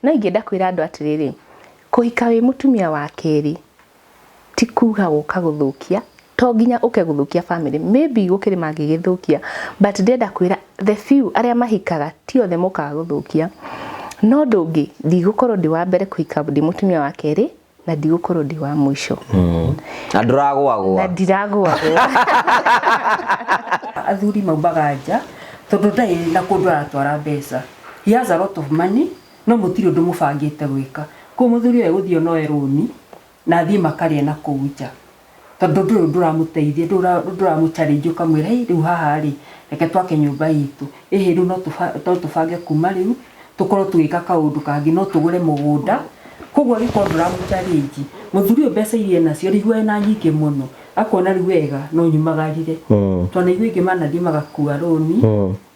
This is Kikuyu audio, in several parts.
No ingĩenda kwĩra andũ atĩrĩrĩ, kũhika wĩ mũtumia wa kerĩ ti kuga gũka gũthũkia, to nginya ũke gũthũkia family, maybe gũkĩrĩ mangĩgĩthũkia, but ndĩrenda kwĩra the few arĩa mahikaga ti othe mokaga gũthũkia. No ũndũ ũngĩ, ndigũkorwo ndĩ wa mbere kũhika ndĩ mũtumia wa kerĩ, na ndigũkorwo ndĩ wa mũico. Na ndũragũagũa. Na ndiragũagũa. Athuri maumaga nja tondũ ndarĩ na kũndũ aratwara mbeca. He has a lot of money no mũtirĩ ũndũ mũbangĩte gwĩka. Koguo mũthuri ũyũ egũthiĩ onoe rũni na athiĩ makarĩe na kũu nja. Tondũ ndũrĩ ũndũ ũramũteithia, ndũrĩ ũndũ ũramũ challenge ũkamwĩra hĩ rĩu haha rĩ, reke twake nyũmba itũ. Ĩhĩ rĩu no tũbange kuma rĩu tũkorwo tũgĩka kaũndũ kangĩ, no tũgũre mũgũnda. Koguo angĩkorwo ndũramũ challenge, mũthuri ũyũ mbeca iria enacio araigua ena nyingĩ mũno, akona rĩu wega no nyumagarire. Twanaigua aingĩ manathiĩ magakua rũni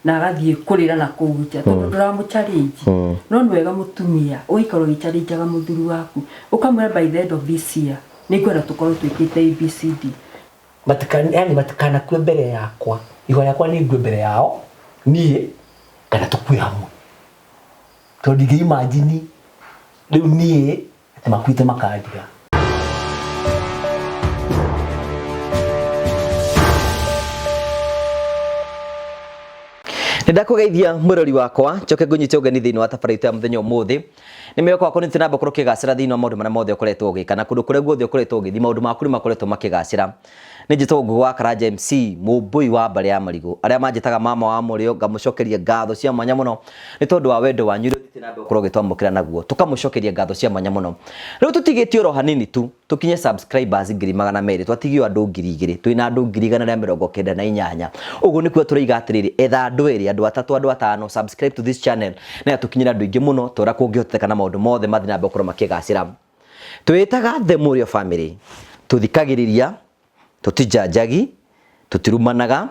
na agathiĩ kũrĩra na kũu nja tondũ ndũramũ challenge. No nĩ wega mũtumia ũgaikara ũgĩ challenge aga mũthuri waku, ũkamwĩra by the end of this year nĩngwenda tũkorwo twĩkĩte ABCD. Matikana, yani matikanakue mbere yakwa. Ihoya rĩakwa nĩ ngue mbere yao niĩ kana tũkue hamwe. Tondũ ndingĩ imagine rĩu niĩ atĩ makuĩte makandiga. Nĩ ndakũgeithia mwĩrori wakwa njoke ngũnyite ũgeni thĩinĩ wa tabarĩra itũ ya mũthenya ũmũthĩ. Nĩ mwĩhoko wakwa nĩ namba ũkorwo ũkĩgacĩra thĩinĩ wa maũndũ marĩa mothe ũkoretwo ũgĩka na kũndũ kũrĩa guothe ũkoretwo ũgĩthiĩ maũndũ maku nĩ makoretwo makĩgacĩra. Nĩ njĩtagwo Ngũgĩ wa Karanja MC, mũmbũi wa mbarĩ ya Marigũ. Arĩa manjĩtaga mama wa mũrĩo ngamũcokeria ngatho cia mwanya mũno nĩ tondũ wa wendo wanyu ũrĩa ũthiĩte na mbere gũkorwo ũgĩtwamũkĩra naguo. Tũkamũcokeria ngatho cia mwanya mũno. Rĩu tũtigĩtie oro hanini tu tũkinye subscribers 200,000, twatigio andũ 2,000, twĩna andũ 198,000. Ũguo nĩ kuga tũraiga atĩrĩrĩ, etha andũ erĩ, andũ atatũ, andũ atano, subscribe to this channel nĩgetha tũkinyĩre andũ aingĩ mũno ta ũrĩa kũngĩhotekeka na maũndũ mothe mathiĩ na mbere gũkorwo makĩgacĩra. Twĩĩtaga The Mũrĩo Family, tũthikagĩrĩria, tũtijanjagi, tũtirumanaga,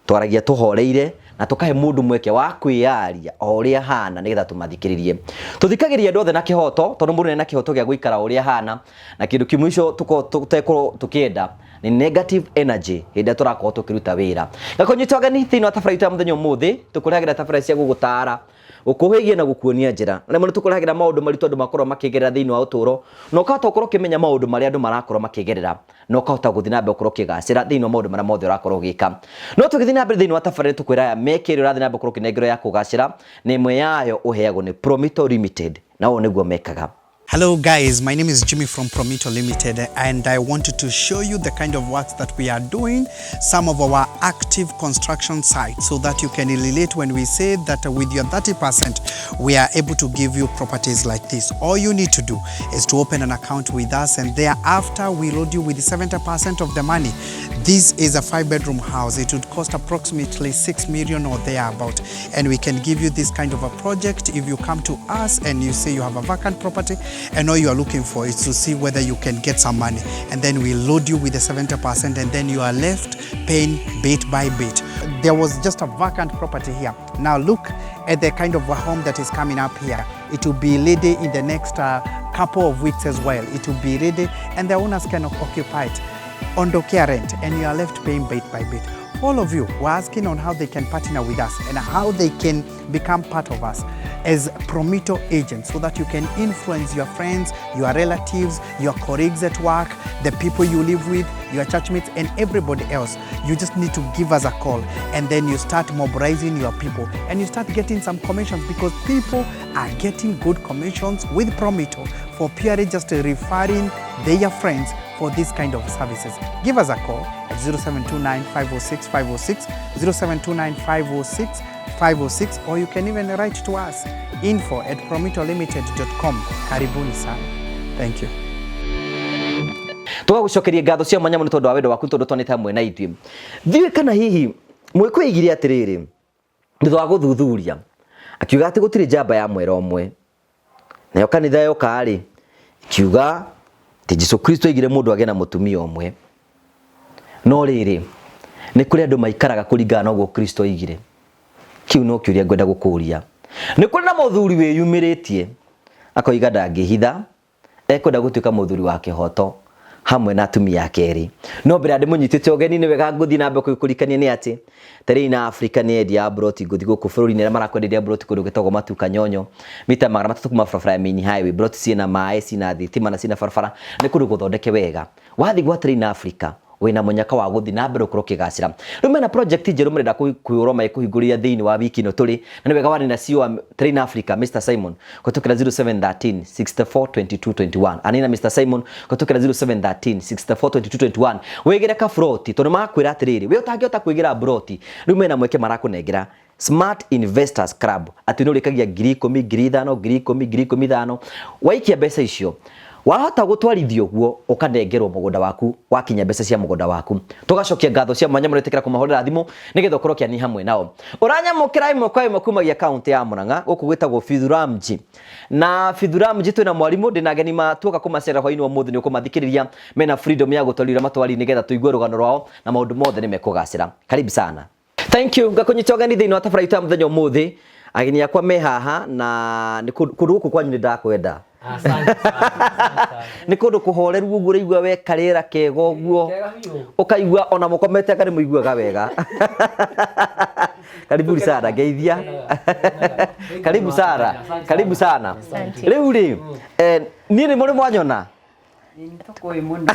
twaragia tũhoreire na tũkahe mũndũ mweke wa kwĩyaria o ũrĩa ahana nĩgetha tũmathikĩrĩrie. Tũthikagĩrĩria andũ othe na kĩhoto tondũ mũndũ nĩ na kĩhoto gĩa gũikara o ũrĩa ahana na kĩndũ kĩmwe icio tũtekorwo tũkĩenda nĩ negative energy hĩndĩ ĩrĩa tũrakorwo tũkĩruta wĩra. Ngakũnyita ũgeni thĩinĩ wa tabarĩra itũ ya mũthenya ũmũthĩ, tũkũrehagĩra tabarĩra cia gũgũtara, gũkũhĩgia na gũkuonia njĩra. Na rĩmwe nĩ tũkũrehagĩra maũndũ maritũ andũ makoragwo makĩgerera thĩinĩ wa ũtũũro na ũkahota gũkorwo ũkĩmenya maũndũ marĩa andũ marakorwo makĩgerera na ũkahota gũthiĩ na mbere gũkorwo ũkĩgacĩra thĩinĩ wa maũndũ marĩa mothe ũrakorwo ũgĩka. No tũgĩthiĩ na mbere thĩinĩ wa tabarĩra tũkwĩra aya mĩeke ĩrĩa ũrathiĩ na mbere gũkorwo ũkĩnengerwo ya kũgacĩra na ĩmwe yayo ũheagwo nĩ Promito Limited na ũũ nĩguo mekaga. Hello guys, my name is Jimmy from Promito Limited and I wanted to show you the kind of works that we are doing, some of our active construction sites, so that you can relate when we say that with your 30% we are able to give you properties like this. All you need to do is to open an account with us and thereafter we load you with 70% of the money. This is a 5-bedroom house. It would cost approximately 6 million or thereabout, and we can give you this kind of a project if you come to us and you say you have a vacant property and all you are looking for is to see whether you can get some money, and then we load you with the 70% and then you are left paying bit by bit. There was just a vacant property here. Now look at the kind of a home that is coming up here. It will be ready in the next couple of weeks as well. It will be ready and the owners can occupy it. Ondokea rent, and you are left paying bit by bit. All of you were asking on how they can partner with us and how they can become part of us as Promito agents, so that you can influence your friends, your relatives, your colleagues at work, the people you live with, your churchmates, and everybody else. You just need to give us a call and then you start mobilizing your people and you start getting some commissions, because people are getting good commissions with Promito for purely just referring their friends for this kind of services. Give us a call at 0729 506 506, 0729 506 506, or you can even write to us info@promitolimited.com. Karibuni sana. Thank you. Tũgagũcokeria ngatho cia mwanya mũno tondũ wa wendo waku, tondũ twanĩte hamwe na ithuĩ. Thiĩ kana hihi mwĩkwĩigire atĩrĩrĩ, thutha wa gũthuthuria akiuga atĩ gũtirĩ njamba ya mwera ũmwe, nayo kanitha yoka rĩ ikiuga atĩ Jesu Kristo aigire mũndũ agĩe na mũtumia ũmwe. No rĩrĩ, nĩ kũrĩ andũ maikaraga kũringana na ũguo Kristo aigire. Kĩu no kĩũria ngwenda gũkũria. Nĩ kũrĩ na mũthuri wĩyumĩrĩtie akoiga ndangĩhitha, ekwenda gũtuĩka mũthuri wa kĩhoto. Hamwe na atumia ake erĩ. No mbere ya ndĩmũnyitĩte ũgeni, nĩ wega ngũthiĩ na mbere kũrikania nĩ atĩ Terrein Africa nĩ endia a mburoti ngũthi gũkũ bũrũri-inĩ arĩa marakwenderia mburoti kũndũ gwĩtagwo Matuka Nyonyo, mita 300 kuma barabara ya main highway. Mburoti ciĩna maĩ, ciĩna thitima na ciĩna barabara, nĩ kũndũ gũthondeke wega. Wathiĩ gwa Terrein Africa wĩna mũnyaka wa gũthiĩ na mbere gũkorwo ũkĩgacĩra. Rĩu mena project njerũ marenda kũhũrwo makũhingũrĩria thĩinĩ wa wiki ĩno tũrĩ, na nĩ wega waria na CEO wa Terrein Africa Mr Simon kũhetũkĩra 0713 64 22 21. Anina Mr Simon kũhetũkĩra 0713 64 22 21 wĩgĩre kaburoti, tondũ makwĩra atĩrĩrĩ, we ũtangĩhota kwĩgĩra mburoti, rĩu mena mweke marakũnengera Smart Investors Club, atĩ nĩ ũrĩkagia 10,000, 5,000, 10,000, 15,000. Waikia mbeca icio wahota gũtwarithia ũguo ũkanengerwo mũgũnda waku wakinya mbeca cia mũgũnda waku. Tũgacokia ngatho cia mwanya mũno ĩtĩkĩra kũmahũrĩra thimũ nĩgetha ũkorwo ũkĩania hamwe nao. Ũranyamũkĩra ĩmwe kwa ĩmwe kumagia kaũntĩ ya Murang'a gũkũ gwĩtagwo Bithuramji. Na Bithuramji twĩna mwarimũ ndĩna ageni matuoka kũmacerera hwainĩ wa ũmũthĩ, nĩ ũkũmathikĩrĩria mena freedom ya gũtwarĩra matwari nĩgetha tũigue rũgano rwao na maũndũ mothe nĩ mekũgacĩra. Karibu sana. Thank you. Ngakũnyita ũgeni thĩinĩ wa tabarĩra itũ ya mũthenya ũmũthĩ. Ageni akwa me haha na nĩ kũndũ gũkũ kwanyu nĩ ndakwenda. Asante sana, asante sana. Nĩ kũndũ kũhoreru ũguo ũraigua we karĩera kega ũguo. Kega biũ. Ũkaigua ona mũkomete anga nĩ mũiguaga wega. Karibuni sana ngeithia. Karibu sana. Karibu sana. Asante. Rĩu rĩ, niĩ nĩ mũrĩ mwanyona? Nĩ mũno.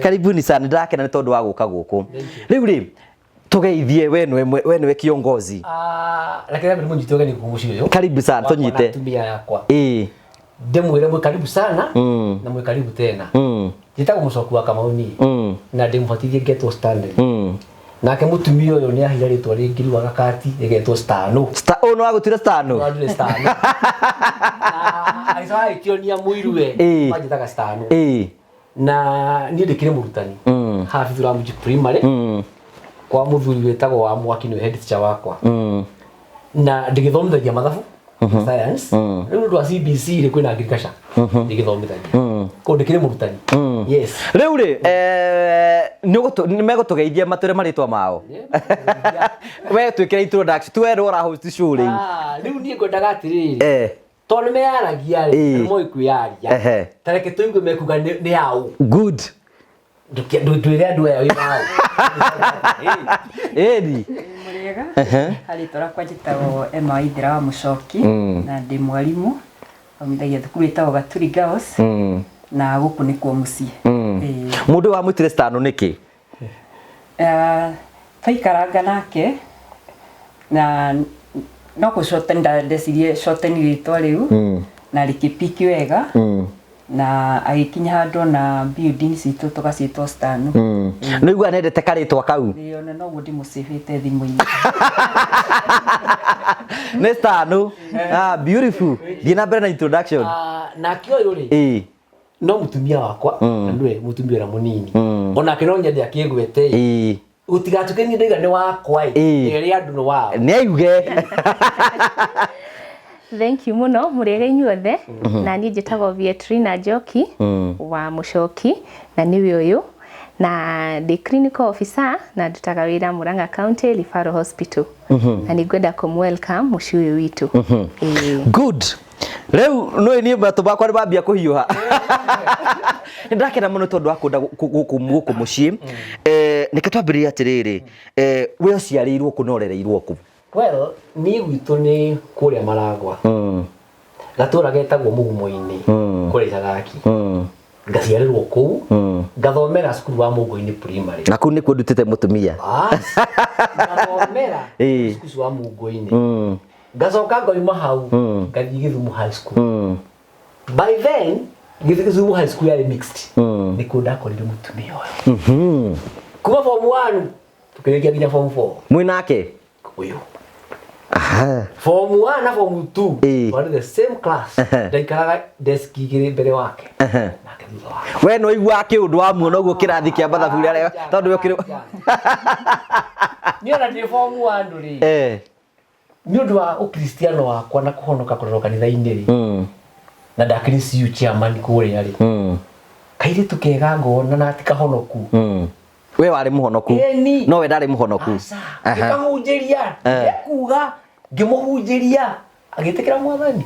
Karibuni sana, ndĩrakena nĩ tondũ wa gũka gũkũ. Rĩu rĩ, tũgeithie we nĩwe we nĩwe kiongozi. Ah, reke nyambe ndĩmũnyite ũgeni kũu mũciĩ ũyũ. Karibu sana, Wakwa na tũnyite. atumia yakwa. Ĩĩ. Ndĩmwĩre mwĩ karibu sana na mwĩ karibu tena. Njĩtagwo Mũcoku wa Kamau niĩ. Na ndĩmũbatithie ngetwo Stanley. Nake mũtumia ũyũ nĩ aheire rĩtwa rĩngĩ rĩu agakati rĩgetwo Stano. Ũyũ nĩ wagũtuire Stano? Wandure Stano. Na agĩcoka agĩkĩonia mũiruwe manjĩtaga Stano. Na niĩ ndĩkĩrĩ mũrutani haha Bithuramji Primary kwa mũthuri wĩtagwo wa Mwaki, nĩwe head teacher wakwa. Na ndĩgĩthomithagia mathabu, science. Rĩu ũndũ wa CBC rĩ, kwĩna agriculture ndĩgĩthomithagia. Koguo ndĩkĩrĩ mũrutani. Yes. Rĩu rĩ, nĩ megũtũgeithia matwĩre marĩtwa mao. We twĩkĩre introduction, tuwe nĩwe ũra host show rĩu. Ah, rĩu niĩ ngwendaga atĩrĩrĩ, tondũ nĩ meyaragia rĩ, nĩ moĩ kwĩyaria. Ta reke tũigue mekuga nĩ aũ. Good. Ndwĩre andũ aya wĩ waũ. Ĩni. Mũrĩega. Harĩtwa rakwa njĩtagwo Emma Waithera wa Mũcoki na ndĩ mwarimũ thomithagia thukuru ĩtagwo Gaturi Girls na gũkũ nĩkuo mũciĩ. Mũndũ wamwĩtire Stano nĩkĩ? Twaikaranga nake na no kũ shorten, ndecirie shorten rĩtwa rĩu na rĩkĩpiki wega na agĩkinya handũ na building citũ tũgaciĩtwo Stano. Nĩ igua nendete karĩtwa kau. Ĩĩ, ona noguo ndĩmũcĩbĩte thimũ-inĩ. Nĩ Stano. Ah, beautiful. Thiĩ na mbere na introduction. Nake ũyũ rĩ, no mũtumia wakwa na nĩwe mũtumia ũrĩa mũnini. Onake no nyende akĩngwete. Gũtigatuĩke niĩ ndauga nĩ wakwa ĩ, ĩrĩa andũ nĩ wao. Nĩ aiuge. Thank you mũno, mũrĩega inyuothe. Na niĩ njĩtagwo Vietrina Njoki wa Mũcoki na nĩwe ũyũ, na ndĩ clinical officer na ndutaga wĩra Murang'a County Referral Hospital. Na nĩ ngwenda kũm welcome mũciĩ ũyũ witũ. Good. Rĩu nĩ niĩ matũ makwa nĩ mambia kũhiũha. Nĩ ndakena mũno tondũ wa kũnda gũkũ mũciĩ. Reke twambĩrĩrie atĩrĩrĩ, we ũciarĩirwo kũ na ũrereirwo kũ? Well, niĩ gwitũ nĩ kũrĩa Maragwa. Gatũra getagwo Mũgumo-inĩ, kũrĩa Icagaki. Ngaciarĩrwo kũu, ngathomera cukuru wa Mũngũ-inĩ Primary. Na kũu nĩkuo ndutĩte mũtumia. Bas, ngathomera cukuru wa Mũngũ-inĩ. Ngacoka ngoima hau, ngathiĩ Gĩthumo High School. By then, Gĩthumo High School yarĩ mixed. Nĩkuo ndakorire mũtumia ũyũ. Kuma form 1 tukĩrĩkia nginya form 4. Mwĩ nake? Ũyũ. Form 1 na form 2. Twarĩ the same class. Ndaikaraga desk igĩrĩ mbere wake. Nake thutha wake. We no igua kĩũndũ wa muona ũguo kĩrathi kĩa mathabu rĩrĩa tondũ we ũkĩrĩ Niĩ ona ndĩ form 1 rĩ. Nĩ ũndũ wa ũkristiano wakwa na kũhonoka kũrerwo kanitha-inĩ rĩ. Na ndakĩrĩ CU chairman kũrĩa rĩ. Kairĩtu kega ngona na ti kahonoku. We warĩ mũhonoku. Ĩni. No we ndarĩ mũhonoku. Aca. Ngĩkahunjĩria. Ekuga ngĩmũhunjĩria agĩtĩkĩra Mwathani.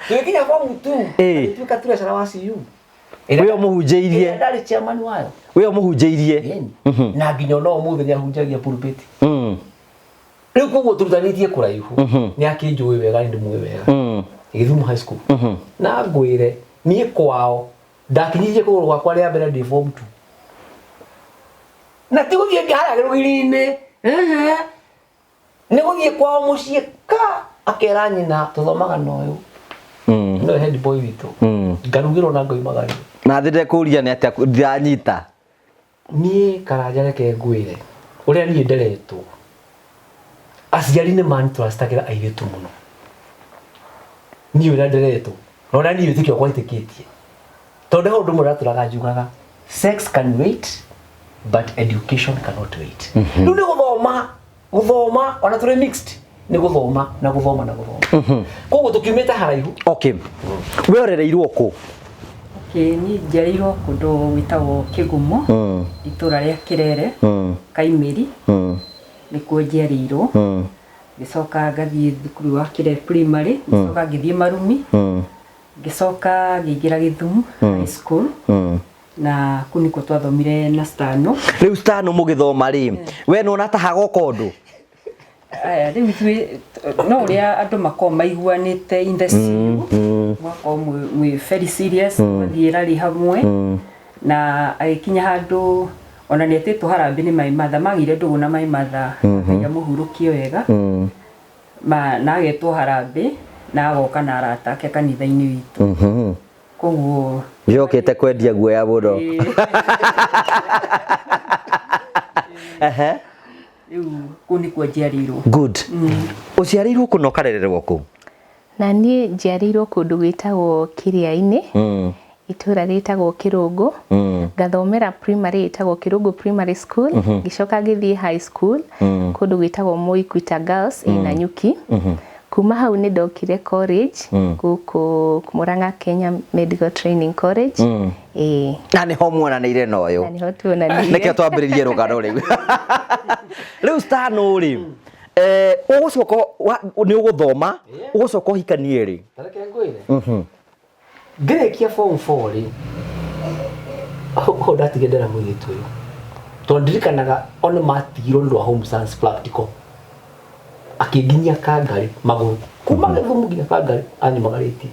Tũgĩkinya form 2. Ĩĩ. Tuĩka treasurer wa CU. We ũmũhunjĩirie. Ĩrĩa ndarĩ chairman wayo. We ũmũhunjĩirie. Ĩni. Na nginya ona ũmũthĩ nĩ ahunjagia pulpit. Rĩu koguo tũrutanĩtie kũraihu. Nĩ akĩnjũĩ wega nĩ ndĩmũĩ wega. Gĩthumo High School. Na ngwĩre niĩ kwao ndakinyirie kũgũrũ gwakwa rĩa mbere ndĩ form 2. Na ti gũthiĩ harĩa rũgiri-inĩ. Ehe. Nĩ gũthiĩ kwao mũciĩ ka akera nyina tũthomaga na ũyũ. Nĩwe head boy witũ. Ngarugĩrwo na ngoimagario. Na thĩ ndekũria nĩ atĩa ndiranyita. Niĩ Karanja reke ngwĩre ũrĩa niĩ nderetwo aciari nĩ mantrustagĩra airĩtu mũno niĩ ũrĩa nderetwo na ũrĩa niĩ wĩtĩkio wakwa wĩtĩkĩtie tondũ he ũndũ ũmwe ndatũraga njugaga sex can wait but education cannot wait. Rĩu nĩ gũthoma gũthoma ona tũrĩ mixed nĩ gũthoma na gũthoma na gũthoma koguo tũkiumĩte haraihu. Okay. We ũrereirwo kũ? Okay, niĩ njiarĩirwo kũndũ gwĩtagwo Kĩgumo, itũra rĩa Kĩrere, Kaimĩri, nĩkuo njiarĩirwo. Ngĩcoka ngathiĩ thukuru wa Kĩrere Primary, ngĩcoka ngĩthiĩ Marumi, ngĩcoka ngĩingĩra Gĩthumo High School, na kũu nĩkuo twathomire na Stano. Rĩu Stano mũgĩthoma rĩ, we nĩwona ta hagoka ũndũ? Aya, rĩu ithuĩ no ũrĩa andũ makoragwo maiguanĩte in the CU, mũgakorwo mwĩ very serious, mũgathiĩ rally hamwe, na agĩkinya handũ ona nĩ etĩtwo harambĩ nĩ my mother, magĩire ndũgũ na my mother, Ngai amũhurũkie wega, na agetwo harambĩ na agoka na arata ake kanitha-inĩ witũ. Koguo Yokĩte kwendia guoya mũno. Ehe. Rĩu kũu nĩkuo njiarĩirwo. Good. Ũciarĩirwo kũ na ũkarererwo kũ? Na niĩ njiarĩirwo kũndũ gwĩtagwo Kĩrĩa-inĩ, itũra rĩtagwo Kĩrũngũ. Ngathomera primary ĩtagwo Kĩrũngũ Primary School, ngĩcoka ngĩthiĩ high school kũndũ gwĩtagwo Moi Kwita Girls ĩ Nanyuki. Kuma hau nĩ ndokire college gũkũ Murang'a Kenya Medical Training College. Ĩĩ. Na nĩho muonanĩire na ũyũ. Na nĩho tuonanĩire. Nĩkĩo twambĩrĩrie rũgano rĩu. Rĩu Stano rĩ, ũgũcoka nĩ ũgũthoma, ũgũcoka ũhikanie rĩ? Reke ngwĩre. Ngĩrĩkia form 4 rĩ, hau ndatigire ndera mũirĩtu ũyũ. Tondũ ndirikanaga ona matigirwo nĩ ũndũ wa home science practical. Akĩnginyia Kangarĩ magũrũ. Kuma Gĩthumo nginya Kangarĩ anyumagarĩtie.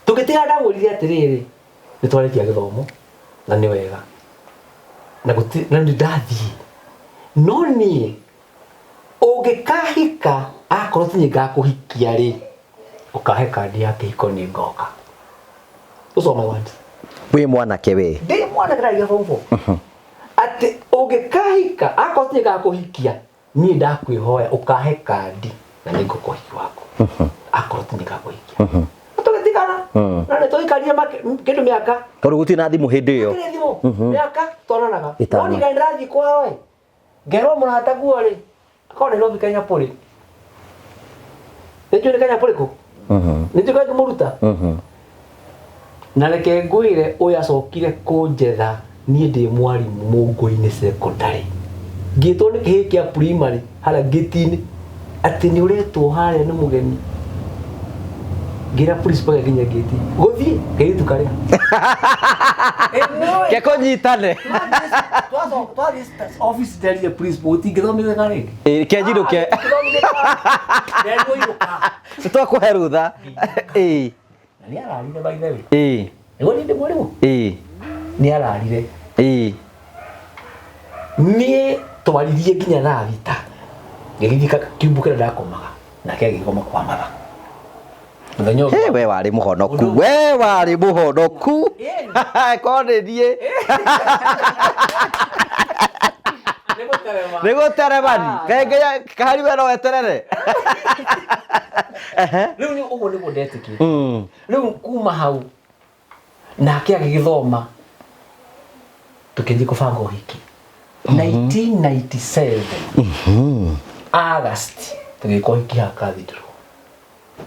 Tũgĩtigana ndamwĩrire atĩrĩrĩ, nĩ twarĩkia gĩthomo na nĩ wega. Na gũtirĩ, na nĩ ndathiĩ. No niĩ ũngĩkahika akorwo ti niĩ ngakũhikia rĩ, ũkahe kandi ya kĩhiko nĩ ngoka. Those are my words. Wĩ mwanake we. Ndĩ mwanake ndarigia form 4. Atĩ ũngĩkahika akorwo ti niĩ ngakũhikia, niĩ ndakwĩhoya ũkahe kandi na nĩ ngũka ũhiki waku. Akorwo ti niĩ ngakũhikia. Tũgĩtigana. Na nĩ tũikarire kĩndũ mĩaka. Tondũ gũtirĩ na thimũ hĩndĩ ĩyo. Gũtirĩ thimũ. Mĩaka twananaga. Ĩtano. No ndigana ndĩrathiĩ kwao ĩ. Ngerwo mũrata guo rĩ, akorwo Nairobi Kenya Poly. Nĩ njũĩ nĩ Kenya Poly kũ? Nĩ njũĩ ngĩmũruta. Na reke ngwĩre ũyũ acokire kũnjetha niĩ ndĩ mwarimũ Mũngũ-inĩ secondary. Ngĩtwo nĩ kĩhĩĩ kĩa primary harĩa ngĩti-inĩ atĩ nĩ ũretwo harĩa nĩ mũgeni. Ngĩra principal gĩkinya ngĩti. Gũthiĩ kairĩtu karĩa. Ke kũnyitane. Twathiĩ office nderire principal ũtingĩthomithia rĩngĩ. Ĩ, ke njinũke. Nderirwo inũka. Nĩ twakũhe rũtha. Ĩ. Na nĩ ararire by the way. Ĩ. Nĩguo niĩ ndĩ mwarimũ. Ĩ. Nĩ ararire. Ĩ. Niĩ twaririe nginya thaa thita. Ngĩgĩthiĩ kiumbu kĩrĩa ndakomaga. Nake agĩkoma kwa matha. Mũthenya ũngĩ. He, we warĩ mũhonoku. We warĩ mũhonoku. Korwo nĩ niĩ. Nĩ gũteremani. Kaĩ kahari we no weterere. Rĩu nĩ ũguo nĩguo ndetĩkĩtie. Rĩu kuma hau nake agĩgĩthoma tũkĩthiĩ kũbanga ũhiki 1997 August tũgĩka ũhiki haha Cathedral.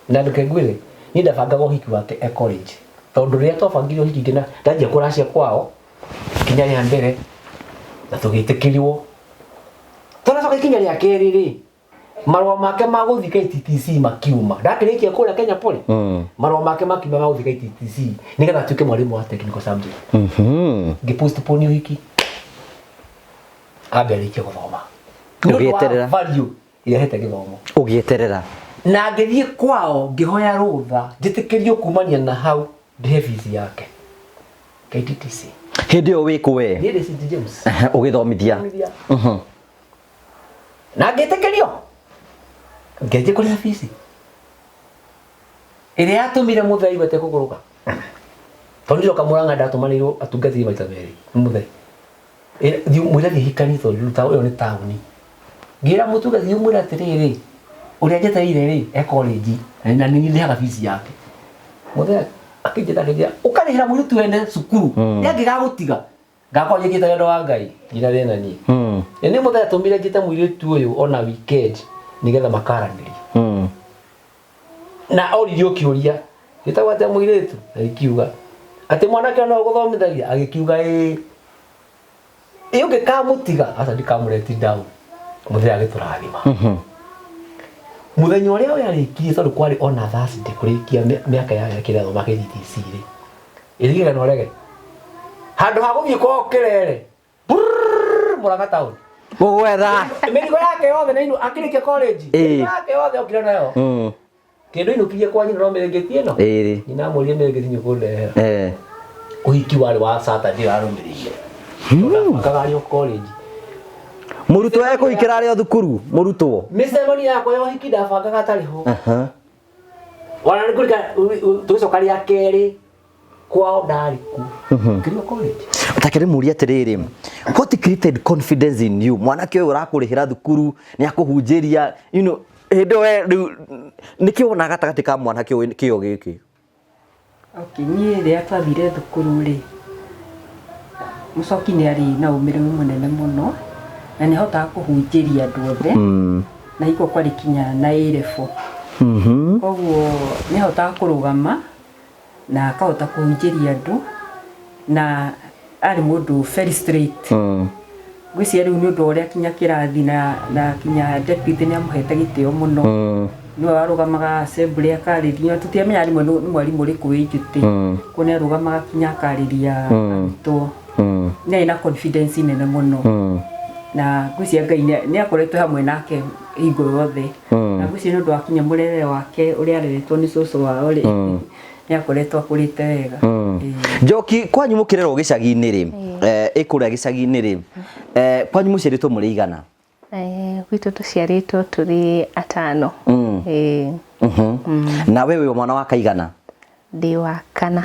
Na reke ngwĩre niĩ ndabangaga ũhiki wake e college tondũ rĩrĩa twabangire ũhiki ngĩna ndanjia kũracia kwao ikinya rĩa mbere na tũgĩtĩkĩrwo. Twanacoka ikinya rĩa kerĩ rĩ, Marũa make ma gũthiĩ KTTC makiuma. Ndakĩrĩkia kũrĩa Kenya Poly. Marũa make makiuma ma gũthiĩ KTTC nĩgetha atuĩke mwarimũ wa technical subject. Ngĩ postpone ũhiki. Ambe arĩkie gũthoma. Nĩ ũndũ wa Ũgĩeterera. value ĩrĩa hete gĩthomo. Ũgĩeterera. Na ngĩthiĩ kwao ngĩhoya rũtha njĩtĩkĩrio kumania na hau ndĩhe fees yake. KTTC. Hĩndĩ ĩyo wĩ kũ we? Niĩ ndĩ St James. Ũgĩthomithia. Thomithia. Na ngĩtĩkĩrio ngĩanjia kũrĩha bici ĩrĩa yatũmire mũthee aigue atekũgũrũka tondũ ndiroka Mũrang'a ndatũmanĩirwo atungatĩri maita merĩ nĩ mũthee. Thiĩ mwĩre thiĩ hikanie tondũ rĩu ĩyo nĩ taũni. Ngĩra mũtungatĩri ũmwĩre atĩrĩrĩ ũrĩa njetereire rĩ e college na nĩ niĩ ndĩhaga bici yake. Mũthee akĩnjĩta akĩnjĩra ũkarĩhĩra mũirĩtu wene cukuru nĩ angĩgagũtiga ngakorwo njĩkĩte wendo wa Ngai nginya thĩna niĩ. Nĩ mũthee atũmire njĩte mũirĩtu ũyũ ona weekend nĩgetha makaranĩrie. Na oririo kĩũria gĩtagwo atĩa mũirĩtu agĩkiuga atĩ mwanake no ũgũthomithagia agĩkiuga ĩĩ. Ĩ ũngĩkamũtiga aca ndikamũreti down. Mũthee agĩtũrathima. Mũthenya ũrĩa we arĩkirie tondũ kwarĩ ona Thursday kũrĩkia mĩaka ya kĩrĩa athoma KTTC rĩ. Ĩrigĩre na ũrege. Handũ ha gũthiĩ kwao kĩrere. Brrrr, Mũrang'a town. Gũgwetha. Mĩrigo yake yothe na inu akĩrĩkia college. Ĩĩ. Mĩrigo yake yothe okire nayo. Kĩndũ inũkirie kwa nyina no mĩrĩngĩti ĩno. Ĩrĩ. Nyina amwĩrire mĩrĩngĩti nĩ ũkũndehera. Ũhiki warĩ wa Saturday warũmĩrĩire. Tondũ arĩ o college. Mũrutwo ekũhikĩra arĩ o thukuru, mũrutwo. Mĩcemanio yakwa ya ũhiki ndabangaga atarĩ ho. Ona nĩ kũrika tũgĩcoka rĩa kerĩ kwao ndarĩ kuo. Ngĩrĩ o college. Take ndĩmũrie atĩrĩrĩ, what created confidence in you? Mwanake ũyũ ũrakũrĩhĩra thukuru, nĩ akũhunjĩria, you know, hĩndĩ ĩyo we rĩu nĩkĩ wonaga gatagatĩ ka mwanake ũyũ kĩo gĩkĩ? Okay, niĩ rĩrĩa twathire thukuru rĩ, Mũcoki nĩ arĩ na ũmĩrĩru mũnene mũno na nĩ ahotaga kũhunjĩria andũ othe na hingo kwarĩ kinya na A level. Koguo nĩ ahotaga kũrũgama na akahota kũhunjĩria andũ na arĩ mũndũ very straight. Ngwĩciria rĩu nĩ ũndũ wa ũrĩa kinya kĩrathi na kinya deputy nĩ amũhete gĩtĩo mũno. Nĩwe warũgamaga assembly akarĩria, tũtiamenyaga rĩmwe nĩ mwarimũ ũrĩkũ wĩ njũtĩ. Koguo nĩ arũgamaga kinya akarĩria arutwo. Nĩ arĩ na confidence nene mũno. Na ngwĩciria Ngai nĩ akoretwo hamwe nake hingo yothe. Na ngwĩciria nĩ ũndũ wa kinya mũrerere wake ũrĩa areretwo nĩ cũcũ wao rĩ, nĩ akoretwo akũrĩte wega. Njoki, kwanyu mũkĩrerwo gĩcagi-inĩ rĩ, ĩ kũrĩa gĩcagi-inĩ rĩ, kwanyu mũciarĩtwo mũrĩ igana? Gwitũ tũciarĩtwo tũrĩ atano. Na we wĩ mwana wa kaigana? Ndĩ wa kana.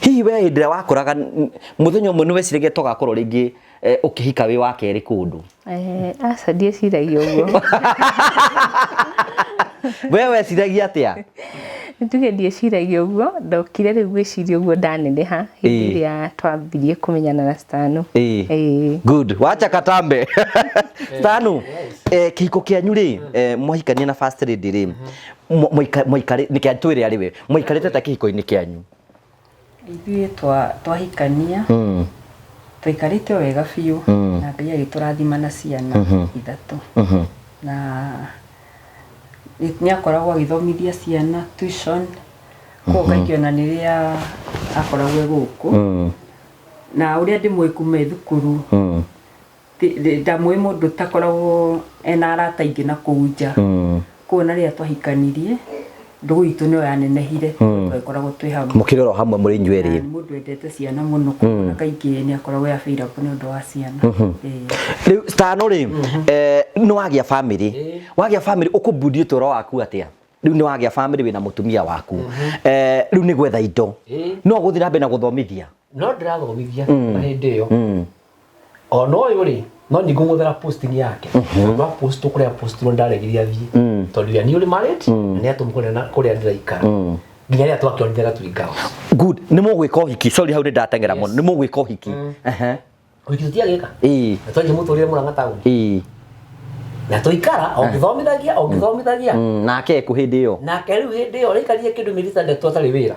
Hihi we hĩndĩ ĩrĩa wakũraga mũthenya ũmwe nĩ weciragia togakorwo rĩngĩ ũkĩhika wĩ wa kerĩ kũndũ? Aca ndieciragia ũguo. We weciragia atĩa? Nĩtuge ndieciragia ũguo, ndokire rĩu gwĩciria ũguo ndaneneha hĩndĩ ĩrĩa twambirie kũmenyana na Stanu. Good. Wacha katambe. Stanu, kĩhiko kĩanyu rĩ, mwahikania na first lady rĩ, nĩkĩ twĩre arĩ we, mwaikarĩte ta kĩhiko-inĩ kĩanyu? Ithuĩ twahikania, twaikarĩte wega biũ, na Ngai agĩtũrathima na ciana ithatũ. Na nĩ akoragwo agĩthomithia ciana tuition, koguo kaingĩ ona rĩrĩa akoragwo e gũkũ. Na ũrĩa ndĩmũĩ kuma e thukuru, ndamũĩ mũndũ ũtakoragwo ena arata aingĩ na kũu nja. Koguo na rĩrĩa twahikanirie, ndũgũ itũ nĩyo yanenehire, twakoragwo twĩ hamwe. Mũkĩrerwo hamwe mũrĩ inyuĩ erĩ. Na nĩ mũndũ wendete ciana mũno, koguo kaingĩ nĩ akoragwo e available nĩ ũndũ wa ciana. Rĩu Stano rĩ, nĩ wagĩa family. Wagĩa family ũkũbundi ũtũũro waku atĩa? Rĩu nĩ wagĩa family wĩna mũtumia waku. Rĩu nĩ gwetha indo. No ũgũthiĩ na mbere na gũthomithia? No ndĩrathomithia na hĩndĩ ĩyo. Ona ũyũ rĩ, no ningũ ngũthera posting yake. Tondũ apost kũrĩa apostirwo ndaregire athiĩ. Tondũ we are newly married, na nĩ atũmwo kũrĩa ndĩraikara. Nginya rĩrĩa twakĩonire Gatui Girls. Good. Nĩ mũgwĩka ũhiki. Sorry hau nĩ ndateng'era mũno. Nĩ mũgwĩka ũhiki. Ũhiki tũtiagĩka. Na twanjia mũtũrĩre Mũrang'a taũni. Na tũikara o ngĩthomithagia, o ngĩthomithagia. Nake ekũ hĩndĩ ĩyo? Nake rĩu hĩndĩ ĩyo rĩaikarire kĩndũ mĩeri ĩtandatũ atarĩ wĩra.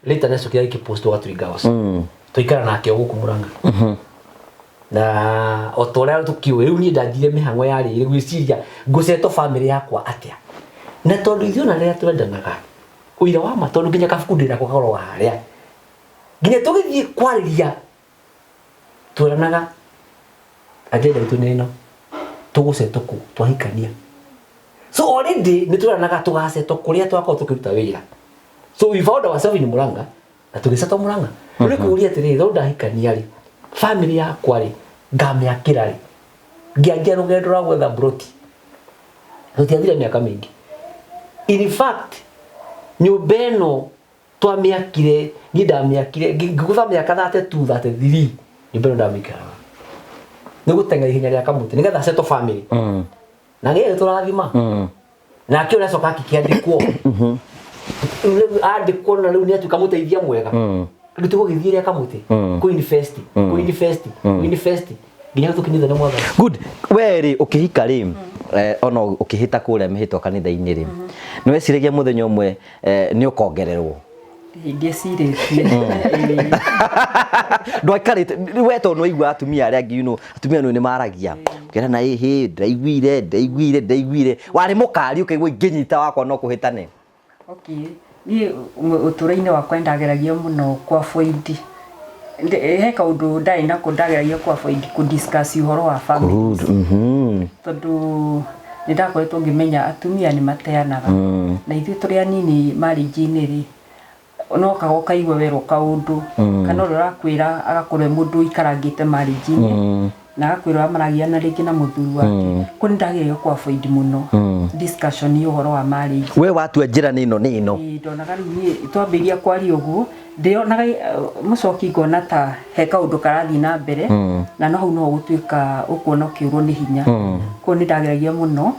Later nĩacokire agĩkĩpostwo Gatui Girls. Tũikara nake o gũkũ Mũrang'a. Na o ta ũrĩa tũkĩũĩ rĩu niĩ ndanjire mĩhang'o ya rĩrĩ gwĩciria ngũceto bamĩrĩ yakwa atĩa. Na tondũ ithuĩ ona rĩrĩa twendanaga ũira wa ma tondũ nginya kabuku ndĩ nako gakoragwo harĩa nginya tũgĩthiĩ kwarĩria tweranaga agenda itũ nĩ ĩno tũgũcetwo kũ twahikania. So already nĩ tweranaga tũgacetwo kũrĩa twakorwo tũkĩruta wĩra. So we found ourselves in Murang'a na tũgĩcetwo Murang'a. Rĩu nĩ kũũria atĩrĩrĩ, tondũ ndahikania rĩ, family yakwa rĩ, ngamĩakĩra rĩ? Ngĩanjia rũgendo rwa gwetha mburoti. Tũtiathire mĩaka mĩingĩ. In fact, nyũmba ĩno twamĩakire, niĩ ndamĩakire, ngĩgũtha mĩaka 32, 33, nyũmba ĩno ndamĩikaraga. Nĩ gũteng'era ihenya rĩa kamũtĩ, nĩgetha settle family. Na Ngai agĩtũrathima. Nake ũrĩa acoka akĩandĩkwo. Rĩu andĩkwo na rĩu nĩ atuĩka mũteithia mwega. Rĩu tũgũgĩthiĩ rĩa kamũtĩ. Kũ invest, kũ invest, kũ invest. Nginya tũkinyĩte nĩ Mwathani. Good. We rĩ ũkĩhika rĩ ona ũkĩhĩta kũrĩa mĩhĩtwa kanitha-inĩ rĩ nĩ weciragia mũthenya ũmwe nĩ ũkongererwo? Ndiecirĩtie. Ndwaikarĩte we tondũ nĩwaigua atumia arĩa angĩ, you know, atumia nĩ maragia ũkera na ĩhĩ ndaiguire ndaiguire ndaiguire warĩ mũkari ũkaigua ingĩnyita wakwa no kũhĩtane. Okay. Niĩ ũtũũro-inĩ wakwa nĩndageragia mũno kũ avoid he kaũndũ ndarĩ nako ndageragia kũ avoid kũ discuss ũhoro wa family. Good. Tondũ nĩ ndakoretwo ngĩmenya atumia nĩ mateanaga. Na ithuĩ tũrĩ anini marriage-inĩ rĩ, no kaga ũkaigua werwo kaũndũ kana ũrĩa ũrakwĩra agakorwo e mũndũ ũikarangĩte marriage-inĩ na agakwĩra ũrĩa maragiana rĩngĩ na mũthuri wake. Koguo nĩ ndageragia kũ avoid mũno discussion ya ũhoro wa marriage. We watua njĩra nĩ ĩno nĩ ĩno. Ĩĩ, ndonaga rĩu niĩ twambĩrĩria kwaria ũguo ndĩonaga mũcoki ngona ta he kaũndũ karathiĩ na mbere na no hau no gũtuĩka ũkuona ũkĩũrwo nĩ hinya. Koguo nĩ ndageragia mũno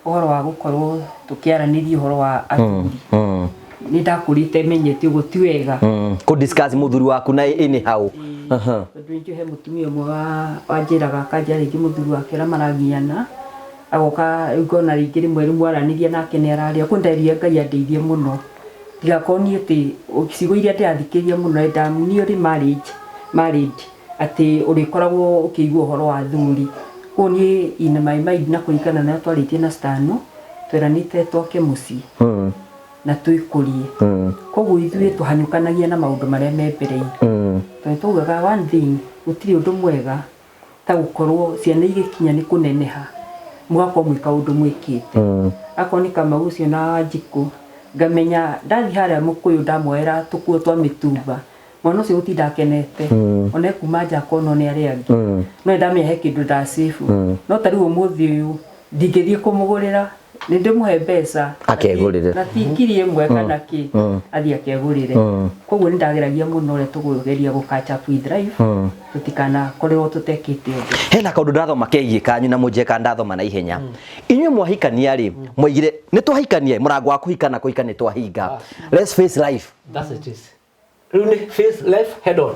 ũhoro wa gũkorwo tũkĩaranĩria ũhoro wa athuri. Nĩ ndakũrĩte menyete ũguo ti wega. Kũ discuss mũthuri waku na anyhow. Tondũ nĩ he mũtumia ũmwe wanjĩraga akanjĩra rĩngĩ mũthuri wake ũrĩa maragiana agoka rĩu ngona rĩngĩ rĩmwe rĩu mwaranĩria nake nĩ ararĩa. Koguo nderire Ngai andeithie mũno ndigakorwo niĩ atĩ ciugo iria ndĩrathikĩrĩria mũno and I'm nearly married atĩ ũrĩkoragwo ũkĩigua ũhoro wa athuri. Koguo niĩ in my mind na kũringana na ũrĩa twarĩtie na Stano tweranĩte twake mũciĩ na twĩkũrie. Koguo ithuĩ tũhanyũkanagia na maũndũ marĩa me mbere itũ. Tondũ twaugaga one thing gũtirĩ ũndũ mwega ta gũkorwo ciana igĩkinya nĩ kũneneha mũgakorwo mwĩ kaũndũ mwĩkĩte. Akorwo nĩ Kamau ũcio na Wanjikũ ngamenya ndathiĩ harĩa Mũkũyũ ndamoera tũkuo twa mĩtumba mwana ũcio gũtinda akenete ona ekuma nja akonwo nĩ arĩa angĩ no nĩndamenya he kĩndũ ndasave. No ta rĩu ũmũthĩ ũyũ ndingĩthiĩ kũmũgũrĩra, nĩ ndĩmũhe mbeca Akegũrĩre. Na ti 1000 kana kĩ athiĩ akegũrĩre. Koguo nĩ ndageragia mũno ũrĩa tũkũgeria gũ catch up with life tũtikanakorerwo tũtekĩte ũndũ. Hena kaũndũ ndathoma kegiĩ kanyu na mũnjĩre kana ndathoma na ihenya. Inyuĩ mwahikania rĩ mwaigire nĩ twahikania mũrango wa kũhika na kũhika nĩ twahinga. Let's face life. That's it is. Rĩu nĩ face life head on.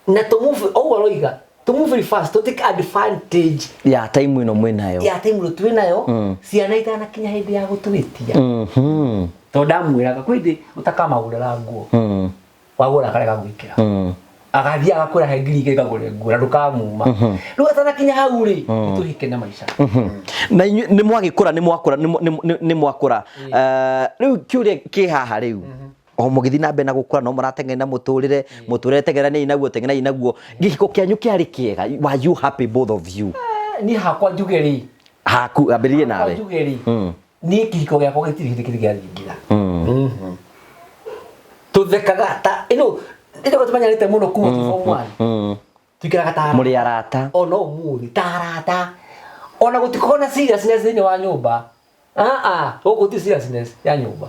Na to move ũguo aroiga to move very fast to take advantage ya time ĩno mwĩnayo. Ya time ĩno twĩnayo ciana itanakinya hĩndĩ ya gũtwĩtia. Tondũ ndamwĩraga kwĩ hĩndĩ ũtakamagũrĩra nguo. Wagũra akarega gwĩkĩra. Agathiĩ agakwĩra he 2000 ngagũre nguo na ndũkamuma. Rĩu atanakinya hau rĩ nĩtũhike na maica. Na inyuĩ nĩ mwagĩkũra nĩ mwakũra nĩ mwakũra. Rĩu kĩũria kĩ haha rĩu. O mũgĩthiĩ na mbere na gũkũra no mũrateng'era na mũtũrĩre, mũtũrĩre teng'eranei naguo, teng'eranei naguo. Gĩhiko kĩanyu kĩarĩ kĩega? Were you happy both of you? Niĩ hakwa njuge rĩ. Haku, ambĩrĩrie nawe. Hakwa njuge rĩ. Niĩ kĩhiko gĩakwa gĩtirĩ hĩndĩ kĩrĩ gĩathingitha. Tũthekaga ta, you know, nĩ tũmenyanĩte mũno kuma twĩ form 1. Tuikaraga ta Mũrĩ arata. Ona ũmũthĩ ta arata. Ona gũtikoragwo na seriousness thĩinĩ wa nyũmba. Gũkũ ti seriousness ya nyũmba.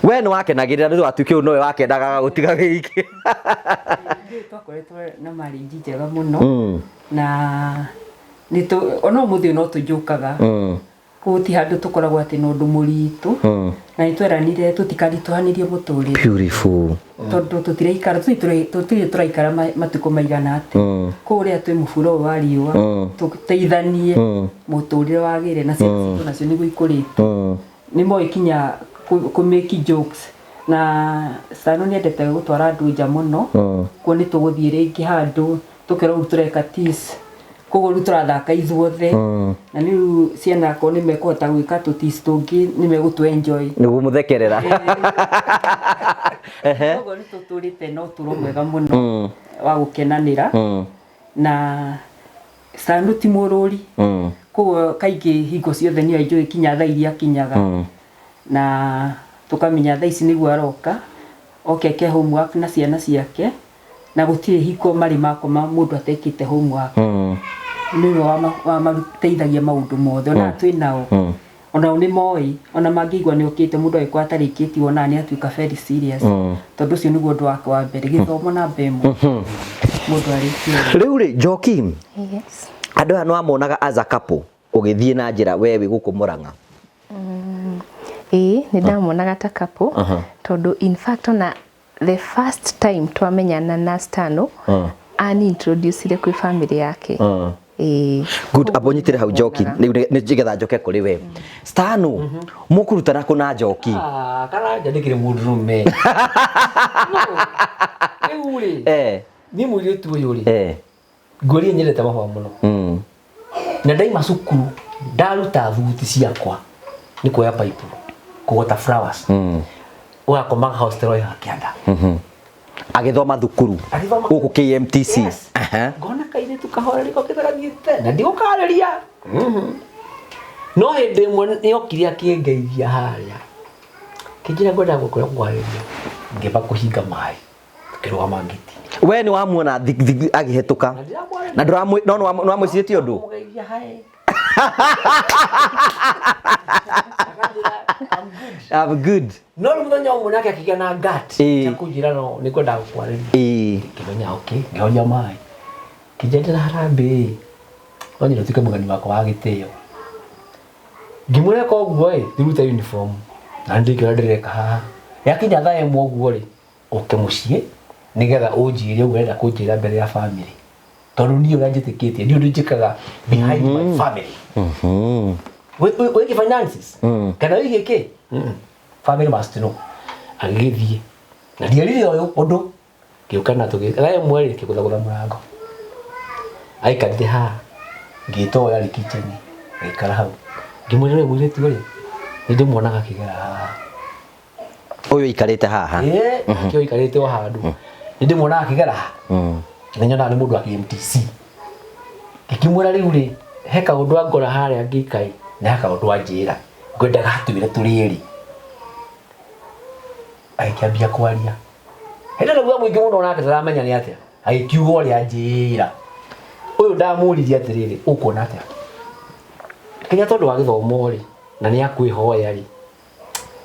We nĩ wakenagĩrĩra nĩ watuĩke ũyũ nowe wakendaga gũtiga gĩiki. Ithuĩ twakoretwo na marriage njega mũno. Na ona ũmũthĩ no tũnjũkaga. Koguo ti handũ tũkoragwo atĩ na ũndũ mũritũ. Na nĩ tweranire tũtikaritũhanĩrie mũtũrĩre. Beautiful. Tondũ tũtiraikara, tũtirĩ tũraikara matukũ maigana atĩa. Koguo rĩrĩa twĩ mũburo ũyũ wa riũa, tũteithanie mũtũrĩre wagĩre na ciana citũ nacio nĩguo ikũrĩte. Nĩ moĩ kinya kũ make jokes. Na Stano nĩ endete gũtwara andũ nja mũno. Koguo nĩ tũgũthiĩ rĩngĩ handũ. Tũkerwo rĩu tũreka tease, koguo rĩu tũrathaka ithuothe, na rĩu ciana akorwo nĩ mekũhota gwĩka tũ-tease tũngĩ, nĩ megũtũ enjoy. Nĩguo mũthekerera. Koguo nĩ tũtũrĩte na ũtũro mwega mũno wa gũkenanĩra, na Sanu ti mũrũri, koguo kaingĩ hingo ciothe nĩ enjoy kinya thaa iria akinyaga, na tũkamenya thaa ici nĩguo aroka oke eke homework na ciana ciake, na gũtirĩ hingo marĩ makoma mũndũ atekĩte homework. Nĩwe wamateithagia maũndũ mothe, ona twĩ nao, onao nĩ moĩ, ona mangĩigua nĩ okĩte mũndũ agĩkorwo atarĩkĩtie, wonaga nĩ atuĩka very serious, tondũ ũcio nĩguo ũndũ wake wa mbere, gĩthomo namba ĩmwe, mũndũ arĩkie. Rĩu rĩ, Njoki, Yes. andũ aya nĩwamonaga as a couple ũgĩthiĩ na njĩra we wĩ gũkũ Mũrang'a? Ĩĩ, nĩ ndamonaga ta couple, tondũ in fact ona the first time twamenyana na Stano, ani introducire kwĩ family yake. Ĩĩ. Good, amba ũnyitĩre hau, Njoki, rĩu nĩgetha njoke kũrĩ we. Stano, mũkũrutana kũ na Njoki? Ah, Karanja ndĩkĩrĩ mũndũrũme. Rĩu rĩ, niĩ mũirĩtu ũyũ rĩ, ngwĩrire nyendete mahũa mũno. Na ndaima cukuru ndaruta thuti ciakwa nĩ kuoya pipe kũgota flowers. Ũgakomaga hostel ya kĩanda. Agĩthoma thukuru Agĩthoma. gũkũ KMTC. Yes. Ngona kairĩtu kahoreri gokĩte gathiĩte na ndigũkarĩria. No hĩndĩ ĩmwe nĩokire akĩngeithia harĩa. Kĩnjĩra ngwendaga gũkũra kwarĩria. Ngĩamba kũhinga maĩ. Tũkĩrũgama ngĩti. We nĩ wamuona agĩhetũka na ndũramwĩ no nĩ wamwĩcirĩtie ũndũ? Mũgeithia hae. Akanjĩra, "I'm good." I'm good. No rĩu mũthenya ũmwe nake akĩgĩa na gut cia kũnjĩra no nĩ ngwendaga gũkwarĩria. Ngĩmenya okay, ngĩhoria maĩ. Kĩnjendera harambee. No nyende ũtuĩke mũgeni wakwa wa gĩtĩo. Ngĩmwĩra eka ũguo ĩ, ndirute uniform na nĩ ndĩkĩra ndĩreka haha. Yakinya thaa ĩmwe ũguo rĩ, ũke mũciĩ nĩgetha ũnjĩre ũguo ũrenda kũnjĩra mbere ya family. Tondũ niĩ ũrĩa njĩtĩkĩtie, ndiũĩ ũndũ njĩkaga behind my family. Wĩgiĩ finances kana wĩgiĩ kĩ? Family must know. Agĩgĩthiĩ. Na ndierire ũyũ ũndũ. Ngĩũka na tũgĩ thaa ĩmwe rĩ, ngĩgũthagũtha mũrango. Aikarire haha. Ngĩta ũyũ arĩ kitchen. Agĩikara hau. Ngĩmwĩra rĩu mũirĩtu rĩ, nĩ ndĩmuonaga akĩgera haha. Ũyũ aikarĩte haha. Ĩĩ, nĩkĩo aikarĩte o handũ. Nĩ ndĩmuonaga akĩgera haha. Nĩ nyonaga nĩ mũndũ wa KMTC. Ngĩkĩmwĩra rĩu rĩ, he kaũndũ angora harĩa ngĩka ĩ, na he kaũndũ anjĩra. Ngwendaga atwĩre tũrĩ erĩ. Agĩkĩambia kwaria. Hĩndĩ ĩyo guoya mũingĩ mũno nake ndaramenya nĩ atĩa. Agĩkiuga ũrĩa anjĩra. Ũyũ ndamũririe atĩrĩrĩ, ũkuona atĩa? Kĩrĩa tondũ wa gĩthomo rĩ, na nĩ akwĩhoya rĩ,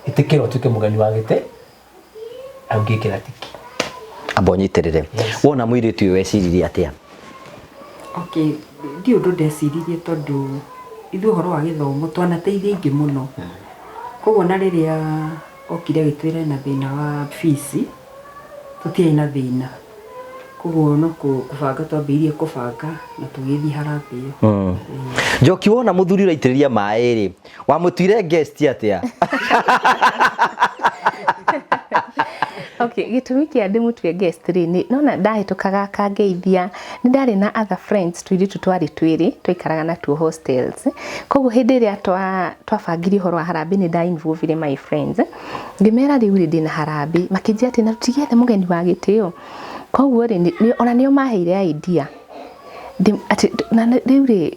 ĩtĩkĩra ũtuĩke mũgeni wa gĩtĩ, hau ngĩkĩra tiki. Amba ũnyitĩrĩre. Wona mũirĩtu ũyũ weciririe atĩa? Okay, ndi ũndũ ndeciririe, tondũ ithuĩ ũhoro wa gĩthomo twanateithia aingĩ mũno. Koguo na rĩrĩa okire agĩtwĩra ena thĩna wa fees, tũtiarĩ na thĩna. Koguo no kũbanga twambĩrĩirie kũbanga na tũgĩthiĩ harambee ĩyo. Njoki, wona mũthuri ũraitĩrĩria maĩ rĩ, wamũtuire guest atĩa? Okay, gĩtũmi kĩa ndĩmũtue guest rĩ, nĩ nona ndahĩtũkaga akangeithia, nĩ ndarĩ na other friends tũirĩtu twarĩ twĩrĩ twaikaraga natuo hostels. Koguo hĩndĩ ĩrĩa twabangire ũhoro wa harambee, nĩ nda involve my friends, ngĩmera rĩu rĩ, ndĩna harambee, makĩnjĩra atĩ na tũtigĩethe mũgeni wa gĩtĩo. Koguo rĩ, ona nĩo maheire idea atĩ na rĩu rĩ,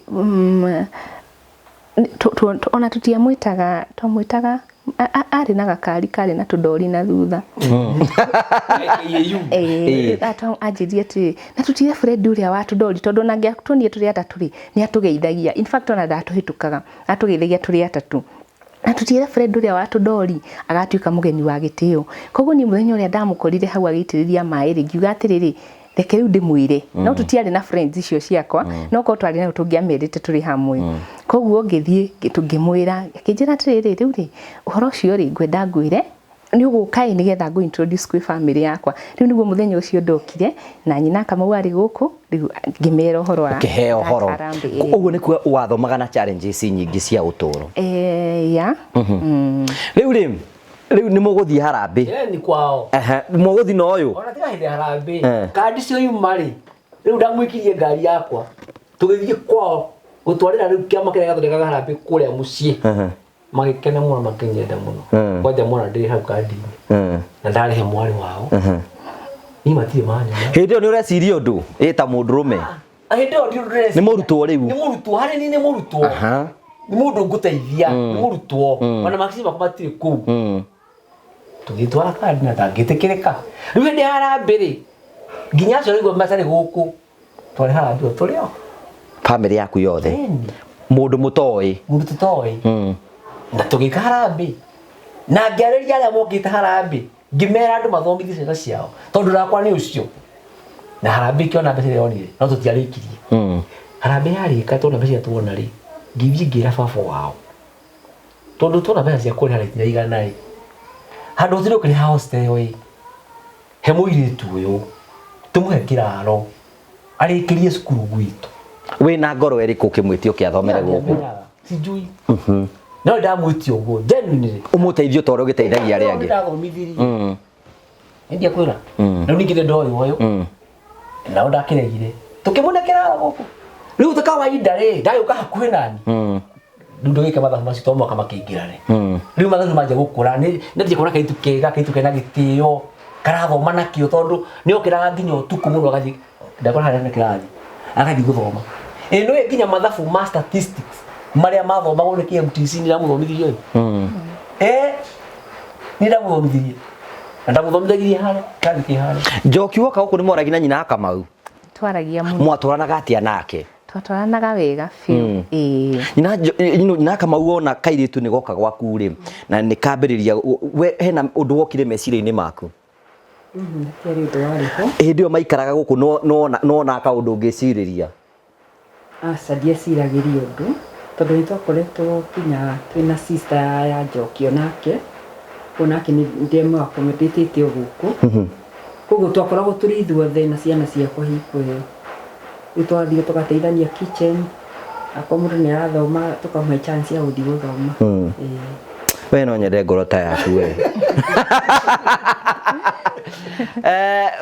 ona tũtiamwĩtaga, twamwĩtaga arĩ na gakari karĩ na tũndori na thutha. Anjĩrie atĩ na tũtige Fred ũrĩa wa tũndori, tondũ ona angĩatuonire tũrĩ atatũ rĩ, nĩ atũgeithagia. In fact ona ndatũhĩtũkaga, atũgeithagia tũrĩ atatũ. Na tũtigĩre Fred ũrĩa wa tũndori agatuĩka mũgeni wa gĩtĩo. Koguo niĩ mũthenya ũrĩa ndamũkorire hau agĩitĩrĩria maĩ rĩ, ngiuga atĩrĩrĩ, reke rĩu ndĩmwĩre. No tũtiarĩ na friends icio ciakwa, no korwo twarĩ nayo tũngĩamerĩte tũrĩ hamwe. Koguo ngĩthiĩ ngĩmwĩra, akĩnjĩra atĩrĩrĩ, rĩu rĩ, ũhoro ũcio rĩ, ngwenda ngwĩre nĩ ũgũka ĩ, nĩgetha ngũ introduce kwĩ family yakwa. Rĩu nĩguo mũthenya ũcio ndokire na nyina Kamau arĩ gũkũ, rĩu ngĩmera ũhoro wa Ũkĩheo ũhoro. harambee. Ũguo nĩkuo wathomaga na challenges nyingĩ cia ũtũũro. Ya. Rĩu rĩ, rĩu nĩ mũgũthiĩ harambee. Ni kwao. Ehe, mũgũthiĩ na ũyũ. Ona tiga hĩndĩ ya harambee. Kandi cio ima rĩ, Rĩu ndamũikirie ngari yakwa tũgĩthiĩ kwao gũtwarĩra rĩu kĩama kĩrĩa gĩathondekaga harambĩ kũrĩa mũciĩ. Magĩkena mũno, makĩnyenda mũno. Kwanja mwana ndĩ hau kandi-inĩ na ndarĩhe mwarĩ wao. Niĩ matirĩ manyona. Hĩndĩ ĩyo nĩ ũreciria ũndũ ĩ ta mũndũrũme? Hĩndĩ ĩyo ndirĩ ndĩreciria. Nĩ mũrutwo rĩu? Nĩ mũrutwo, harĩ niĩ nĩ mũrutwo. Nĩ mũndũ ngũteithia, nĩ mũrutwo. Ona makici makwa matirĩ kũu. Tũgĩtwara kandi na ndangĩtĩkĩrĩka. Rĩu hĩndĩ ya harambĩ rĩ, nginya acio rĩu matarĩ gũkũ, twarĩ harambĩ o tũrĩ o. Bamĩrĩ yaku yothe? Ĩni. Mũndũ mũtoĩ? Mũndũ tũtoĩ. Na tũgĩka harambĩ. Na ngĩarĩria arĩa mokĩte harambĩ, ngĩmera andũ mathomithie ciana ciao, tondũ rakwa nĩ ũcio. Na harambĩ ĩkĩona mbeca iria yonire, no tũtiarĩkirie. Harambĩ yarĩka tuona mbeca iria tuona rĩ, ngĩthiĩ ngĩra baba wao. Tondũ tuona mbeca cia kũrĩha rĩ itiraigana rĩ, handũ ũthiĩ ũkĩrĩha hostel ĩ, he mũirĩtu ũyũ, tũmũhe kĩraro, arĩkĩrie cukuru gwitũ. Wĩna ngoro ĩrĩkũ ũkĩmwĩtia ũke athomere gũkũ? Sijui. No ndamwĩtia ũguo, genuinely. Ũmũteithie ta ũrĩa ũgĩteithagia arĩa angĩ. Ndathomithirie. Nĩ kwĩra. Rĩu ningĩ ndoĩ ũyũ. Nao ndakĩregire. Tũkĩmũne kĩraro gũkũ. Rĩu ta kawaida rĩ, ndagĩũka hakuhĩ nani. Rĩu ndũgĩke mathabu macio to mwaka makĩingĩra rĩ. Rĩu mathabu manjia gũkũra, nĩ ndanjia kuona kairĩtu kega, kairĩtu kena gĩtĩo, karathoma nakĩo tondũ nĩ okĩraga nginya ũtukũ mũno agathiĩ, ndakora harĩa hena kĩrathi, agathiĩ gũthoma. Ĩ nĩũĩ nginya mathabu ma statistics marĩa mathomagwo nĩ KMTC nĩ ndamũthomithirie ũyũ. Nĩ ndamũthomithirie. Na ndamũthomithagirie harĩa, kĩrathi kĩ harĩa. Njoki woka gũkũ nĩ mwaragia na nyina wa Kamau? Twaragia mũno. Mwatwaranaga atĩa nake? Twatwaranaga wega biũ. Ĩĩ. Nyina Kamau wona kairĩtu nĩ goka gwaku rĩ, na nĩ kambĩrĩria, we hena ũndũ wokire meciria-inĩ maku? Hatiarĩ ũndũ warĩ ho. Hĩndĩ ĩyo maikaraga gũkũ nĩwonaga kaũndũ ũngĩcirĩria? Aca ndieciragĩria ũndũ, tondũ nĩ twakoretwo nginya twĩna sister ya Njoki onake, onake nĩ ndĩmũ accommodate o gũkũ. Koguo twakoragwo tũrĩ ithuothe na ciana ciakwa hingo ĩyo. Rĩu twathiĩ tũgateithania kitchen, akorwo mũndũ nĩ arathoma tũkamũhe chance ya gũthiĩ gũthoma. Ĩĩ. We no nyende ngoro ta yaku we.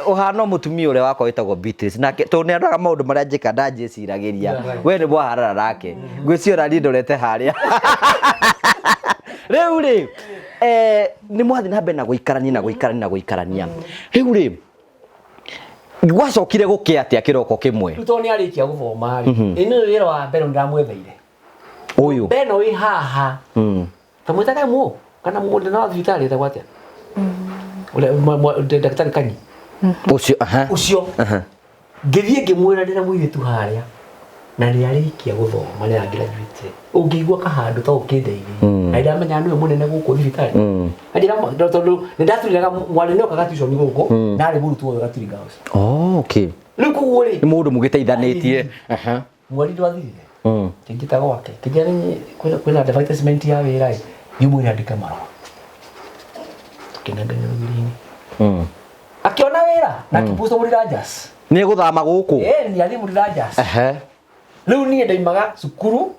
Ũhana mũtumia ũrĩa wakwa wĩtagwo Beatrice, nake tondũ nĩ andoraga maũndũ marĩa njĩka ndanjĩciragĩria, we nĩ mwaharana nake, ngwĩciria ona niĩ ndorete harĩa. Rĩu rĩ, nĩ mwathiĩ na mbere na gũikarania na gũikarania na gũikarania. Rĩu rĩ, gwacokire gũkĩa atĩa kĩroko kĩmwe? Rĩu tondũ nĩ arĩkia gũthoma rĩ, ĩ nĩ wĩra wa mbere ndamwetheire. Ũyũ. Mbere no wĩ haha. Ta mwĩtaga mũ kana mũndũ na thibitarĩ ĩtagwo atĩa? Ũrĩa ndagĩtarĩ Kanyi. Ũcio, aha. Ũcio. Ngĩthiĩ ngĩmwĩra ndĩna mũirĩtu harĩa na nĩ arĩkia gũthoma nĩ aragraduate. Ũngĩigua kahandũ ta ũkĩndeithie. Na ndamenya nĩwe mũnene gũkũ thibitarĩ. Anjĩra tondũ nĩ ndaturiraga mwarĩ nĩ okaga tuition gũkũ na arĩ mũrutwo ũyũ Gaturi Girls. Oh, okay. Rĩu koguo rĩ Nĩ mũndũ mũgĩteithanĩtie. Mweri ndwathirire. Kĩnjĩta gwake. Kĩnjĩra nĩ kwĩna advertisement ya wĩra ĩ. Thiĩ ũmwĩre andĩke marũa. Tũkĩnengerio rũgiri-inĩ. Akĩona wĩra na akĩpost Mũrirajas. Nĩ egũthama gũkũ? Ĩĩ, nĩ athiĩ Mũrirajas. Rĩu niĩ ndaimaga cukuru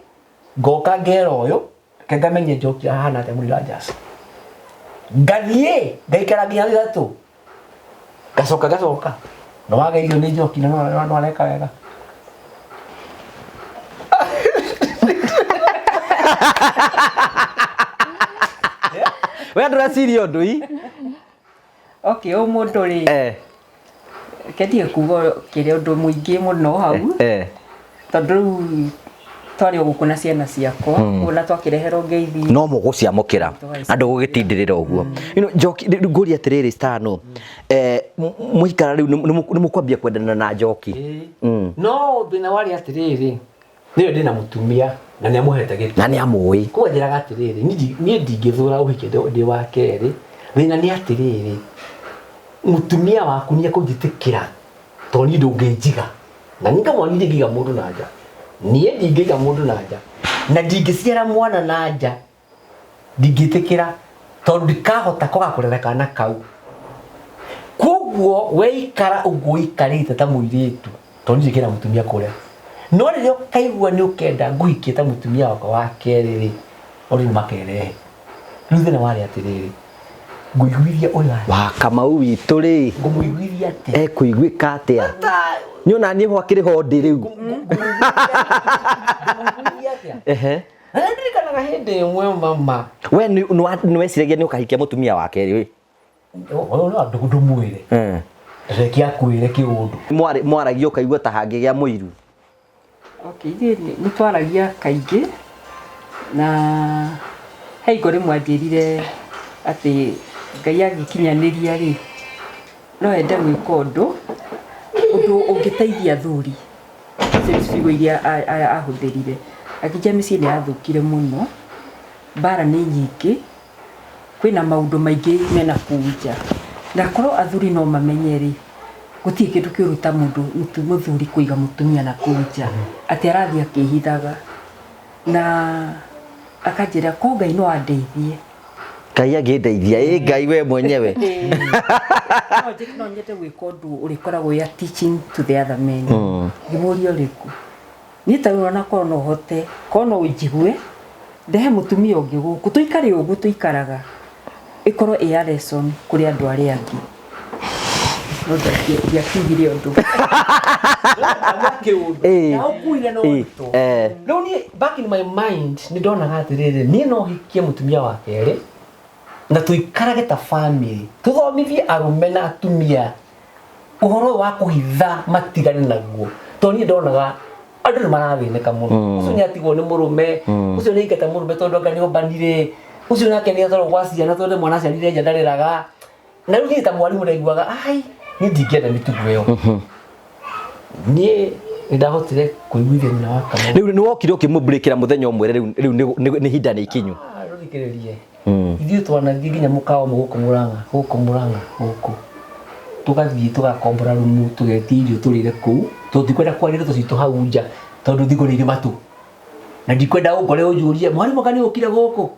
ngoka ngera ũyũ reke ngamenye Njoki ahana atĩa Mũrirajas. Ngathiĩ ngaikara nginya ithatũ. Ngacoka ngacoka. Na wageithio nĩ Njoki na no areka wega. We ndũreciria ũndũ i? Okay, ũyũ mũndũ rĩ, kendige kuga kĩrĩa ũndũ mũingĩ mũno hau. Tondũ rĩu twarĩ o gũkũ na ciana ciakwa, ona twakĩreherwo ngeithi. No mũgũciamũkĩra na ndũgũgĩtindĩrĩra ũguo. Njoki, rĩu ngũrie atĩrĩrĩ Stano, mũikara rĩu nĩ mũkwambia kwendana na Njoki? No thĩna warĩ atĩrĩrĩ, nĩwe ndĩna mũtumia na nĩ amũhete gĩtĩo. Na nĩ amũĩ. Koguo njĩraga atĩrĩrĩ, niĩ ndingĩthũra ũhiki ndĩ wa kerĩ, thĩna nĩ atĩrĩrĩ, mũtumia waku nĩ ekũnjĩtĩkĩra tondũ niĩ ndũngĩnjiga. Na niĩ ngamwĩra niĩ ndingĩiga mũndũ na nja. Niĩ ndingĩiga mũndũ na nja. Na ndingĩciara mwana na nja. Ndingĩtĩkĩra tondũ ndikahota kwaga kũrera kana kau. Koguo weikara ũguo ũikarĩte ta mũirĩtu, tondũ niĩ ndikĩrĩ na mũtumia kũrĩa. No rĩrĩa ũkaigua nĩ ũkenda ngũhikie ta mũtumia wakwa wa kerĩ rĩ, maũndũ nĩ makerehe. Rĩu thĩna warĩ atĩrĩrĩ, Ngũiguithia ũyũ atĩa? Wa Kamau witũ rĩ. Ngũmũiguithia atĩa? Ekũiguĩka atĩa? Nĩ ona niĩ ho akĩrĩ ho ndĩ rĩu. Ngũmũiguithia atĩa? Ehe. Na ndirikanaga hĩndĩ ĩmwe mama. We nĩ weciragia nĩ ũkahikia mũtumia wa kerĩ? Ũyũ no ndũmwĩre. Reke akwĩre kĩũndũ. Mwaragia ũkaigua ta hangĩgĩa mũiru. Okay, ithuĩ nĩ twaragia kaingĩ na he hingo rĩmwe anjĩrire atĩ Ngai angĩkinyanĩria rĩ, no ende gwĩka ũndũ, ũndũ ũngĩteithia athuri. Icio nĩ ciugo iria ahũthĩrire. Akĩnjĩra mĩciĩ nĩ yathũkire mũno, mbara nĩ nyingĩ, kwĩna maũndũ maingĩ mena kũu nja. Na korwo athuri no mamenye rĩ, gũtirĩ kĩndũ kĩũru ta mũndũ mũthuri kũiga mũtumia na kũu nja, atĩ arathiĩ akĩhithaga. Na akanjĩra ko Ngai no andeithie. Ngai angĩndeithia, ĩ Ngai we mwenyewe. No nyende gwĩka ũndũ ũrĩkoragwo wĩ a teaching to the other men. Ngĩmũria ũrĩkũ? Niĩ ta rĩu ona korwo no hote, korwo no ũnjigue, ndehe mũtumia ũngĩ gũkũ, tũikare ũguo tũikaraga, ĩkorwo ĩ a lesson kũrĩ andũ arĩa angĩ. No ndiakiugire ũndũ. Ĩ. Ndaũkuire na ũritũ. Rĩu niĩ back in my mind nĩ ndonaga atĩrĩrĩ, niĩ no hikie mũtumia wa kerĩ na tũikarage ta family, tũthomithie arũme na atumia ũhoro ũyũ wa kũhitha matigane naguo, tondũ niĩ ndonaga andũ nĩ marathĩnĩka mũno. Ũcio nĩ atigwo nĩ mũrũme, ũcio nĩ aingata mũrũme tondũ anga nĩ ombanire, ũcio nake nĩ atwarwo gwa ciana tondũ mwana aciarire nja ndarĩraga. Na rĩu niĩ ta mwarimũ ndaiguaga ai niĩ ndingĩenda mĩtugo ĩyo. Niĩ nĩ ndahotire kũiguithia nyina wa Kamau. Rĩu nĩ wokire ũkĩmũbreakĩra mũthenya ũmwe rĩu rĩu nĩ ihinda nĩ ikinyu. Rũthikĩrĩrie. Ithuĩ twanathiĩ nginya mũkawa ũmwe gũkũ Mũrang'a, gũkũ Mũrang'a, gũkũ. Tũgathiĩ tũgakombora rumu, tũgetia irio tũrĩre kũu, tondũ tikwenda kwaria ndeto citũ hau nja, tondũ thikũ nĩ irĩ matũ. Na ndikwenda ũngore ũnjũrie, mwarimũ anga nĩ ũkire gũkũ?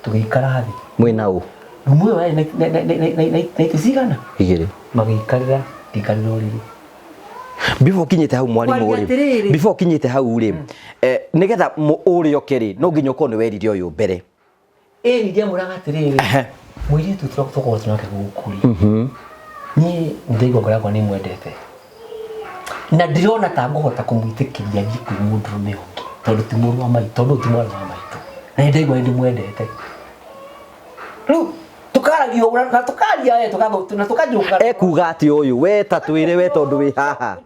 Tũgĩikara thĩ. Mwĩna ũ? Rumu ĩyo yarĩ na itĩ cigana? Igĩrĩ. Magĩikarĩra, ngĩikarĩra ũrĩrĩ. Before ũkinyĩte hau mwarimũ Kwaria rĩ, atĩrĩrĩ. before ũkinyĩte hau rĩ, nĩgetha ũrĩa ũke rĩ, no nginya ũkorwo nĩ werire ũyũ mbere. Ĩĩ ndiamwĩraga atĩrĩrĩ, mũirĩtu tũkorwo tũnake gũkũ rĩ, niĩ nĩndaigua ngoro yakwa nĩ ĩmwendete. Na ndĩrona ta ngũhota kũmwĩtĩkĩria athiĩ kwĩ mũndũrũme ũngĩ, tondũ ti mũrũ wa maitũ, tondũ ti mwarĩ wa maitũ. Na nĩndaigua nĩndĩmwendete. Rĩu tũkaragia ũguo na tũkaria we, na tũkanjũka. Ekuga atĩ ũyũ, we ta twĩre we tondũ wĩ haha.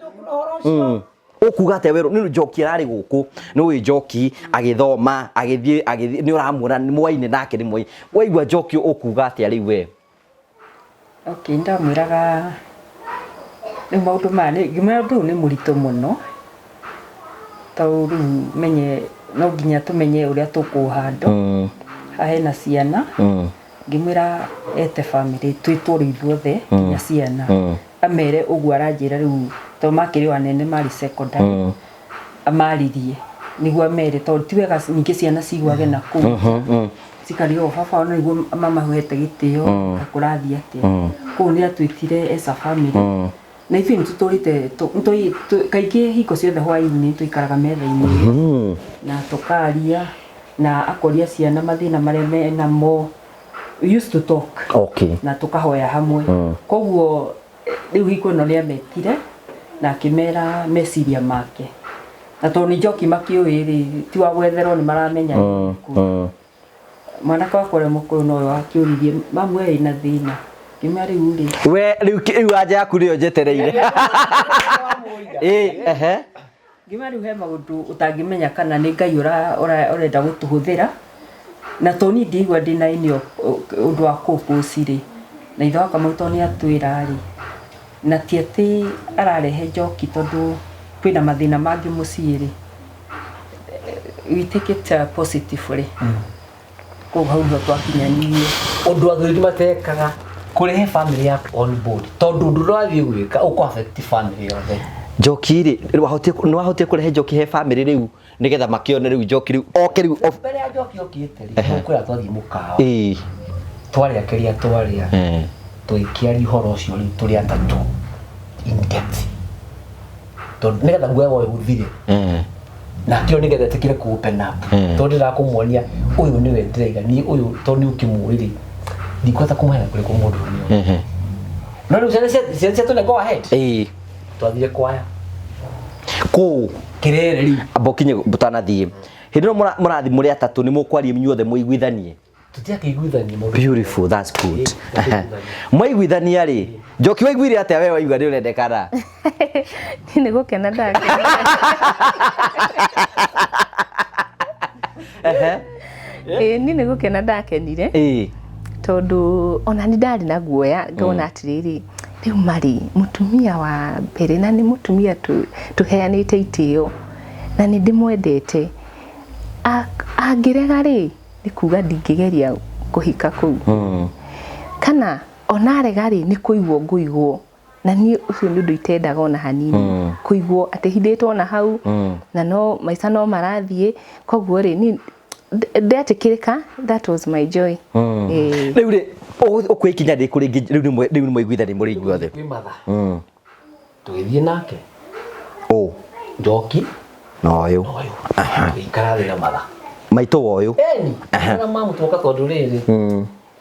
Ũkuga atĩa werũ, nĩ Njoki ararĩ gũkũ, nĩ ũĩ Njoki agĩthoma, agĩthiĩ, agĩthiĩ, nĩ ũramuona, nĩ mwaine nake nĩ mwaine. Waigua Njoki ũkuga atĩa rĩu we? Okay, ndamwĩraga rĩu maũndũ maya nĩ ngĩmwĩra ũndũ ũyũ nĩ mũritũ mũno, tondũ rĩu menye no nginya tũmenye ũrĩa tũkũũhandle. Haha hena ciana, ngĩmwĩra ete family twĩtwo rĩu ithuothe nginya ciana, amere ũguo aranjĩra rĩu tondũ makĩrĩ o anene marĩ secondary, amaririe nĩguo amere tondũ ti wega ningĩ ciana ciguage na kũu cikarigwo baba ona nĩguo mamahete gĩtĩo kũrathiĩ atĩa. Koguo nĩ atwĩtire as a family na ithuĩ nĩ tũtũrĩte kaingĩ hingo ciothe hwaĩ-inĩ tũikaraga metha-inĩ na tũkaria na akoria ciana mathĩna marĩa menamo. We used to talk. Na tũkahoya hamwe. Koguo rĩu hingo ĩno nĩ ametire na akĩmera meciria make. Na tondũ nĩ Njoki makĩũĩ rĩ, ti wa gwetherwo nĩ maramenya nĩ ũrĩkũ. Mwanake wakwa ũrĩa mũkũrũ nowe wakĩũririe, mamu we wĩna thĩna? Ngĩmwĩra rĩu rĩ. We rĩu anja yaku nĩyo njetereire. Ĩ, ehe. Ngĩmwĩra rĩu he maũndũ ũtangĩmenya kana nĩ Ngai ũrenda gũtũhũthĩra. Na tondũ niĩ ndiraigua ndĩna any ũndũ wa kũ-oppose rĩ, na ithe wa Kamau tondũ nĩ atwĩra rĩ, na ti atĩ ararehe Njoki tondũ kwĩna mathĩna mangĩ mũciĩ rĩ, we take it positively. Koguo hau nĩho twakinyanirie. Ũndũ athuri matekaga kũrehe family yaku on board, tondũ ũndũ ũrĩa wathiĩ gwĩka ũkũ affect family yothe. Njoki rĩ, nĩ wahotire kũrehe Njoki he family rĩu nĩgetha makĩone rĩu Njoki rĩu oke rĩu Mbere ya Njoki okĩte rĩ, kwĩra twathiĩ mũkawa. Twarĩa kĩrĩa twarĩa, tũgĩkĩaria ũhoro ũcio rĩu tũrĩ atatũ in depth. Tondũ nĩgetha guoya ũyũ ũthire. Na kĩo nĩgetha etĩkĩre kũ open up. Tondũ ndĩrakũmuonia ũyũ nĩwe ndĩraiga niĩ ũyũ tondũ nĩ ũkĩmũĩ rĩ. Ndikuhota kũmũheana kũrĩ kwa mũndũ ũrĩa. No rĩu ciana ciana ciatũne go ahead. Twathire kwaya. Kũu? Kĩrere rĩu. Amba ũkinye ũtanathiĩ. Hĩndĩ ĩno mũrathiĩ mũrĩ atatũ, nĩ mũkwaria inyuothe mũiguithanie? Tũtiakĩiguithania mũndũ. Beautiful, that's good. Ĩĩ. Mwaiguithania rĩ, Njoki, waiguire atĩa we waigua nĩ ũrendekana? Niĩ nĩ gũkena ndakena. Ĩĩ, niĩ nĩ gũkena ndakenire. Tondũ ona nĩ ndarĩ na guoya, ngona atĩrĩrĩ, rĩu marĩ mũtumia wa mbere na nĩ mũtumia tũheanĩte itĩo na nĩ ndĩmwendete, angĩrega rĩ, nĩ kuga ndingĩgeria kũhika kũu, kana ona arega rĩ, nĩ kũigwo ngũigwo, na niĩ ũcio nĩ ũndũ itendaga ona hanini, kũigwo atĩ hithĩtwo na hau na no maica no marathiĩ. Koguo rĩ, niĩ ndetĩkĩrĩka, that was my joy. Ĩĩ. Rĩu rĩ, ũkuoya ikinya rĩrĩkũ rĩngĩ rĩu? Rĩu nĩ mwaiguithania mũrĩ inyuothe? Kwĩ matha tũgĩthiĩ nake. Ũ? Njoki. Na ũyũ? Ũyũ tũgĩikara thĩ na matha. Maitũ wa ũyũ? Eni na mamu twoka, tondũ rĩrĩ,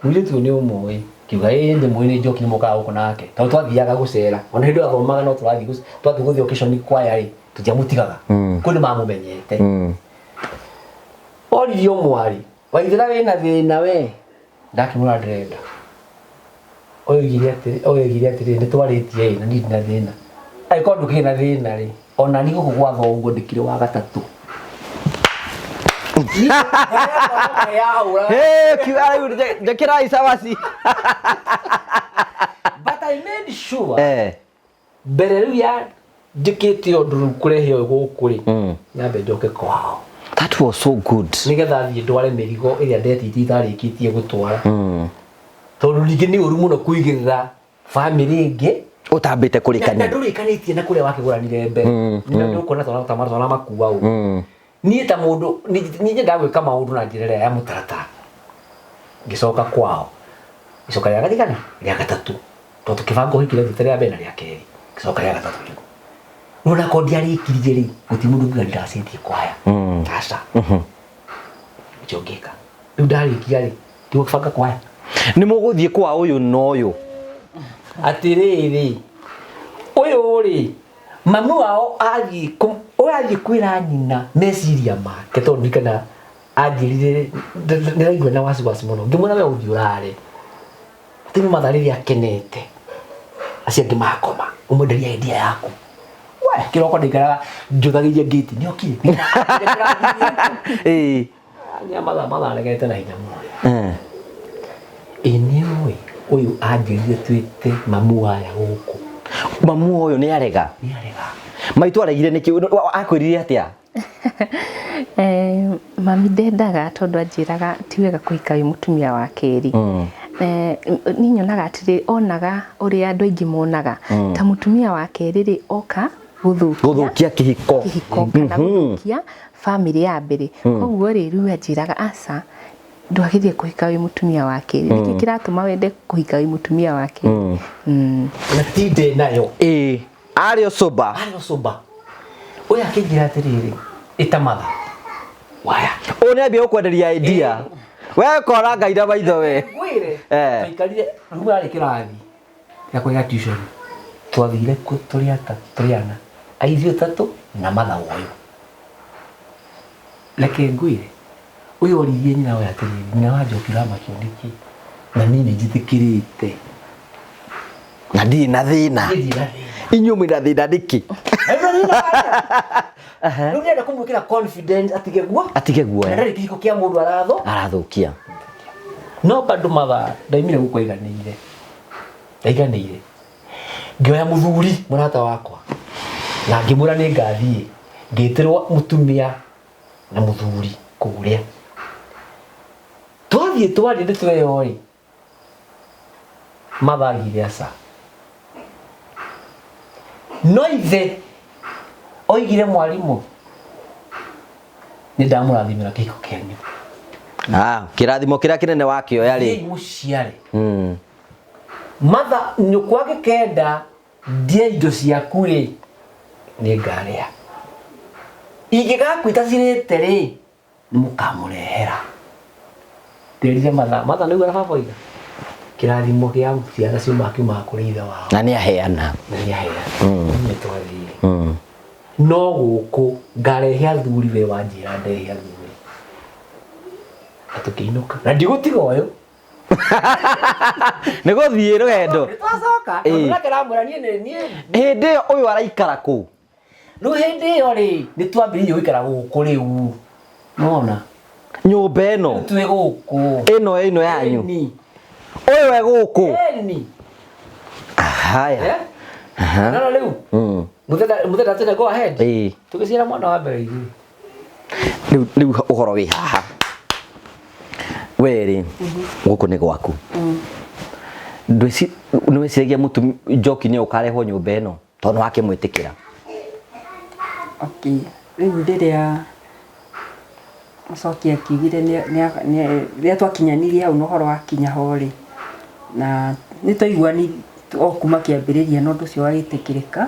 mũirĩtu ũyũ nĩ ũmũĩ? Kiuga ĩĩ, ndĩ mũĩ, nĩ Njoki, nĩ mũkaga gũkũ nake tondũ twathiaga gũcera ona hĩndĩ ĩyo athomaga, no tũrathiĩ twathiĩ gũthiĩ occasion kwaya rĩ, tũtiamũtigaga kũu, nĩ mamũmenyete. Oririo mwarĩ waithĩra wĩna thĩna we, ndakĩmwĩra ndĩrenda ũyũ, oigire atĩrĩ, ũyũ oigire atĩrĩ, nĩ twarĩtie ĩ, na niĩ ndina thĩna, angĩkorwo ndũkĩrĩ na thĩna rĩ, ona ni gũkũ gwa thoguo ndĩkĩrĩ wa gatatũ. Hey, kiuga rĩu njĩkĩrai cabaci. But I made sure mbere rĩu ya njĩkĩte ũndũ rĩu kũrehe ũyũ gũkũ rĩ, nyambe njoke kwao. That was so good. Nĩgetha thiĩ ndware mĩrigo ĩrĩa ndetĩtie itarĩkĩtie gũtwara, tondũ ningĩ nĩ ũru mũno kũigĩrĩra bamĩrĩ ĩngĩ ũtambĩte na kũrĩkania. Ndũrĩkanĩtie na kũrĩa wakĩgũranire mbere, na ndũkuona twana makua ũũ. Niĩ ta mũndũ niĩ nyendaga gwĩka maũndũ na njĩra ĩrĩa ya mũtaratara. Ngĩcoka kwao icoka rĩa gathigana rĩa gatatũ, tondũ tũkĩbanga ũhiki rĩathiĩte rĩa mbere na rĩa kerĩ, ngĩcoka rĩa gatatũ. Rĩu rĩu onakorwo ndiarĩkirie rĩ, gũtirĩ mũndũ ũngiuga ndiracentie kwaya, aca. Nĩkĩo ngĩka rĩu ndarĩkia rĩ, ndigũbanga kwaya. Nĩ mũgũthiĩ kwa ũyũ na ũyũ? Atĩrĩrĩ, ũyũ rĩ, mami wao athiĩ ũyũ athiĩ kwĩra nyina meciria make, tondũ ndirikana anjĩrire ndĩraigua na wasiwasi mũno. Ngĩmwĩra we ũthiĩ ũrare atĩ matha rĩrĩa akenete, acio angĩ makoma, ũmwenderia idea yaku we. Kĩroko ndaikaraga njũthagĩria ngĩti nĩ okire. Nĩ matha matha aregete na hinya mũno. Ĩ nĩ ũĩ ũyũ anjĩrire twĩte mamu waya gũkũ. Mamu ũyũ nĩ arega? Nĩ arega. Maitũ aregire nĩkĩ? Akwĩrire atĩa? Mami ndendaga, tondũ anjĩraga ti wega kũhika wĩ mũtumia wa kerĩ. Niĩ nyonaga atĩrĩ, onaga ũrĩa andũ aingĩ monaga ta mũtumia wa kerĩ rĩ, oka gũthũkia gũthũkia kĩhiko. Kĩhiko kana gũthũkia bamĩrĩ ya mbere. Koguo rĩ, rĩu anjĩraga aca, ndwagĩrĩire kũhika wĩ mũtumia wa kerĩ. Nĩkĩ kĩratũma wende kũhika wĩ mũtumia wa kerĩ? Na tinde nayo. Ĩĩ, arĩ o sober. Arĩ o sober. Ũyũ akĩnjĩra atĩrĩrĩ, ĩta matha waya. Ũyũ nĩ ambia gũkwenderia idea, we kora Ngai na maitho we. Ngwĩre. Eh. Twaikarire rĩu yarĩ kĩrathi gĩa kũrĩa tuition, twathire kuo tũrĩ atatũ, tũrĩ ana, aithuĩ atatũ na matha ũyũ. Reke ngwĩre, ũyũ oririe nyina we atĩrĩrĩ, nyina wa Njoki, ũramakio nĩkĩ na niĩ nĩ njĩtĩkĩrĩte? Na ndirĩ na thĩna. Niĩ ndirĩ na thĩna. Inyuĩ mwĩna thĩna nĩkĩ? Rĩu nĩenda kũmwĩkĩra confidence atige guo. Atige na guoya. Ndarĩ kĩhiko kĩa mũndũ aratho arathũkia. No bado matha ndaimire gũkũ aiganĩire, ndaiganĩire, ngĩoya mũthuri mũrata wakwa na ngĩmwĩra nĩ ngathiĩ ngĩtĩrwo mũtumia na mũthuri kũrĩa. Twathiĩ twaria nĩ tweyo rĩ, mathagire aca, no ithe oigire, mwarimũ, nĩ ndamũrathimĩra kĩhiko kĩanyu. Ah, kĩrathimo kĩrĩa kĩnene wakĩoya rĩ. Thiĩi mũciare. Matha nyũkwa angĩkenda ndie indo ciaku rĩ, nĩ ngarĩa, ingĩgakwĩta cirĩte rĩ, nĩ mũkamũrehera. Ndĩrire matha, matha nĩguo na baba oiga. Kĩrathimo gĩa ciana ciumaga kiumaga kũrĩ ithe wao. Na nĩ aheana. Na nĩ aheana. Nĩ twathiĩ. No gũkũ ngarehe athuri we wanjĩra ndehe athuri. Na tũkĩinũka. Na ndigũtiga ũyũ. Nĩ gũthiĩ rũgendo. Nĩ twacoka. Ĩĩ. Tondũ nake aramwĩra niĩ nĩ niĩ. Hĩndĩ ĩyo ũyũ araikara kũ? Rĩu hĩndĩ ĩyo rĩ nĩ twambĩrĩirie gũikara gũkũ rĩu. Nĩwona? Nyũmba ĩno. Twĩ gũkũ. Ĩno ĩno yanyu. Ĩni. Ũyũ e gũkũ. Ĩni. Haya. Eh? Aha. No rĩu. Mũthenya mũthenya tene go ahead. Ĩĩ. Tũgĩciara mwana wa mbere ithuĩ. Rĩu rĩu ũhoro wĩ haha. We rĩ, gũkũ nĩ gwaku. Ndwĩci nĩ wĩciragia mũtumia Njoki nĩ ũkarehwo nyũmba ĩno tondũ nĩ wakĩmwĩtĩkĩra. Okay, rĩu rĩrĩa Mũcoki akiugire rĩrĩa twakinyanirie hau na ũhoro wakinya ho rĩ, na nĩ twaiguanire o kuma kĩambĩrĩria na ũndũ ũcio wagĩtĩkĩrĩka,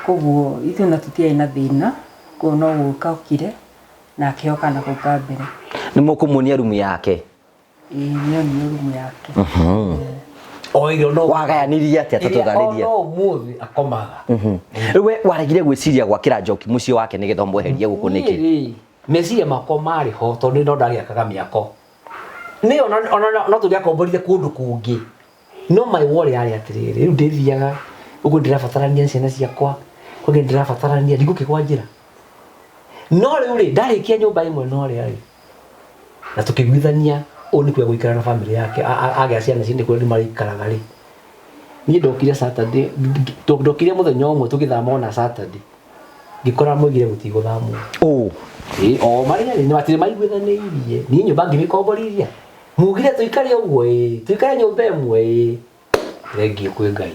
koguo ithuĩ ona tũtiarĩ na thĩna, koguo no gũka okire na akĩheo kana kau ka mbere. Nĩ mũkũmuonia rumu yake? Ĩĩ nĩ onio rumu yake. O ĩrĩa no Wagayanirie atĩa ta ĩrĩa tũtarĩrie? o no ũmũthĩ akomaga. Rĩu we waregire gwĩciria gwakĩra Njoki mũciĩ wake nĩgetha ũmweherie gũkũ nĩkĩ? Niĩ rĩ, meciria makwa marĩ ho tondũ no ndagĩakaga mĩako. Niĩ ona ona no tũngĩakomborire kũndũ kũngĩ. No my worry yarĩ atĩrĩrĩ, rĩu ndĩthiaga ũguo ndĩrabatarania ciana ciakwa, kũngĩ ndĩrabatarania ndigũkĩgwa njĩra. No rĩu rĩ, ndarĩkia nyũmba ĩmwe na ũrĩa rĩ, na tũkĩiguithania ũyũ nĩkuo egũikara na bamĩrĩ yake, agĩa ciana ici nĩkuo marĩikaraga rĩ. Niĩ ndokire Saturday, ndokire mũthenya ũmwe tũgĩthama ona Saturday, ngĩkora moigire gũtigũthamwo. Ũ. Ĩĩ, o marĩ erĩ nĩ matirĩ maiguithanĩirie. Niĩ nyũmba ngĩmĩkomborithia. Mugire tũikare ũguo ĩĩ, tũikare nyũmba ĩmwe ĩĩ. Thengiũ kwĩ Ngai.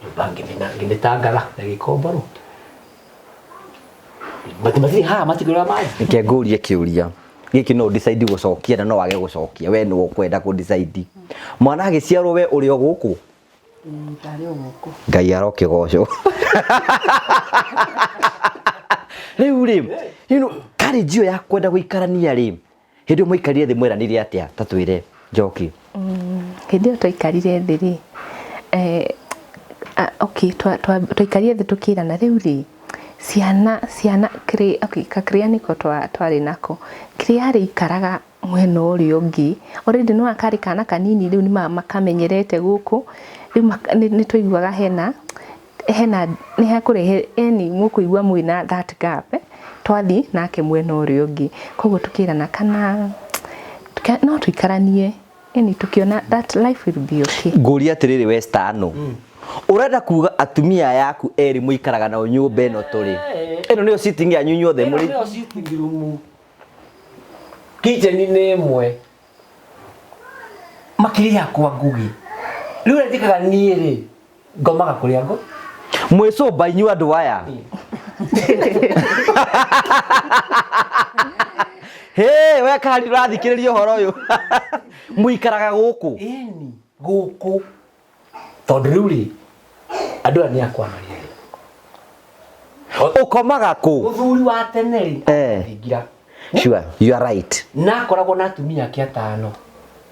Nyũmba ngĩmĩtangatha na ĩgĩkomborwo. Matirĩ haha matikũrĩra maĩ. Reke ngũrie kĩũria gĩkĩ no decide gũcokia na no wage gũcokia we nĩwe ũkwenda kũ decide. Mwana agĩciarwo we ũrĩ o gũkũ? Ndarĩ o gũkũ. Ngai arokĩgocwo. Rĩu rĩ, you know, courage ĩyo ya kwenda gũikarania rĩ, hĩndĩ ĩyo mwaikarire thĩ mweranire atĩa ta twĩre Njoki? Hĩndĩ ĩyo twaikarire thĩ rĩ, okay, twaikarire thĩ tũkĩrana rĩu rĩ, ciana ciana okay, kakĩrĩa nĩko twarĩ nako, kĩrĩa arĩikaraga mwena ũrĩa ũngĩ, already nĩ karĩ kana kanini rĩu nĩ makamenyerete gũkũ, rĩu nĩ twaiguaga hena hena nĩ hakũrehe yani mũkũigua mwĩna that gap twathiĩ nake mwena ũrĩa ũngĩ, koguo tũkĩrana kana no tũikaranie yani tukiona that life will be okay. Ngũria atĩrĩrĩ we Stano, ũrenda kuga atumia aya aku erĩ mũikaraga nao nyũmba ĩno tũrĩ, ĩno nĩyo sitting yanyu inyuothe Ĩno mũrĩ? nĩyo sitting room. Kitchen nĩ ĩmwe. Makĩria yakwa Ngugi. Rĩu ũrĩa njĩkaga niĩ rĩ, ngomaga kũrĩa ngo. Mwĩcũmba inyuĩ andũ aya. Hĩ, we Kari ũrathikĩrĩria ũhoro ũyũ. Mũikaraga gũkũ? Ĩni, gũkũ. Tondũ rĩu rĩ, andũ aya nĩ akwa marĩ erĩ. Ũkomaga kũ? Mũthuri wa tene rĩ, thingira. Sure, you are right. Na akoragwo na atumia ake atano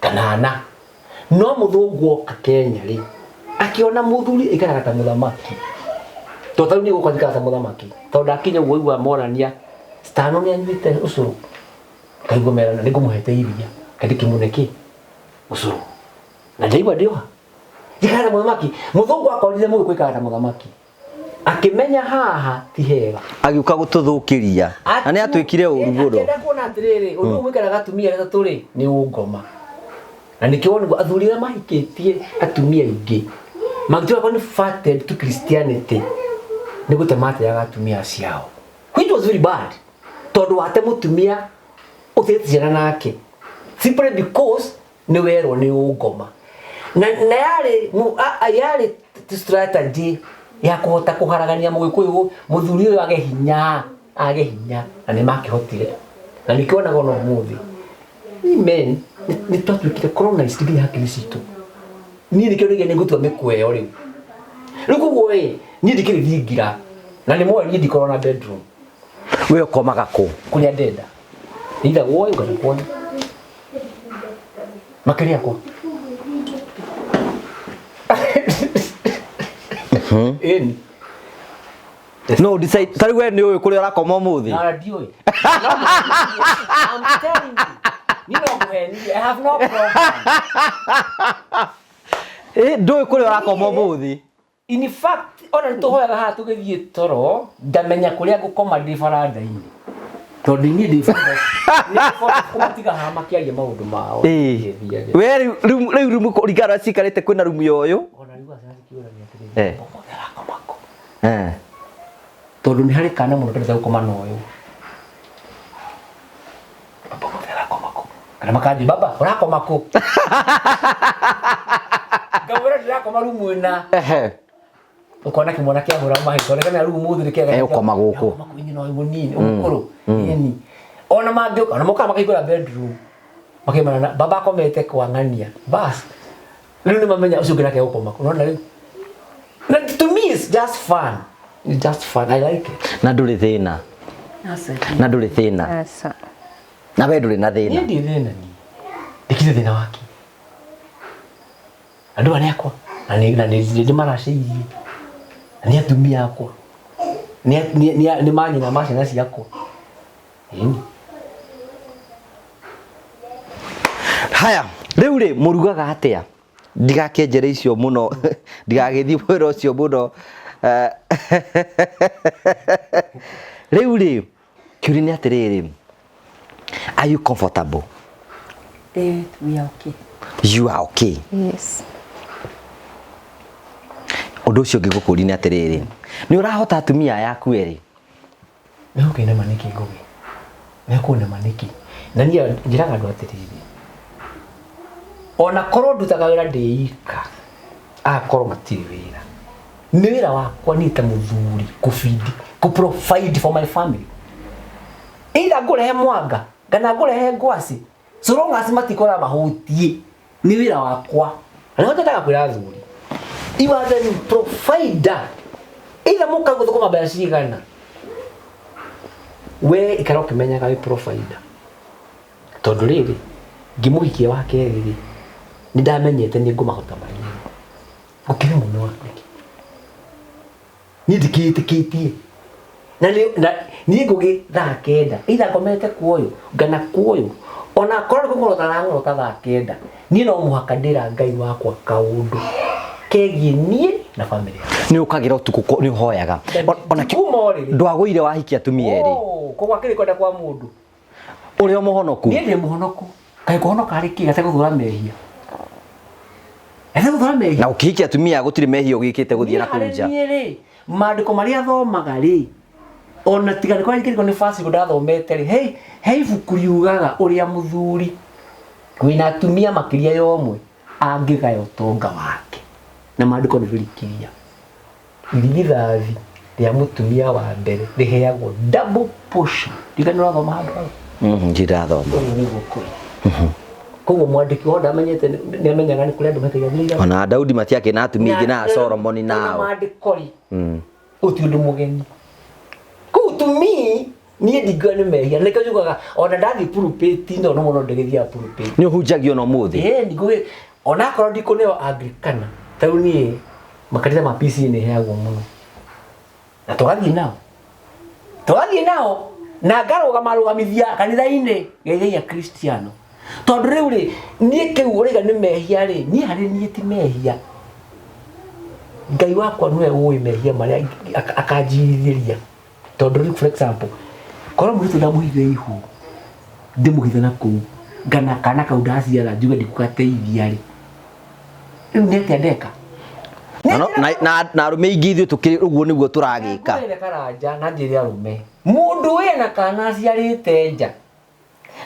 kana ana. No mũthũngũ oka Kenya rĩ, akĩona mũthuri aikaraga ta mũthamaki. To tarĩu niĩ gũkũ njikaraga ta mũthamaki. Tondũ ndakinya ũguo waigua monania Stano nĩ anyuĩte ũcũrũ. Ngaigua merana nĩ ngũmũhete iria. Kaĩ ndĩkĩmũne kĩ? Ũcũrũ. Na ndaigua ndĩoha. Njikaraga ta mũthamaki. Mũthũngũ akorire mũgĩkũyũ aikaraga ta mũthamaki. Akĩmenya haha ti hega. Agĩũka gũtũthũkĩria. Na nĩ atuĩkire ũru mũno. Akĩenda kuona atĩrĩrĩ, ũndũ ũyũ mũikaraga atumia arĩa atatũ rĩ, nĩ ũngoma. Na nĩkĩo wonagwo athuri arĩa mahikĩtie atumia aingĩ, mangĩtuĩka converted to Christianity, nĩ gũte mateaga atumia ciao. Which was very bad. Tondũ wate mũtumia ũtigĩte ciana nake. Simply because nĩ werwo nĩ ũngoma. Na, na yarĩ, yarĩ strategy ya kũhota kũharagania mũgĩkũyũ, mũthuri ũyũ age hinya, age hinya, na nĩ makĩhotire. Na nĩkĩo wonaga ona ũmũthĩ. We men, nĩ twatuĩkire colonized nginya hakiri citũ. Niĩ nĩkĩo ndoigire nĩ ngũtua mĩkwa ĩyo rĩu. Rĩu koguo ĩ, niĩ ndikĩrĩ thingira. Na nĩ moĩ niĩ ndikoragwo na bedroom. We ũkomaga kũ? Kũrĩa ndenda. Either gwoyo kana kwanyu. Makĩria kwa. Ĩni. No decide ta rĩu we nĩ ũĩ kũrĩa ũrakoma ũmũthĩ. Na ndiũĩ. I'm telling you. Niĩ no ngũhenirie. I have no problem. Ĩ, ndũĩ kũrĩa ũrakoma ũmũthĩ. In fact, ona nĩ tũhoyaga haha tũgĩthiĩ toro, ndamenya kũrĩa ngũkoma ndĩ baranda-inĩ. Tondũ niĩ ndĩ baranda. Kũmatiga haha makĩaria maũndũ mao. Ĩ. Ngĩthiage. We rĩu rĩu rĩu rumu kũringana na ũrĩa cikarĩte kwĩna rumu ya ũyũ. Ona rĩu ciana cikĩũrania atĩrĩrĩ, Eh. ũmũthĩ arakoma kũ? Eh. Tondũ nĩ harĩ kana mũno kendete gũkoma na ũyũ. Baba ũmũthĩ arakoma kũ? Kana makanjia, baba ũrakoma kũ? Ngamwĩra ndĩrakoma rumu ĩna. Ehe. Ũkona kĩmwana kĩahũra mahĩto reke na rumu mũthĩ kĩega. Egũkoma gũkũ. Egũkoma kũ nyina ũyũ mũnini ũmũkũrũ. Ĩni. Ona mangĩũka, ona mokaga makaihũra bedroom. Makĩmana na baba akomete kwa ng'ania. Bas. Rĩu nĩ mamenya ũcio ũngĩ nake egũkoma kũ. Nona rĩu. Na to me it's just fun. It's just fun. I like it. Na ndũrĩ thĩna. Aca. Na ndũrĩ thĩna. Aca. Na we ndũrĩ na Niĩ thĩna. ndirĩ thĩna niĩ. Ndikire thĩna wake. Andũ aya nĩ akwa. Na nĩ na nĩ ndĩmaracĩirie. Na nĩ atumia akwa. Nĩ nĩ nĩ nĩ manyina ma ciana ciakwa. Ĩni. Haya, rĩu rĩ mũrugaga atĩa? Ndigakĩenjere icio mũno, ndigagĩthiĩ mwena ũcio mũno. Eh, Rĩu rĩ, kĩũria nĩ atĩrĩrĩ, are you comfortable? Eh, we are okay. You are okay. Yes. Ũndũ ũcio ũngĩ ngũkũria nĩ atĩrĩrĩ, nĩ ũrahota atumia aya aku erĩ? Megũkĩnema nĩkĩ Ngũgĩ? Mekũnema nĩkĩ? Na niĩ njĩraga andũ atĩrĩrĩ, ona korwo ndutaga wĩra ndĩ ika, akorwo matirĩ wĩra, nĩ wĩra wakwa niĩ ta mũthuri kũbindi, kũ provide for my family. Either ngũrehe mwanga kana ngũrehe ngwacĩ, so long as matikora mahũtiĩ, nĩ wĩra wakwa. Na nĩho nyendaga kwĩra athuri, you are the provider. Either mũka gũthũkũma mbeca cigana, we ikara ũkĩmenyaga wĩ provider. Tondũ rĩrĩ, ngĩmũhikia wa kerĩ rĩ, nĩ ndamenyete nĩ ngũmahota marĩ erĩ. Gũkĩrĩ mũno nĩkĩ? Niĩ ndikĩĩtĩkĩtie. Na nĩ na niĩ ngũgĩ thaa kenda, either ngomete kwa ũyũ, ngana kwa ũyũ, ona akorwo nĩ kũng'orota arang'orota thaa kenda, niĩ no mũhaka ndĩra Ngai wakwa kaũndũ kegiĩ niĩ na family yakwa. Nĩ ũkagĩra ũtukũ nĩ ũhoyaga. Ona Kuma ũrĩrĩ. ndwagũire wahikia atumia erĩ. Oh, koguo akĩrĩ kwenda kwa mũndũ. Ũrĩ o mũhonoku. Niĩ ndĩ mũhonoku. Kaĩ kũhonoka arĩ kĩ gategũthũra mehia? Gategũthũra mehia. Na ũkĩhikia atumia gũtirĩ mehia ũgĩkĩte gũthiĩ na kũu nja. Niĩ rĩ, maandĩko marĩa thomaga rĩ, ona tiga nĩ kwarĩ kĩrĩko nĩ basi ndathomete rĩ, he he ibuku riugaga ũrĩa mũthuri wĩna atumia makĩria ya ũmwe angĩgaya ũtonga wake. Na maandĩko nĩ rĩrikiria. Irigithathi rĩa mũtumia wa mbere rĩheagwo double portion. Ndirikana ũrathoma handũ hau. Ndirathoma. Ũguo nĩguo kũrĩ. Koguo mwandĩki wothe amenyete nĩ amenyaga nĩ kũrĩ andũ metaigagĩrĩra. Ona Daudi matiakĩ na atumia aingĩ na Solomoni nao. Maandĩko rĩ, ũyũ ti ũndũ mũgeni. Kũu to me niĩ ndingiuga nĩ mehia. Nĩkĩo njugaga ona ndathiĩ pulpit no no mũno ndĩgĩthiaga pulpit. Nĩ ũhunjagia ona ũmũthĩ. Ĩĩ ndingũgĩ ona akorwo ndikũneo Anglikana ta rĩu niĩ makanitha ma PCA nĩ heagwo mũno. Na tũgathiĩ nao. Tũgathiĩ nao na ngarũgama rũgamithia kanitha-inĩ geithagia Kristiano. Tondũ rĩu rĩ niĩ kĩu ũraiga nĩ mehia rĩ, niĩ harĩ niĩ ti mehia. Ngai wakwa nĩwe ũĩ mehia marĩa akanjirithĩria. Tondũ rĩu for example, korwo mũirĩtu ndamũhithe ihu, ndĩmũhithe na kũu, ngana kana kau ndaciara njuge ndikũgateithia rĩ, rĩu nĩ atĩa ndeka? Na no- na- na- na arũme aingĩ ithuĩ tũkĩrĩ ũguo nĩguo tũragĩka. Ngwĩre karanja na njĩre arũme, mũndũ wĩna kana aciarĩte nja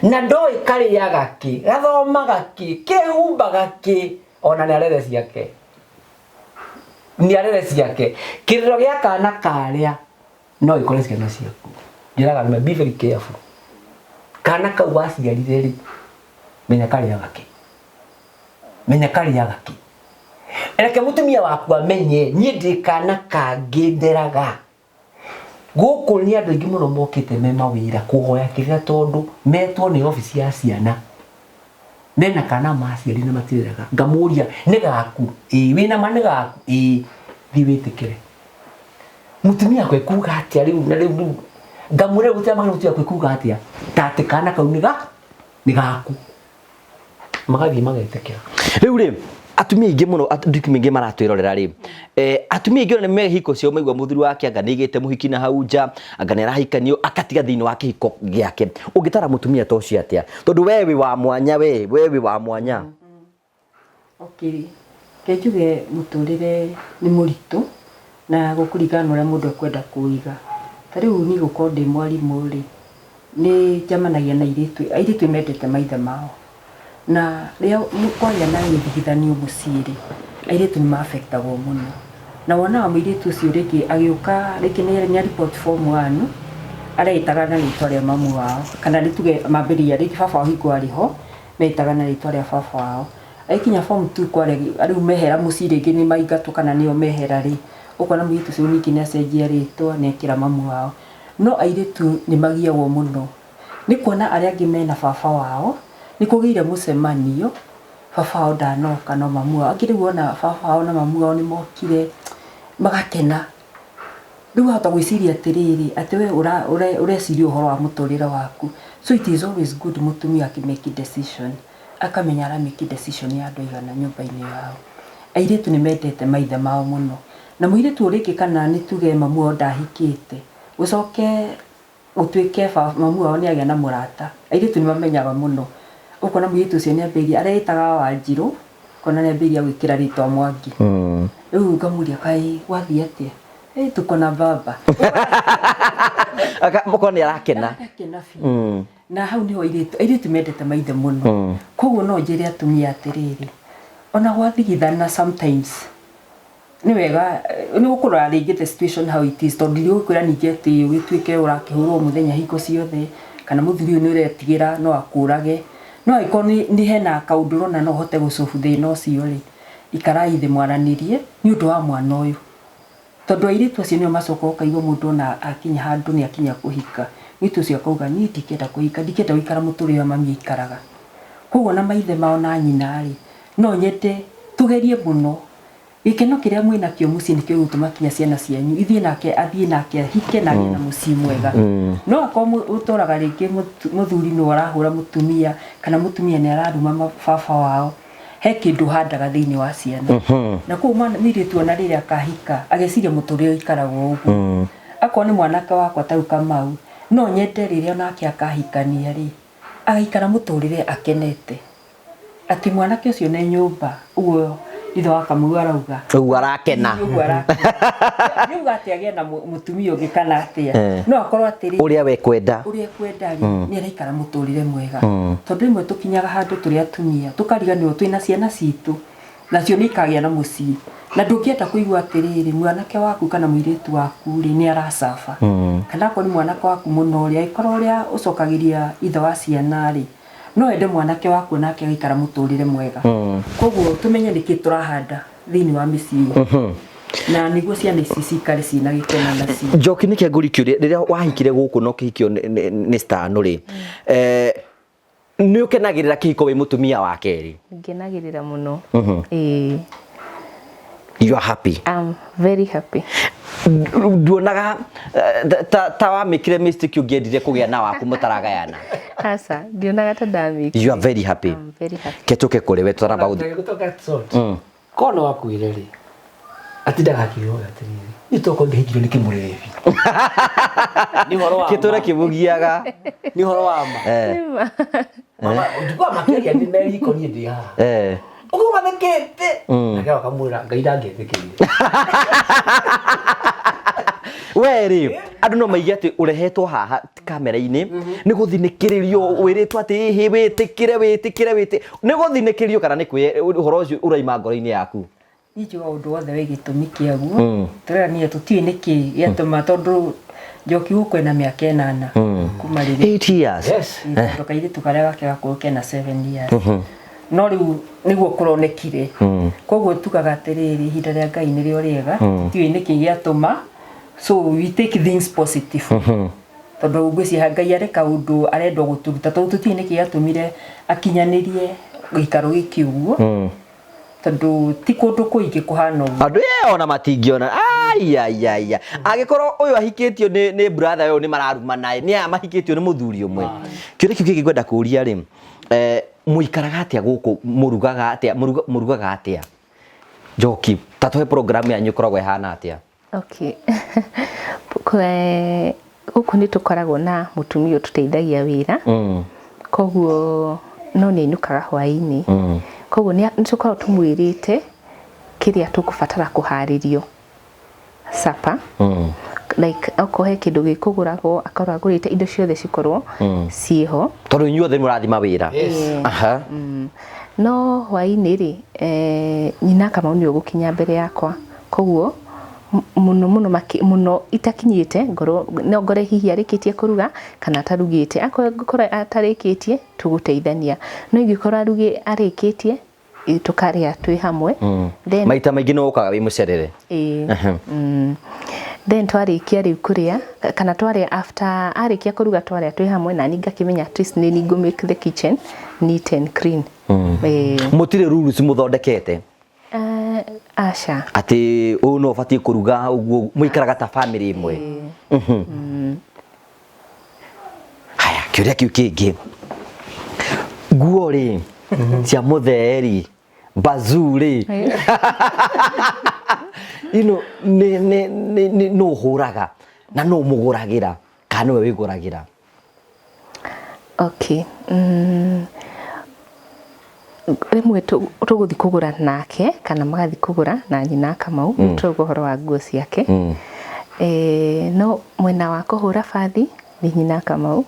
na ndoĩ karĩaga kĩ, gathomaga kĩ, kehumbaga kĩ, ona nĩ arere ciake. Nĩ arere ciake. Kĩrĩro gĩa kana karĩa no ĩkore ciana ciaku. Njĩraga arũme be very careful. Kana kau waciarire rĩ, menya karĩaga kĩ. Menya karĩaga kĩ. Reke mũtumia waku amenye niĩ ndĩ kana kangĩ nderaga. Gũkũ nĩ andũ aingĩ mũno mokĩte me mawĩra kũhoya kĩrĩra tondũ metwo nĩ obici ya ciana. Mena kana maciari na matireraga. Ngamũria nĩ gaku? Ĩĩ. Wĩna ma nĩ gaku? Ĩĩ. Thiĩ wĩtĩkĩre. Mũtumia akwa ekuga atĩa rĩu na rĩu rĩu ngamwĩra gũtirĩ magana mũtumia akwa ekuga atĩa ta atĩ kana kau nĩ ga nĩ gaku. Magathiĩ magetĩkĩra. Rĩu rĩ atumia aingĩ mũno nduki maingĩ maratwĩrorera rĩ atumia aingĩ ona nĩ hiko ciao maigua mũthuri wake anga nĩ aigĩte mũhiki na hau nja anga nĩ arahikanio akatiga thĩinĩ wa kĩhiko gĩake ũngĩtara mũtumia ta ũcio atĩa tondũ we wĩ wa mwanya we we wĩ wa mwanya. Okay, reke njuge mũtũrĩre nĩ mũritũ na gũkũringana na ũrĩa mũndũ ekwenda kũũiga. Ta rĩu niĩ gũkorwo ndĩ mwarimũ rĩ, nĩ njemanagia na airĩtu, airĩtu nĩ mendete maithe mao. Na rĩrĩa kwagĩa na gĩthigithanio mũciĩ rĩ, airĩtu nĩ ma affect agwo mũno. Na wonaga mũirĩtu ũcio rĩngĩ agĩũka rĩngĩ nĩ a report form one, areĩtaga na rĩtwa rĩa mamu wao, kana nĩ tuge mambĩrĩria rĩngĩ baba wao hingo arĩ ho, Meĩtaga na rĩtwa rĩa baba wao. Agĩkinya form two kwarĩa rĩu mehera mũciĩ rĩngĩ nĩ maingatwo kana nĩo mehera rĩ, ũkona mũirĩtu ũcio ningĩ nĩ acenjia rĩtwa nĩ ekĩra mamu wao. No airĩtu nĩ magiagwo mũno nĩ kuona arĩa angĩ mena baba wao, nĩ kũgĩire mũcemanio, baba wao ndanoka no mamu wao. Angĩ rĩu wona baba wao na mamu wao nĩ mokire magakena. Rĩu wahota gwĩciria atĩrĩrĩ, atĩ we ũreciria ũhoro wa mũtũrĩre waku. So it is always good mũtumia akĩ make decision, akamenya ara make decision ya andũ aigana nyũmba-inĩ yao. Airĩtu nĩ mendete maithe mao mũno. Na mũirĩtu ũyũ rĩngĩ kana nĩ tuge mamu wao ndahikĩte, gũcoke Gũtuĩke mamu wao nĩagĩa na mũrata. Airĩtu nĩmamenyaga mũno. Ũkona mũirĩtu ũcio nĩambĩrĩria, areĩtaga Wanjirũ, ũkona nĩambĩrĩria gwĩkĩra rĩtwa Mwangi. Rĩu ngamũria kaĩ gwathiĩ atĩa? Ĩ tuko na baba. Ũkona nĩarakena. Agakena biũ. Na hau nĩho airĩtu, airĩtu mendete maithe mũno. Koguo no njĩre atumia atĩrĩrĩ, ona gwathigithana sometimes, Nĩ wega nĩ ũkũrora rĩngĩ the situation how it is tondũ ndigũkwĩra ningĩ atĩ ũgĩtuĩke ũrakĩhũrwo mũthenya hingo ciothe kana mũthuri ũyũ nĩ ũretigĩra no akũrage. No angĩkorwo nĩ hena kaũndũ ũrona no ũhote gũ solve thĩna ũcio rĩ, ikarai thĩ mwaranĩrie nĩ ũndũ wa mwana ũyũ. Tondũ airĩtu acio nĩo macokaga ũkaigua mũndũ ona akinya handũ nĩ akinya kũhika, mũirĩtu ũcio akauga niĩ ndingĩenda kũhika, ndingĩenda gũikara mũtũrĩre ũrĩa mami aikaraga. Koguo ona maithe mao na nyina rĩ, no nyende tũgerie mũno Gĩkeno kĩrĩa mwĩ nakĩo mũciĩ nĩkĩo gĩgũtũma kinya ciana cianyu ithiĩ nake athiĩ nake ahike na agĩe na mũciĩ mwega. No akorwo ũtũraga rĩngĩ mũthuri nĩwe ũrahũra mũtumia kana mũtumia nĩ araruma baba wao, he kĩndũ ũhandaga thĩinĩ wa ciana. Na koguo mwana mũirĩtu ona rĩrĩa akahika ageciria mũtũrĩre ũikaragwo ũguo. Akorwo nĩ mwanake wakwa ta rĩu Kamau, no nyende rĩrĩa onake akahikania rĩ, agaikara mũtũrĩre akenete. Atĩ mwanake ũcio nĩ nyũmba ũguo ithe wa Kamau arauga. Ũguo arakena. Ũguo arakena. Ndiuga atĩ agĩe na mũtumia ũngĩ kana atĩa. Eh. No akorwo atĩrĩ. Ũrĩa we kwenda. Ũrĩa ekwenda rĩ, nĩ araikara mũtũrĩre mwega. Tondũ rĩmwe tũkinyaga handũ tũrĩ atumia tũkariganĩrwo twĩna ciana citũ nacio nĩ ikagĩa na mũciĩ. Na ndũngĩenda kũigua atĩrĩrĩ mwanake waku kana mũirĩtu waku rĩ nĩ aracaba. Kana akorwo nĩ mwanake waku mũno rĩ, angĩkorwo ũrĩa ũcokagĩria ithe wa ciana rĩ, no ende mwanake waku nake agaikara mũtũrĩre mwega koguo tũmenye nĩkĩ tũrahanda thĩinĩ wa mĩciĩ na nĩguo ciana ici cikare ciĩna gĩkeno nacio. Njoki nĩkĩ ngũri kĩũria rĩrĩa wahikire gũkũ na ũkĩhikio nĩ Stano rĩ, nĩ ũkenagĩrĩra kĩhiko wĩ mũtumia wa kerĩ? Ngenagĩrĩra mũno. Ĩĩ. You are happy? I'm very happy. Nduonaga ta, ta wamĩkire mistake ũngĩendire kũgĩa na waku mũtaragayana? Aca, ndionaga ta ndamĩkire. You are very happy. I'm very happy. Ke tũke kũrĩ we tũtaramba gũthiĩ. Gũtoka salt. Korwo no akuire rĩ, atindaga akiuga atĩrĩrĩ, niĩ tokorwo ngĩhikirio nĩ kĩmũrebi. Nĩ ũhoro wa ma. Kĩtũre kĩmũgiaga. Nĩ ũhoro wa ma. Mama, njiguaga makĩaria nĩ me riko niĩ ndĩ haha. Ũguo mathekete. Nake akamwĩra Ngai ndangĩtĩkĩria. We rĩ, andũ no maige atĩ ũrehetwo haha kamera-inĩ nĩ gũthinĩkĩrĩrio wĩrĩtwo atĩ ĩhĩ wĩtĩkĩre wĩtĩkĩre wĩtĩ nĩ gũthinĩkĩrio kana nĩ kwĩ ũhoro ũcio ũraima ngoro-inĩ yaku? Niĩ njugaga ũndũ wothe wĩ gĩtũmi kĩaguo. Tũrerania tũtiũĩ nĩkĩ gĩatũma tondũ Njoki gũkũ ena mĩaka ĩnana kuma rĩrĩa 8 years. Yes. Tondũ kairĩtu karĩa gake gakũrũ kena 7 years. No rĩu nĩguo kũronekire. Koguo tugaga atĩrĩrĩ, ihinda rĩa Ngai nĩrĩo rĩega, tũtiũĩ nĩkĩ gĩatũma, so we take things positive. Tondũ ngwĩciria Ngai arĩ kaũndũ arenda gũtũruta, tondũ tũtiũĩ nĩkĩ gĩatũmire akinyanĩrie gĩikaro gĩkĩ ũguo. Tondũ ti kũndũ kũingĩ kũhana ũguo. Andũ ĩ ona matingĩona aiaiaia angĩkorwo ũyũ ahikĩtio nĩ nĩ brother ũyũ nĩ mararumana ĩ nĩ aya mahikĩtio nĩ mũthuri ũmwe. Kĩũria kĩu kĩngĩ ngwenda kũria rĩ, eh, mũikaraga atĩa gũkũ, mũrugaga atĩa, mũrugaga atĩa? Njoki, ta tũhe program yanyu ĩkoragwo ĩhana atĩa? Okay. Gũkũ nĩ tũkoragwo na mũtumia ũtũteithagia wĩra. Koguo no nĩ ainũkaga hwaĩ-inĩ. Koguo nĩ tũkoragwo tũmwĩrĩte kĩrĩa tũkũbatara kũharĩrio supper. Like okorwo he kĩndũ gĩkũgũragwo akorwo agũrĩte indo ciothe cikorwo ciĩho. Tondũ inyuothe nĩ mũrathiĩ mawĩra. Aha. No hwaĩ-inĩ rĩ, nyina Kamau nĩwe ũgũkinya mbere yakwa. Koguo mũno mũno mũno itakinyĩte ngorwo no ngore hihi arĩkĩtie kũruga kana atarugĩte. Akorwo ngũkora atarĩkĩtie tũgũteithania, no ingĩkorwo arĩkĩtie tũkarĩa twĩ hamwe. Then maita maingĩ nĩ ũkaga wĩ mũcerere. Ĩĩ. Then twarĩkia rĩu kũrĩa kana twarĩa after arĩkia kũruga twarĩa twĩ hamwe na niĩ ngakĩmenya at least nĩ niĩ ngũ make the kitchen neat and clean. Ĩĩ. Mũtirĩ rules mũthondekete? Aca. Atĩ ũyũ no ũbatiĩ kũruga ũguo, mũikaraga ta family ĩmwe. Haya, kĩũria kĩu kĩngĩ, nguo rĩ cia mũthee rĩ, bazuu rĩ, you know, nĩ nĩ nĩ nĩ nũ ũhũraga na nũ ũmũgũragĩra kana nĩwe wĩgũragĩra? Okay. Rĩmwe tũgũthiĩ kũgũra nake kana magathiĩ kũgũra na nyina Kamau, tũrauga ũhoro wa nguo ciake. No mwena wa kũhũra bathi nĩ nyina Kamau.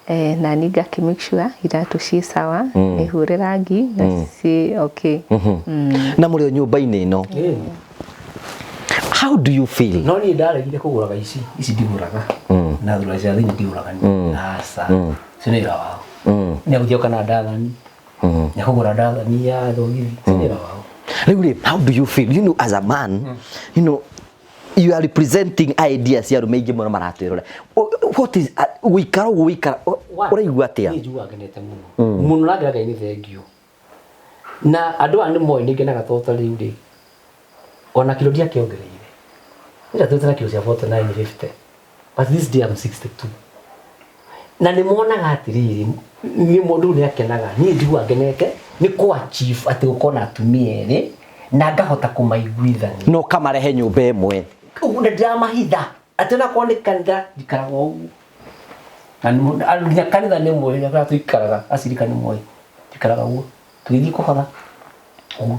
Na niĩ ngakĩ make sure iratũ ciĩ sawa, nĩ hũre rangi na ciĩ okay. Na mũrĩ o nyũmba-inĩ ĩno, how do you feel? No niĩ ndaregire kũgũraga ici, ici ndigũraga. Na thura cia thĩinĩ ndigũraga niĩ. Aca. Ũcio nĩ wĩra wao. Nĩ agũthiĩ oka na ndathani. Nĩ akũgũra ndathani ya thogithi. Ũcio nĩ wĩra wao. Rĩu rĩ, how do you feel? You know, as a man, you know, you are representing ideas cia arũme aingĩ mũno maratwĩrora. What is gũikara ũguo ũikara, ũraigua atĩa? Niĩ njiguaga ngenete mũno. Mũno na ngera Ngai nĩ thengiũ. Na andũ aya nĩ moĩ nĩ ngenaga tondũ ta rĩu rĩ, ona kiro ndiakĩongereire. Niĩ ndatũrĩte na kiro cia 49, 50. But this day I'm 62. Na nĩ monaga atĩrĩrĩ, nĩ mũndũ nĩ akenaga. Niĩ njiguaga ngenete nĩ kũ achieve atĩ gũkorwo na atumia erĩ na ngahota kũmaiguithania. Na ũkamarehe nyũmba ĩmwe. Ũguo na ndiramahitha. Atĩ onakorwo nĩ kanitha njikaraga ũguo. Na nginya kanitha nĩ moĩ kũrĩa tũikaraga, acirika nĩ moĩ tũikaraga ũguo. Tũgĩthiĩ kũhotha ũguo.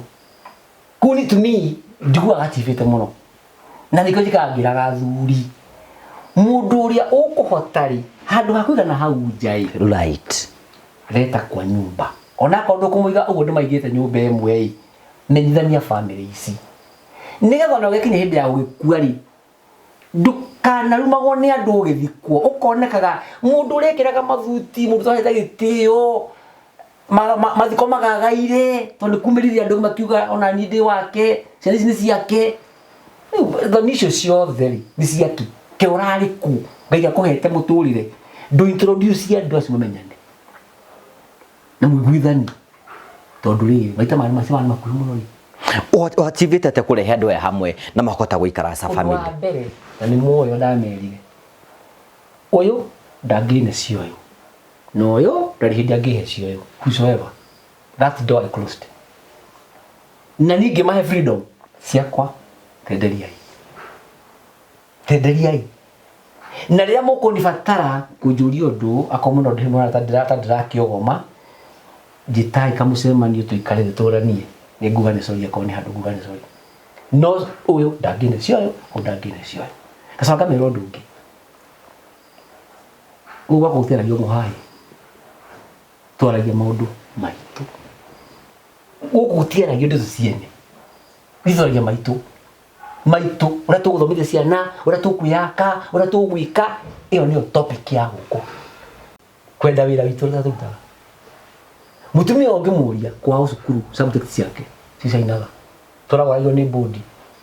Kũu nĩ to me njiguaga achievĩte mũno. Na nĩkĩo njikaraga ngĩraga athuri, mũndũ ũrĩa ũkũhota rĩ, handũ ha kũigana hau nja ĩ, leta kwa nyumba. Onakorwo ndũkũmũiga ũguo ndũmaigĩte nyũmba ĩmwe ĩ, menyithania famĩlĩ ici. Nĩgetha ona ũgĩkinya hĩndĩ ya gũgĩkua rĩ, ndũkanarumagwo nĩ andũ ũgĩthikwo, ũkonekaga mũndũ ũrekĩraga mathuti, mũndũ ũtarahete gĩtĩo, mathiko magagaire, tondũ nĩ kumĩrire andũ makiuga ona niĩ ndĩ wake, ciana ici nĩ ciake. Rĩu thoni icio ciothe rĩ, nĩ ciakĩ? Ke ũrarĩ kũ? Ngai akũhete mũtũrĩre, ndũ introduce andũ acio mamenyane na mũiguithanie, tondũ rĩrĩ maita marĩ macio marĩ makuhĩ mũno rĩ. Ũachivĩte atĩa kũrehe andũ aya hamwe na makahota gũikara as a Ũndũ wa family? mbere na nĩ moĩ ndamerire, ũyũ ndangĩne cioyo na ũyũ ndarĩ hĩndĩ angĩhe cioyo, whosoever, that door I closed. Na niĩ ngĩmahe freedom ciakwa, tenderiai, tenderiai. Na rĩrĩa mũkũnibatara kũnjũria ũndũ, akorwo mũno ndĩ mũrata ndĩrata ndĩrakĩogoma, njĩtai kamũcemanio tũikare thĩ tũranie, nĩ nguga nĩ sorry akorwo nĩ handũ nguga nĩ sorry. No ũyũ ndangĩne cioyo, ũyũ ndangĩne cioyo. Ngacoka ngamera ũndũ ũngĩ, gũkũ gwakwa gũtiaragio mũhaĩ, twaragia maũndũ maitũ. Gũkũ gũtiaragio ndeto ciene, ithuĩ twaragia maitũ. Maitũ, ũrĩa tũgũthomithia ciana, ũrĩa tũkwĩyaka, ũrĩa tũgwĩka, ĩyo nĩyo topic ya gũkũ. Kwenda wĩra witũ ũrĩa tũrutaga. Mũtumia ũngĩmũria kwao cukuru subject ciake cicainaga, tũragwaragio nĩ board,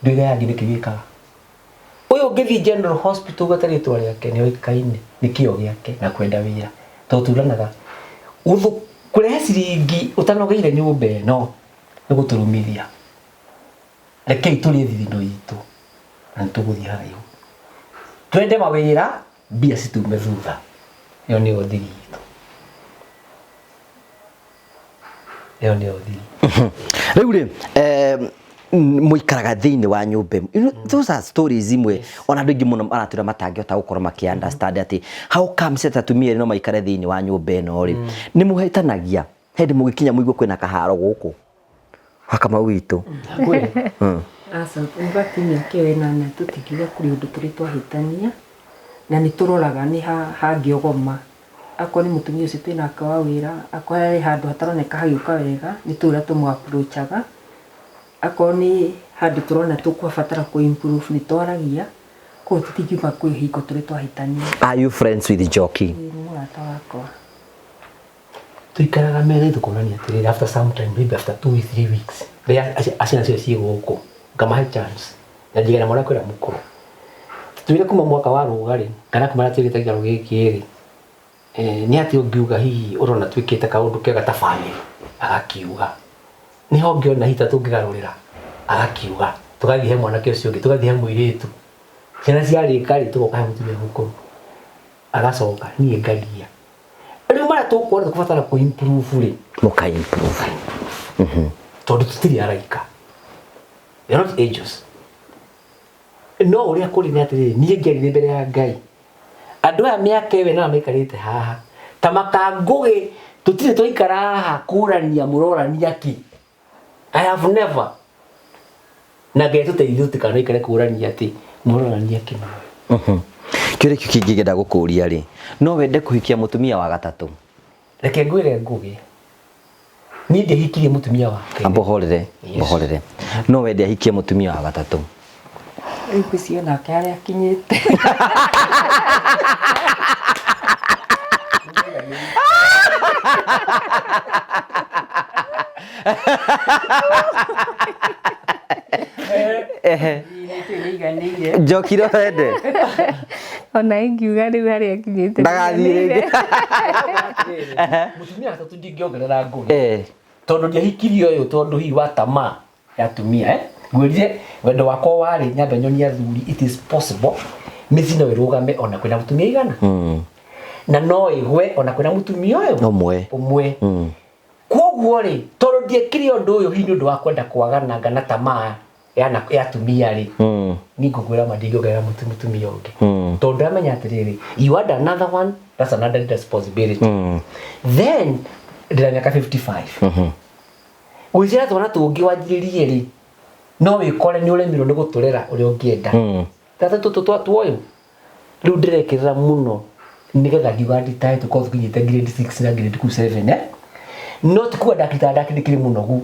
ndwĩre yangĩ nĩkĩ gĩkaga. Ũyũ ũngĩthiĩ General Hospital ũgwete rĩtwa rĩake nĩ oĩkaine nĩ kĩo gĩake na kwenda wĩra. Tondũ turanaga kũrehe ciringi ũtanogeire nyũmba ĩno. Nĩ gũtũrumithia. Rekei tũrĩe thithino itũ na nĩ tũgũthiĩ haraihu. Twende mawĩra mbia citume thutha. Ĩyo nĩyo thiri itũ. Ĩyo nĩyo thiri. Rĩu rĩ mũikaraga thĩinĩ wa nyũmba ĩmwe. You know, those are stories imwe ona andũ aingĩ mũno maratwĩra matangĩhota gũkorwo makĩ understand atĩ how comes atĩ atumia erĩ no maikare thĩinĩ wa nyũmba ĩno rĩ. Nĩ mũhĩtanagia hĩndĩ mũgĩkinya mũigue kwĩna kaharo gũkũ Wakamau witũ. Aca, in fact mĩaka ĩyo ĩnana tũtingiuga kũrĩ ũndũ tũrĩ twahĩtania na nĩ tũroraga nĩ ha hangĩogoma. Akorwo nĩ mũtumia ũcio twĩ nake wa wĩra, akorwo harĩ handũ hataroneka hagĩũka wega, nĩ tũĩ ũrĩa tũmũ approach aga. Akorwo nĩ handũ tũrona tũkũbatara kũ improve nĩ twaragia, koguo tũtingiuga kwĩ hingo tũrĩ twahĩtania. Are you friends with Njoki? Ĩĩ nĩ mũrata wakwa. Tũikaraga metha tũkonania atĩrĩrĩ after some time maybe after 2 3 weeks rĩrĩa ciana ciothe ciĩ gũkũ ngamahe chance na njigana mwana kwĩra mũkũrũ twĩre kuma mwaka wa rũga rĩ kana kuma rĩrĩa twĩkĩte gĩikaro gĩkĩ rĩ nĩ atĩa ũngiuga hihi ũrona twĩkĩte kaũndũ kega ta family agakiuga nĩho ngĩona hihi ta tũngĩgarũrĩra agakiuga tũgathiĩ he mwanake ũcio ũngĩ tũgathiĩ he mũirĩtu ciana ciarĩka rĩ tũgoka he mũtumia mũkũrũ agacoka niĩ ngaria rĩu marĩa tũkuona tũkũbatara kũ improve rĩ Mũka improve. Tondũ tũtirĩ araika, we are not angels. No ũrĩa kũrĩ nĩ atĩrĩrĩ, niĩ ngĩarire mbere ya Ngai andũ aya mĩaka ĩyo ĩnana maikarĩte haha ta makangũgĩ tũtirĩ twaikara haha kũrania mũrorania kĩ. I have never na Ngai tũteithie tũtikanaikare kũrania atĩ mũrorania kĩ muoyo. Kĩũria kĩu kĩngĩ ngĩenda gũkũria rĩ, no wende kũhikia mũtumia wa gatatũ? Reke ngwĩre Ngũgĩ, niĩ ndiahikirie mũtumia wa kerĩ. Amba ũhorere. Ũhorere, no wende ahikie mũtumia wa gatatũ? Rĩu ngwĩciria nake harĩa akinyĩte. Nĩiganĩire. Njoki, no wende? Ona ingiuga rĩu harĩa akinyĩte. Ndagathiĩ rĩngĩ. Mũtumia wa gatatũ ndingĩongerera, Ngũgĩ, tondũ ndiahikirie ũyũ tondũ hihi wa tamaa ya atumia, eh? Ngwĩrire wendo wakwa warĩ nyambe nyonie athuri it is possible mĩciĩ no ĩrũgame ona kwĩna mũtumia igana na no ĩgwe ona kwĩna mũtumia ũyũ ũmwe. Ũmwe. Koguo rĩ, tondũ ndiekire ũndũ ũyũ hihi nĩ ũndũ wa kwenda kwagananga na tamaa ya atumia rĩ, niĩ ngũkwĩra ma ndingĩongerera mũtumia ũngĩ tondũ ndamenya atĩrĩrĩ, you add another one, that's another responsibility. Then ndĩna mĩaka 55, gwĩciria twana tũngĩ wanjĩrĩrie rĩ, no wĩkore nĩ ũremirwo nĩ gũtũrera ũrĩa ũngĩenda. Tata tũtũ tuoyũ rĩu ndĩrekĩrĩra mũno nĩgetha ngiuga nditae tũkorwo tũkinyĩte grade 6 na grade 7, eh? No ti kuga ndakĩritaga ndakĩrĩkĩrĩ mũnogu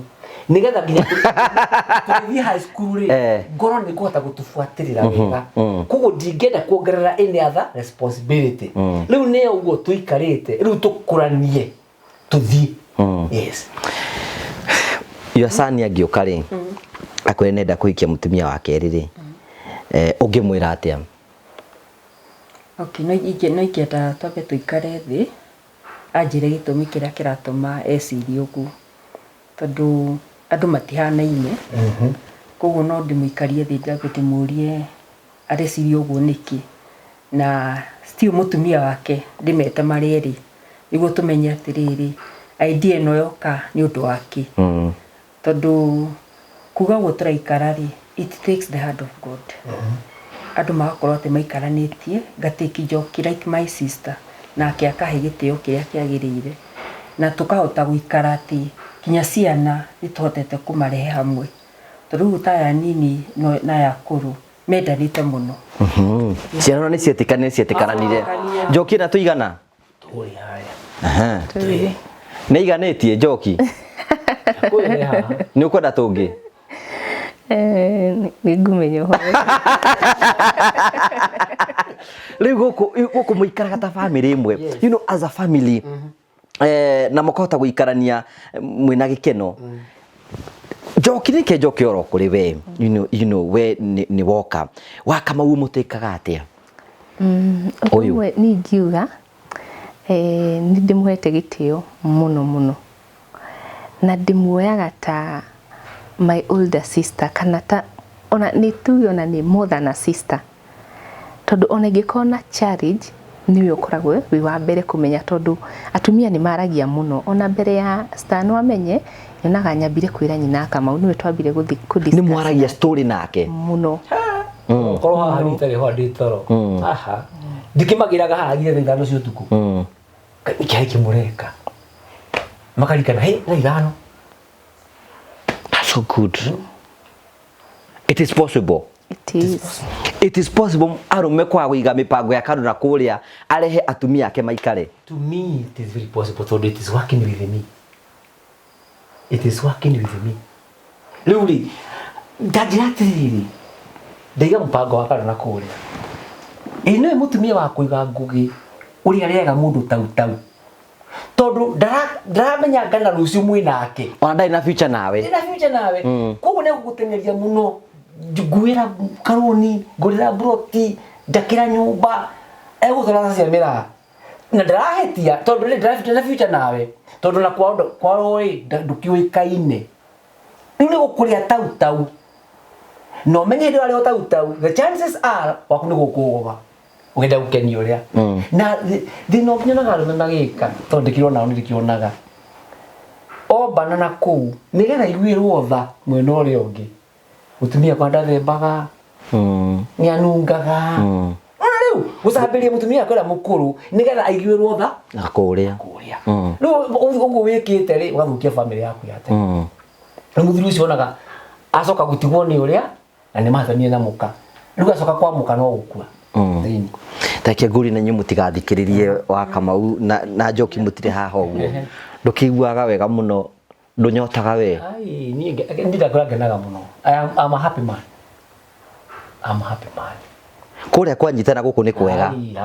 nĩgetha nginya tũgĩthiĩ high school rĩ, ngorwo nĩ ngũhota gũtũbuatĩrĩra wega. Koguo ndingĩenda kuongerera any other responsibility. Rĩu nĩ ũguo tũikarĩte, rĩu tũkũranie tũthiĩ, yes. Your son angĩũka rĩ akwĩre nenda kũhikia mũtumia wa kerĩ rĩ, ũngĩmwĩra atĩa? Okay, no ingĩenda twambe tũikare thĩ anjĩre gĩtũmi kĩrĩa kĩratũma ecirie ũguo, tondũ andũ matihanaine. Koguo no ndĩmũikarie thĩ nyambe ndĩmũrie areciria ũguo nĩkĩ, na still mũtumia wake ndĩmete marĩ erĩ nĩguo tũmenye atĩrĩrĩ, idea ĩno yoka nĩ ũndũ wa kĩ. Tondũ kuga ũguo tũraikara rĩ, it takes the hand of God, andũ magakorwo atĩ maikaranĩtie ngatĩki Njoki like my sister, nake akahe gĩtĩo kĩrĩa kĩagĩrĩire na tũkahota gũikara atĩ nginya ciana nĩ tũhotete kũmarehe hamwe, tondũ rĩu ta aya nini na aya akũrũ mendanĩte mũno. Ciana nĩ cietĩkanire, cietĩkananire. Njoki, na tũigana? Tũrĩ haya. Aha. Nĩ iganĩtie, Njoki? Kũrĩ haha. Nĩ ũkwenda tũngĩ? Nĩ ngũmenya ũhoro. Rĩu gũkũ mũikaraga ta family ĩmwe, as a family, na mũkahota gũikarania mwĩna gĩkeno. Njoki, nĩke njoke oro kũrĩ we, we nĩ woka Wakamau, mũtĩkaga atĩa? Ũndũ Ũyũ. Ũmwe niĩ ingiuga, nĩ ndĩmũhete gĩtĩo mũno mũno na ndĩmuoyaga ta my older sister kana ta ona nĩ tuge ona nĩ more than a sister, tondũ ona ingĩkorwo na challenge nĩwe ũkoragwo wĩ wa mbere kũmenya, tondũ atumia nĩ maragia mũno. Ona mbere ya Stan amenye, nyonaga nyambire kwĩra nyina Kamau, nĩwe twambire gũthiĩ kũ Nĩ discuss. Mwaragia story nake? Mũno. Korwo haha niĩ itarĩ ho ndĩ toro haha, ndikĩmagĩraga haha nginya thaa 5 cia ũtukũ. Kĩarĩ kĩmũreka makarikana hĩ thaa 5. That's so good. It is possible. It is. It is possible arume kwaga kũiga mĩpango ya kando na kũrĩa arehe atumia ake maikare? To me it is very possible, tondũ it is working with me, it is working with me. Rĩu rĩ, ndanjĩra atĩrĩrĩ, ndaiga mũbango wa kando na kũrĩa, ĩ nĩwe mũtumia wa kũiga ngũgĩ ũrĩa arĩaga mũndũ tau tau, tondũ ndaramenya ngana rũciũ mwĩ nake. Ona ndarĩ na future nawe. Ndĩ na future nawe. Koguo nĩ gũgũteng'eria mũno, nguĩra karũni, ngũrĩra mburoti, njakĩra nyũmba, egũtwara cia mĩraa na ndarahĩtia, tondũ rĩ ndĩ na future nawe, tondũ na kwao kwao rĩ ndũkĩũĩkaine. Rĩu nĩ gũkũrĩa tau tau, na ũmenye hĩndĩ ĩrĩa tau tau, the chances are waku nĩ gũkũgoma ũgenda gũkenia ũrĩa. Na thĩna ũngĩ nyonaga arũme magĩka, tondũ ndĩkĩrona nĩ ndĩkĩonaga ombana na kũu nĩgetha iguĩrwo tha mwena ũrĩa ũngĩ, mũtumia kwa ndathembaga, nĩ anungaga. Ona rĩu gũcambĩria mũtumia kwĩra mũkũrũ nĩgetha aiguĩrwo tha Na kũrĩa. Kũrĩa. Rĩu ũguo wĩkĩte rĩ, ũgathũkia famĩlĩ yaku ya tene. Rĩu mũthuri ũcio onaga acoka gũtigwo nĩ ũrĩa na nĩ mahatanire na mũka, rĩu acoka kwa mũka no gũkua thĩinĩ. Take ngũri na inyuĩ mũtigathikĩrĩrie wa Kamau na Njoki, mũtirĩ haha ũguo. Ndũkĩiguaga wega mũno, ndũnyotaga we? Ai, niĩ ndindakwĩra, ngenaga mũno. I'm a happy man, I'm a happy man. Kũrĩa kwanyitana gũkũ nĩ kwega. Ai,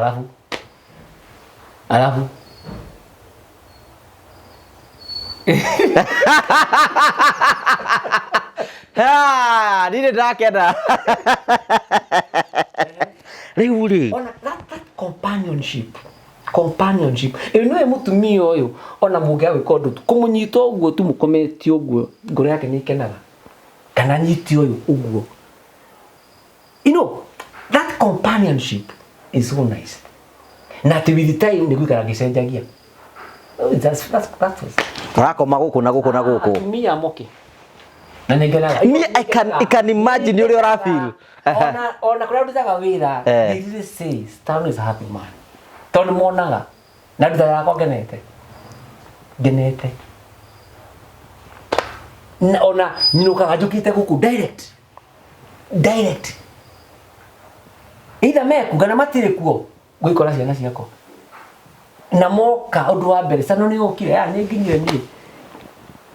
alafu Ah, niĩ ndakena rĩu rĩ. Ona that companionship ĩyo, nĩwe mũtumia ũyũ, ona mũngĩaga gwĩka ũndũ tu, kũmũnyita ũguo tu mũkometie ũguo, ngoro yake nĩ ikenaga, kana nyite ũyũ ũguo, that companionship is so nice, na atĩ with time nĩ gũikara ngĩcenjagia. Oh, that was Ũrakoma gũkũ na gũkũ na gũkũ. Atumia moke na nĩ ngenaga. Niĩ I can imagine ũrĩa ũrafeel. Ona kũrĩa ndutaga wĩra, they really say Stan is a happy man, tondũ monaga na ndutaga yakwa ngenete ngenete, na ona nyinũkaga njũkĩte gũkũ direct direct, either meku kana matirĩ kuo, gwĩkora ciana ciakwa na moka ũndũ wa mbere, "Cano nĩ ũkire?" "Ya, nĩ nginyire." Niĩ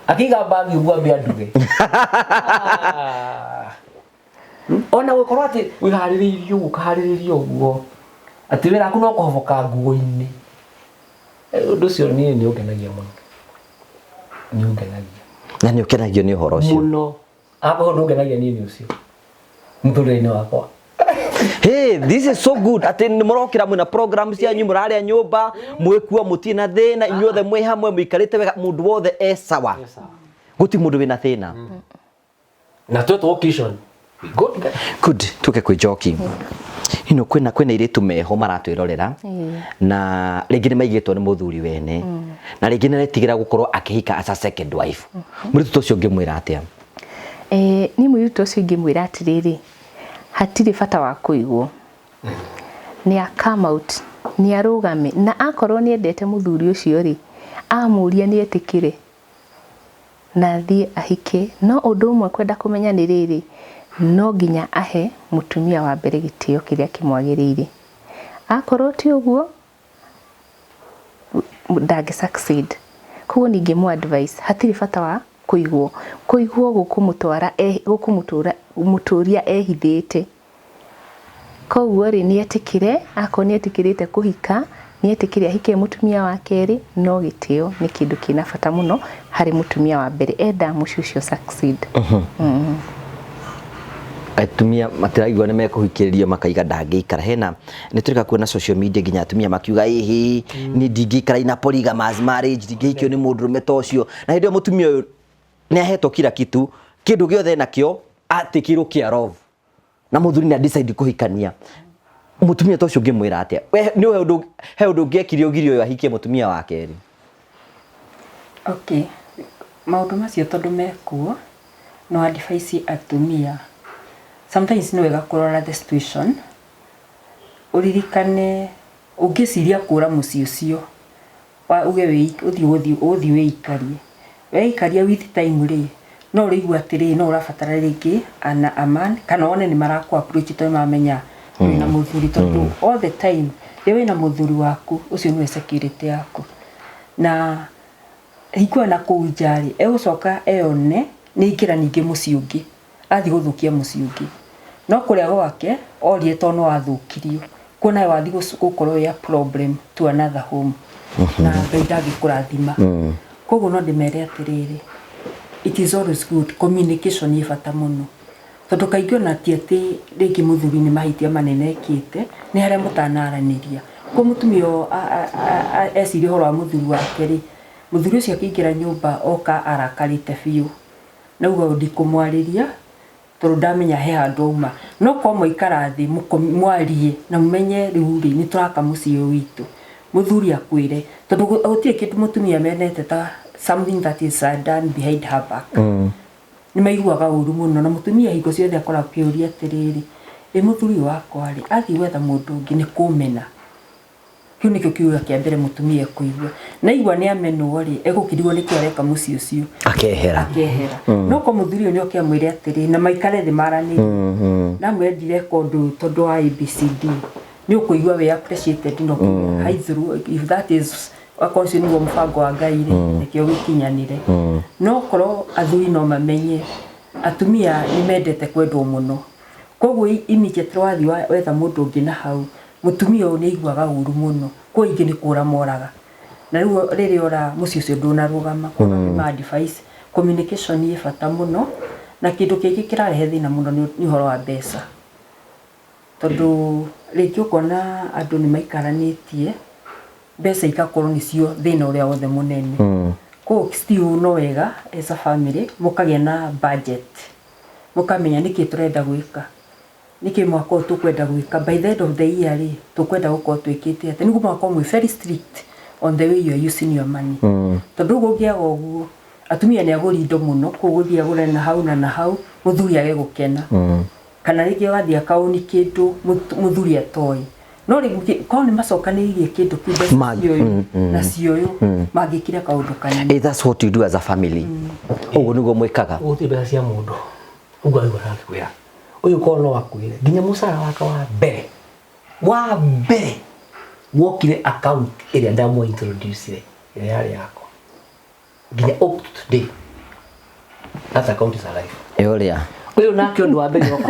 akĩiga mbagi ũguo ambe anduge. Ah. Ona gũkorwo atĩ wĩharĩrĩirie ũguo, ũkaharĩrĩria ũguo atĩ wĩra waku no kũhoboka nguo-inĩ. Ũndũ ũcio niĩ nĩ ũngenagia mũno, nĩ ũngenagia. Na nĩ ũkenagio nĩ ũhoro ũcio? Mũno. Akorwo ũndũ ũngenagia niĩ nĩ ũcio mũtũrĩre-inĩ wakwa. Hey, this is so good atĩ nĩ mũrokĩra mwĩna program cianyu, mũrarĩa nyũmba, mwĩkuo, mũtirĩ na thĩna, inyuothe mwĩ hamwe, mũikarĩte wega, mũndũ wothe e sawa, gũtirĩ mũndũ wĩna thĩna. Na twetwo occasion, we go together. Good. Tuke kwĩ Njoki. Kwĩna airĩtu meho maratwĩrorera, na rĩngĩ nĩ maigĩtwo nĩ mũthuri wene, na rĩngĩ nĩ aretigĩra gũkorwo akĩhika as a second wife. Mũirĩtu ta ũcio ũngĩmwĩra atĩa? Niĩ mũirĩtu ũcio ingĩmwĩra atĩrĩrĩ, hatirĩ bata wa kũigwo, nĩ a come out, nĩ arũgame, na akorwo nĩ endete mũthuri ũcio rĩ, amũria nĩ etĩkĩre na athiĩ ahike. No ũndũ ũmwe kwenda kũmenya nĩ rĩrĩ, no nginya ahe mũtumia wa mbere gĩtĩo kĩrĩa kĩmwagĩrĩire. Akorwo ti ũguo, ndangĩ succeed. Koguo ningĩ mũ advice, hatirĩ bata wa kũigwo. Kũigwo gũkũmũtwara, gũkũmũtũra mũtũria ehithĩte. Koguo rĩ, nĩ etĩkĩre, akorwo nĩ etĩkĩrĩte kũhika, nĩ etĩkĩre ahike mũtumia wa kerĩ, no gĩtĩo nĩ kĩndũ kĩna bata mũno harĩ mũtumia wa mbere enda mũciĩ ũcio succeed. Atumia matiraigua nĩ mekũhikĩrĩrio, makaiga ndangĩikara hena nĩ tũrĩka kuona social media nginya atumia makiuga, "Ĩhĩ, niĩ ndingĩikara ina polygamous marriage, ndingĩhikio nĩ mũndũrũme ta ũcio." Na hĩndĩ ĩyo mũtumia ũyũ nĩ ahetwo kila kitu. Kĩndũ gĩothe nakĩo atĩkĩirwo care of na mũthuri nĩ decide kũhikania mũtumia ta ũcio ũngĩmwĩra atĩa? We nĩ he ũndũ he ũndũ ũngĩekire ũgirie ũyũ ahikie mũtumia wa kerĩ? Okay, maũndũ macio tondũ mekuo, no advice atumia, sometimes nĩ wega kũrora the situation, ũririkane ũngĩciria kũra mũciĩ ũcio, uge ũthiĩ ũthiĩ wĩikarie. Weikaria with time rĩ, no ũrĩigua atĩrĩrĩ, no ũrabatara rĩngĩ ana a man, kana wone nĩ marakũ approach tondũ nĩmaramenya wĩna mũthuri, tondũ all the time rĩrĩa wĩna mũthuri waku, ũcio nĩwe security yaku. Na hingo ĩyo na kũu nja rĩ, egũcoka eyone nĩ aingĩra ningĩ mũciĩ ũngĩ, athiĩ gũthũkia mũciĩ ũngĩ. No kũrĩa gwake, orire tondũ nĩ wathũkirio. Kuo nawe wathiĩ gũkorwo wĩ a problem to another home. Na Ngai ndangĩkũrathima. Koguo no ndĩmere atĩrĩrĩ, it is always good, communication ĩ bata mũno. Tondũ kaingĩ ona ti atĩ rĩngĩ mũthuri nĩ mahĩtia manene ekĩte, nĩ harĩa mũtanaranĩria. Koguo mũtumia ũyũ eciria ũhoro wa mũthuri wake rĩ, mũthuri ũcio akĩingĩra nyũmba oka arakarĩte biũ. Na auga ũyũ ndikũmwarĩria, tondũ ndamenya he handũ auma. No korwo mwaikara thĩ mwarie na mũmenye rĩu rĩ, nĩ tũraka mũciĩ ũyũ witũ. Mũthuri akwĩre, tondũ gũtirĩ kĩndũ mũtumia amenete ta something that is done behind her back. Nĩ maiguaga ũru mũno, na mũtumia hingo ciothe akoragwo akĩũria atĩrĩrĩ, ĩ mũthuri ũyũ wakwa rĩ, athiĩ gwetha mũndũ ũngĩ nĩ kũmena. Kĩu nĩkĩo kiugo kĩa mbere mũtumia ekũigua. Na aigua nĩ amenwo rĩ, egũkĩrigwo nĩkĩ areka mũciĩ ũcio. Akehera. Akehera. No korwo mũthuri ũyũ nĩ oke amwĩre atĩrĩ, na maikare thĩ maranĩrie. Na amwĩre ndireka ũndũ ũyũ tondũ wa ABCD. Nĩ ũkũigua wĩ appreciated na ũkĩigua hai through, if that is, akorwo ũcio nĩguo mũbango wa Ngai rĩ, reke ũgĩkinyanĩre. No korwo athuri no mamenye, atumia nĩ mendete kwendwo mũno. Koguo immediately wathiĩ wetha mũndũ ũngĩ na hau, mũtumia ũyũ nĩ aiguaga ũru mũno. Koguo aingĩ nĩ kũra moraga. Na rĩu rĩrĩa ora mũciĩ ũcio ndũnarũgama. Koguo nĩ ma advice, communication ĩ bata mũno. Na kĩndũ kĩngĩ kĩrarehe thĩna mũno nĩ ũhoro wa mbeca. Tondũ rĩngĩ ũkona andũ nĩ maikaranĩtie, mbeca igakorwo nĩcio thĩna ũrĩa wothe mũnene. Koguo still no wega as a family mũkagĩa na budget. Mũkamenya nĩkĩ tũrenda gwĩka. Nĩkĩ mwaka ũyũ tũkwenda gwĩka. By the end of the year rĩ, tũkwenda gũkorwo twĩkĩte atĩa. Nĩguo mũgakorwo mwĩ very strict on the way you are using your money. Tondũ ũguo ũngĩaga ũguo, atumia nĩ agũri indo mũno, koguo gũthiĩ agũre na hau na na hau, mũthuri age gũkena. Kana rĩngĩ agathiĩ akaũni kĩndũ mũthuri atoĩ. No rĩngĩ korwo nĩ macokanĩrĩirie kĩndũ kĩu mbeca ciũyũ na ciũyũ, mangĩkire kaũndũ kanene. That's what you do as a family. Ũguo nĩguo mwĩkaga. Gũtirĩ mbeca cia mũndũ. Ũguo aigua arakwĩra. Ũyũ korwo no akwĩre nginya mũcara wake wa mbere. Wa mbere wokire account ĩrĩa ndamũ introduce ĩrĩa yarĩ yakwa. Nginya up to today. That account is alive. Ĩũrĩa. Ũyũ nake ũndũ wa mbere woka.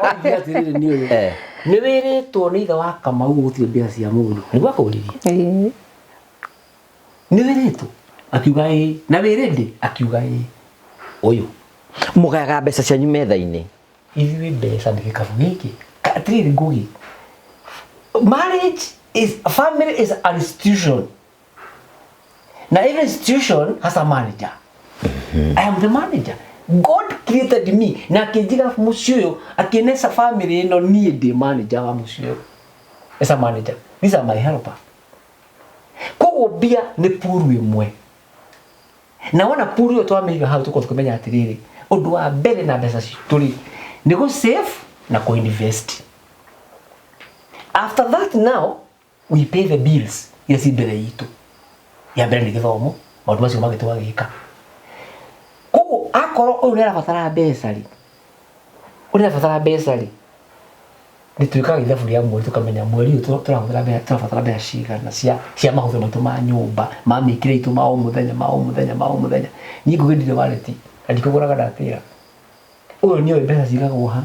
Oigire atĩrĩrĩ nĩ ũyũ. Nĩ wĩrĩtwo nĩ ithe wa Kamau gũtirĩ mbia cia mũndũ. Nĩguo akũririe. Nĩ wĩrĩtwo? Akiuga ĩĩ. Na wĩ ready? Akiuga ĩĩ. Ũyũ. Mũgayaga mbeca cianyu metha-inĩ. Ithuĩ mbeca nĩ gĩkabu gĩkĩ. Atĩrĩrĩ Ngugi. Marriage is, family is an institution. Na every institution has a manager. I am the manager. God created me na akĩnjiga mũciĩ ũyũ akĩnesa family ĩno niĩ ndĩ manager wa mũciĩ ũyũ. As a manager. These are my helper. Koguo mbia nĩ puru ĩmwe. Na wona puru ĩyo twamĩiga hau tũkorwo tũkĩmenya atĩrĩrĩ, ũndũ wa mbere na mbeca citũ rĩ, nĩ gũ save na kũ invest. After that now, we pay the bills iria ci mbere itũ. Ya mbere nĩ gĩthomo, maũndũ macio mangĩ tũgagĩka. Koguo akorwo ũyũ nĩ arabatara mbeca rĩ, ũyũ nĩ arabatara mbeca rĩ, nĩ twĩkaga ithabu rĩa mweri tũkamenya mweri ũyũ tũrahũthĩra mbeca, tũrabatara mbeca cigana cia mahũthĩro maitũ ma nyũmba, ma mĩkĩre itũ ma o mũthenya, ma o mũthenya, ma o mũthenya. Niĩ Ngugi ndirĩ wallet na ndikũgũraga ndatĩra. Ũyũ nĩoĩ mbeca cigagwo ha,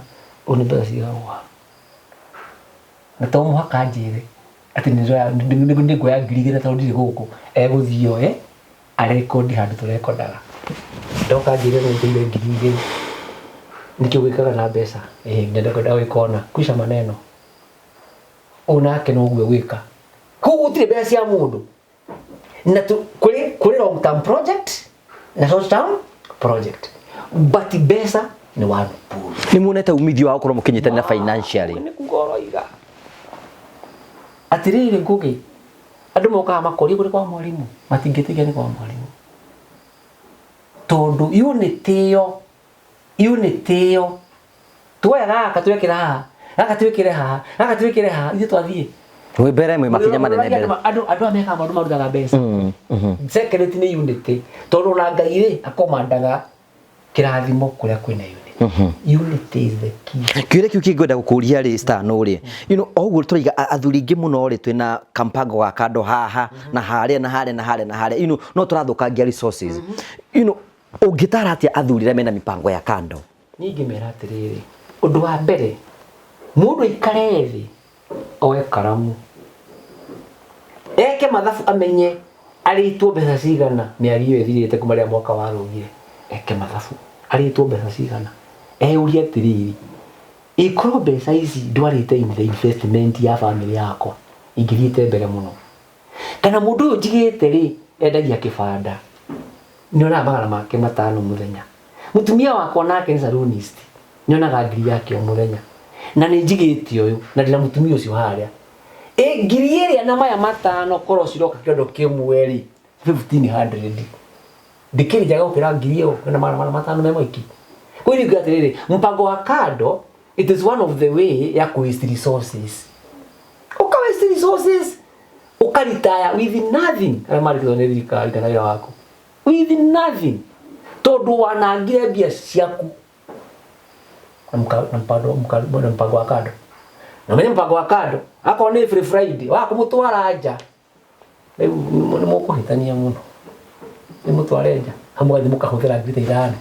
ũyũ nĩ mbeca cigagwo ha. Na to mũhaka anjĩre atĩ nĩ nguoya 2000 tondũ ndirĩ gũkũ, egũthiĩ oe arekondi handũ tũrekondaga. Ndoka anjĩre nĩ ngũire 2000, nĩkĩ ũgĩkaga na mbeca? Ĩĩ nĩ ndenda gwĩka ũna, kwisha maneno. Ũyũ nake noguo egwĩka. Koguo gũtirĩ mbeca cia mũndũ. Na kũrĩ long term project na short term project. But mbeca nĩ one pool. Nĩ muonete umithio wa gũkorwo mũkĩnyitanĩra financially? Nĩ kuga ũroiga atĩrĩrĩ, Ngũgĩ, andũ mokaga makoria kũrĩ kwa mwarimũ, matingĩtĩkia nĩ kwa mwarimũ, tondũ unity ĩyo, unity ĩyo tuoya gaka twekĩra haha, gaka twĩkĩre haha, gaka twĩkĩre haha, ithuĩ twathiĩ Mwĩ mbere, mwĩ makinya manene mbere. Andũ aya mekaga maũndũ marutaga mbeca. Secret nĩ unity, tondũ ona Ngai rĩ akomandaga kĩrathimo kũrĩa kwĩna unity. Unity is the key. Kĩũria kĩu kĩngwenda gũkũria rĩ, Stano rĩ, o ũguo tũraiga athuri aingĩ mũno rĩ, twĩna kampango ga kando haha na harĩa na harĩa na harĩa na harĩa, no tũrathũkangia resources. Ũngĩtara atĩa athuri arĩa mena mipango ya kando? Niĩ ingĩmera atĩrĩrĩ, ũndũ wa mbere, mũndũ aikare thĩ, oe karamu, eke mathabu, amenye arĩtwo mbeca cigana mĩeri ĩyo ĩthirĩte kuma rĩrĩa mwaka warũgire. Eke mathabu, arĩtwo mbeca cigana, eyũrie atĩrĩrĩ, ĩkorwo mbeca ici ndwarĩte in the investment ya family yakwa, ingĩthiĩte mbere mũno. Kana mũndũ ũyũ njigĩte rĩ, endagia kĩbanda, nĩonaga 500 mũthenya. Mũtumia wakwa nake nĩ salonist, nĩonaga 1,000 yake o mũthenya, na nĩ njigĩte ũyũ na ndĩna mũtumia ũcio harĩa, ĩ ngiri ĩrĩa na maya matano korwo ciroka kĩondo kĩmwe rĩ, 1500 ndĩkĩrĩ njega gũkĩra ngiri ĩyo na 500 me moiki. Kwa hiyo atĩrĩrĩ, mpango wa kando, it is one of the way ya ku waste resources. Ũka waste resources, ũkaritaya with nothing, arĩa marĩkĩtwo nĩ thirikari kana wĩra waku with nothing, tondũ wanangire mbia ciaku na mpango wa kando. Na menye mpango wa kando, akorwo nĩ free Friday wa kũmũtwara nja, rĩu nĩ mũkũhĩtania mũno. Nĩ mũtware nja hamwe, mũgathiĩ mũkahũthĩra 5,000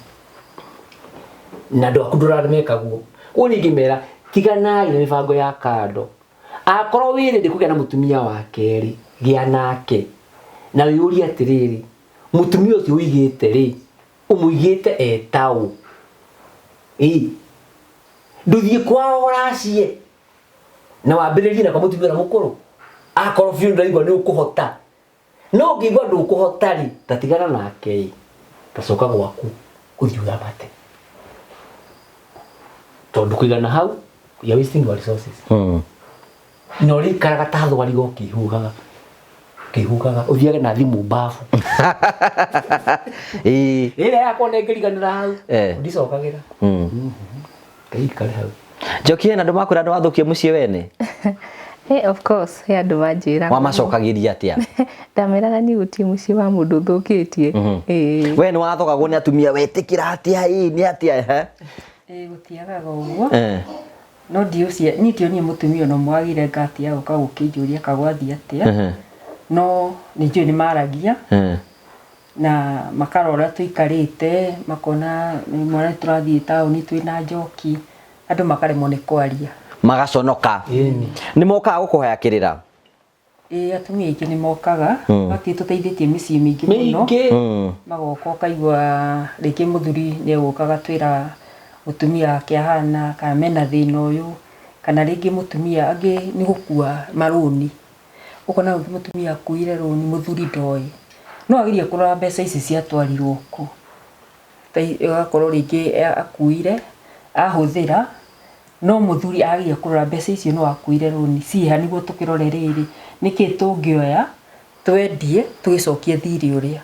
na andũ aku ndũrarĩ mekaguo. Ũguo niĩ ingĩmera, tiganai na mĩbango ya kando. Akorwo wĩ ready kũgĩa na mũtumia wa kerĩ, gĩa nake na wĩyũrie atĩrĩrĩ, mũtumia ũcio ũigĩte rĩ, ũmũigĩte etaũ? Ĩ ndũthiĩ kwao ũracie na wambĩrĩrie na kwa mũtumia ũrĩa mũkũrũ, akorwo biũ ndũraigua nĩ ũkũhota. No ũngĩigua ndũkũhota rĩ, tatigana nake ĩ, tacoka gwaku ũthiĩ ũramate, tondũ kũigana hau you are wasting your resources. Na ũrĩikaraga ta thwariga ũkĩhuhaga ũkĩhuhaga, ũthiage na thimũ mbabu. Ĩrĩa yakwa nĩngĩriganĩra hau. Ndicokagĩra. Ngai ikare hau. Njoki, hena andũ makwĩra andũ wathũkie mũciĩ wene? Hey, of course, he andũ manjĩraga. Wamacokagĩria atĩa? Ndameraga niĩ gũtirĩ mũciĩ wa mũndũ ũthũkĩtie. Ĩĩ. We nĩ wathogagwo nĩ atumia, wetĩkĩra atĩa? Ĩ nĩ atĩa, ehe? Ĩĩ, gũtiagaga ũguo. No ndiũcia niĩ ndionire mũtumia ona ũmwe wagĩire ngati ya gũka gũkĩnjũria kagwathiĩ atĩa. No nĩ njũĩ nĩ maragia na makarora ũrĩa tũikarĩte, makona mwana tũrathiĩ taũni twĩna njoki, andũ makaremwo nĩ kwaria. Magaconoka. Nĩ mokaga gũkũhoya kĩrĩra? Ĩĩ, atumia aingĩ nĩ mokaga. Gati tũteithĩtie mĩciĩ mĩingĩ mũno. Mĩingĩ. Magoka, ũkaigua rĩngĩ mũthuri nĩ egũka agatwĩra mũtumia wake ahana kana mena thĩna ũyũ, kana rĩngĩ mũtumia angĩ nĩ gũkua marũni, ũkona rĩngĩ mũtumia akuire rũni, mũthuri ndoĩ, no ageria kũrora mbeca ici ciatwarirwo kũ. Ũgakorwo rĩngĩ akuire ahũthĩra, no mũthuri ageria kũrora mbeca icio no akuire rũni ciĩha, nĩguo tũkĩrore rĩrĩ, nĩkĩ tũngĩoya twendie tũgĩcokie thirĩ ũrĩa,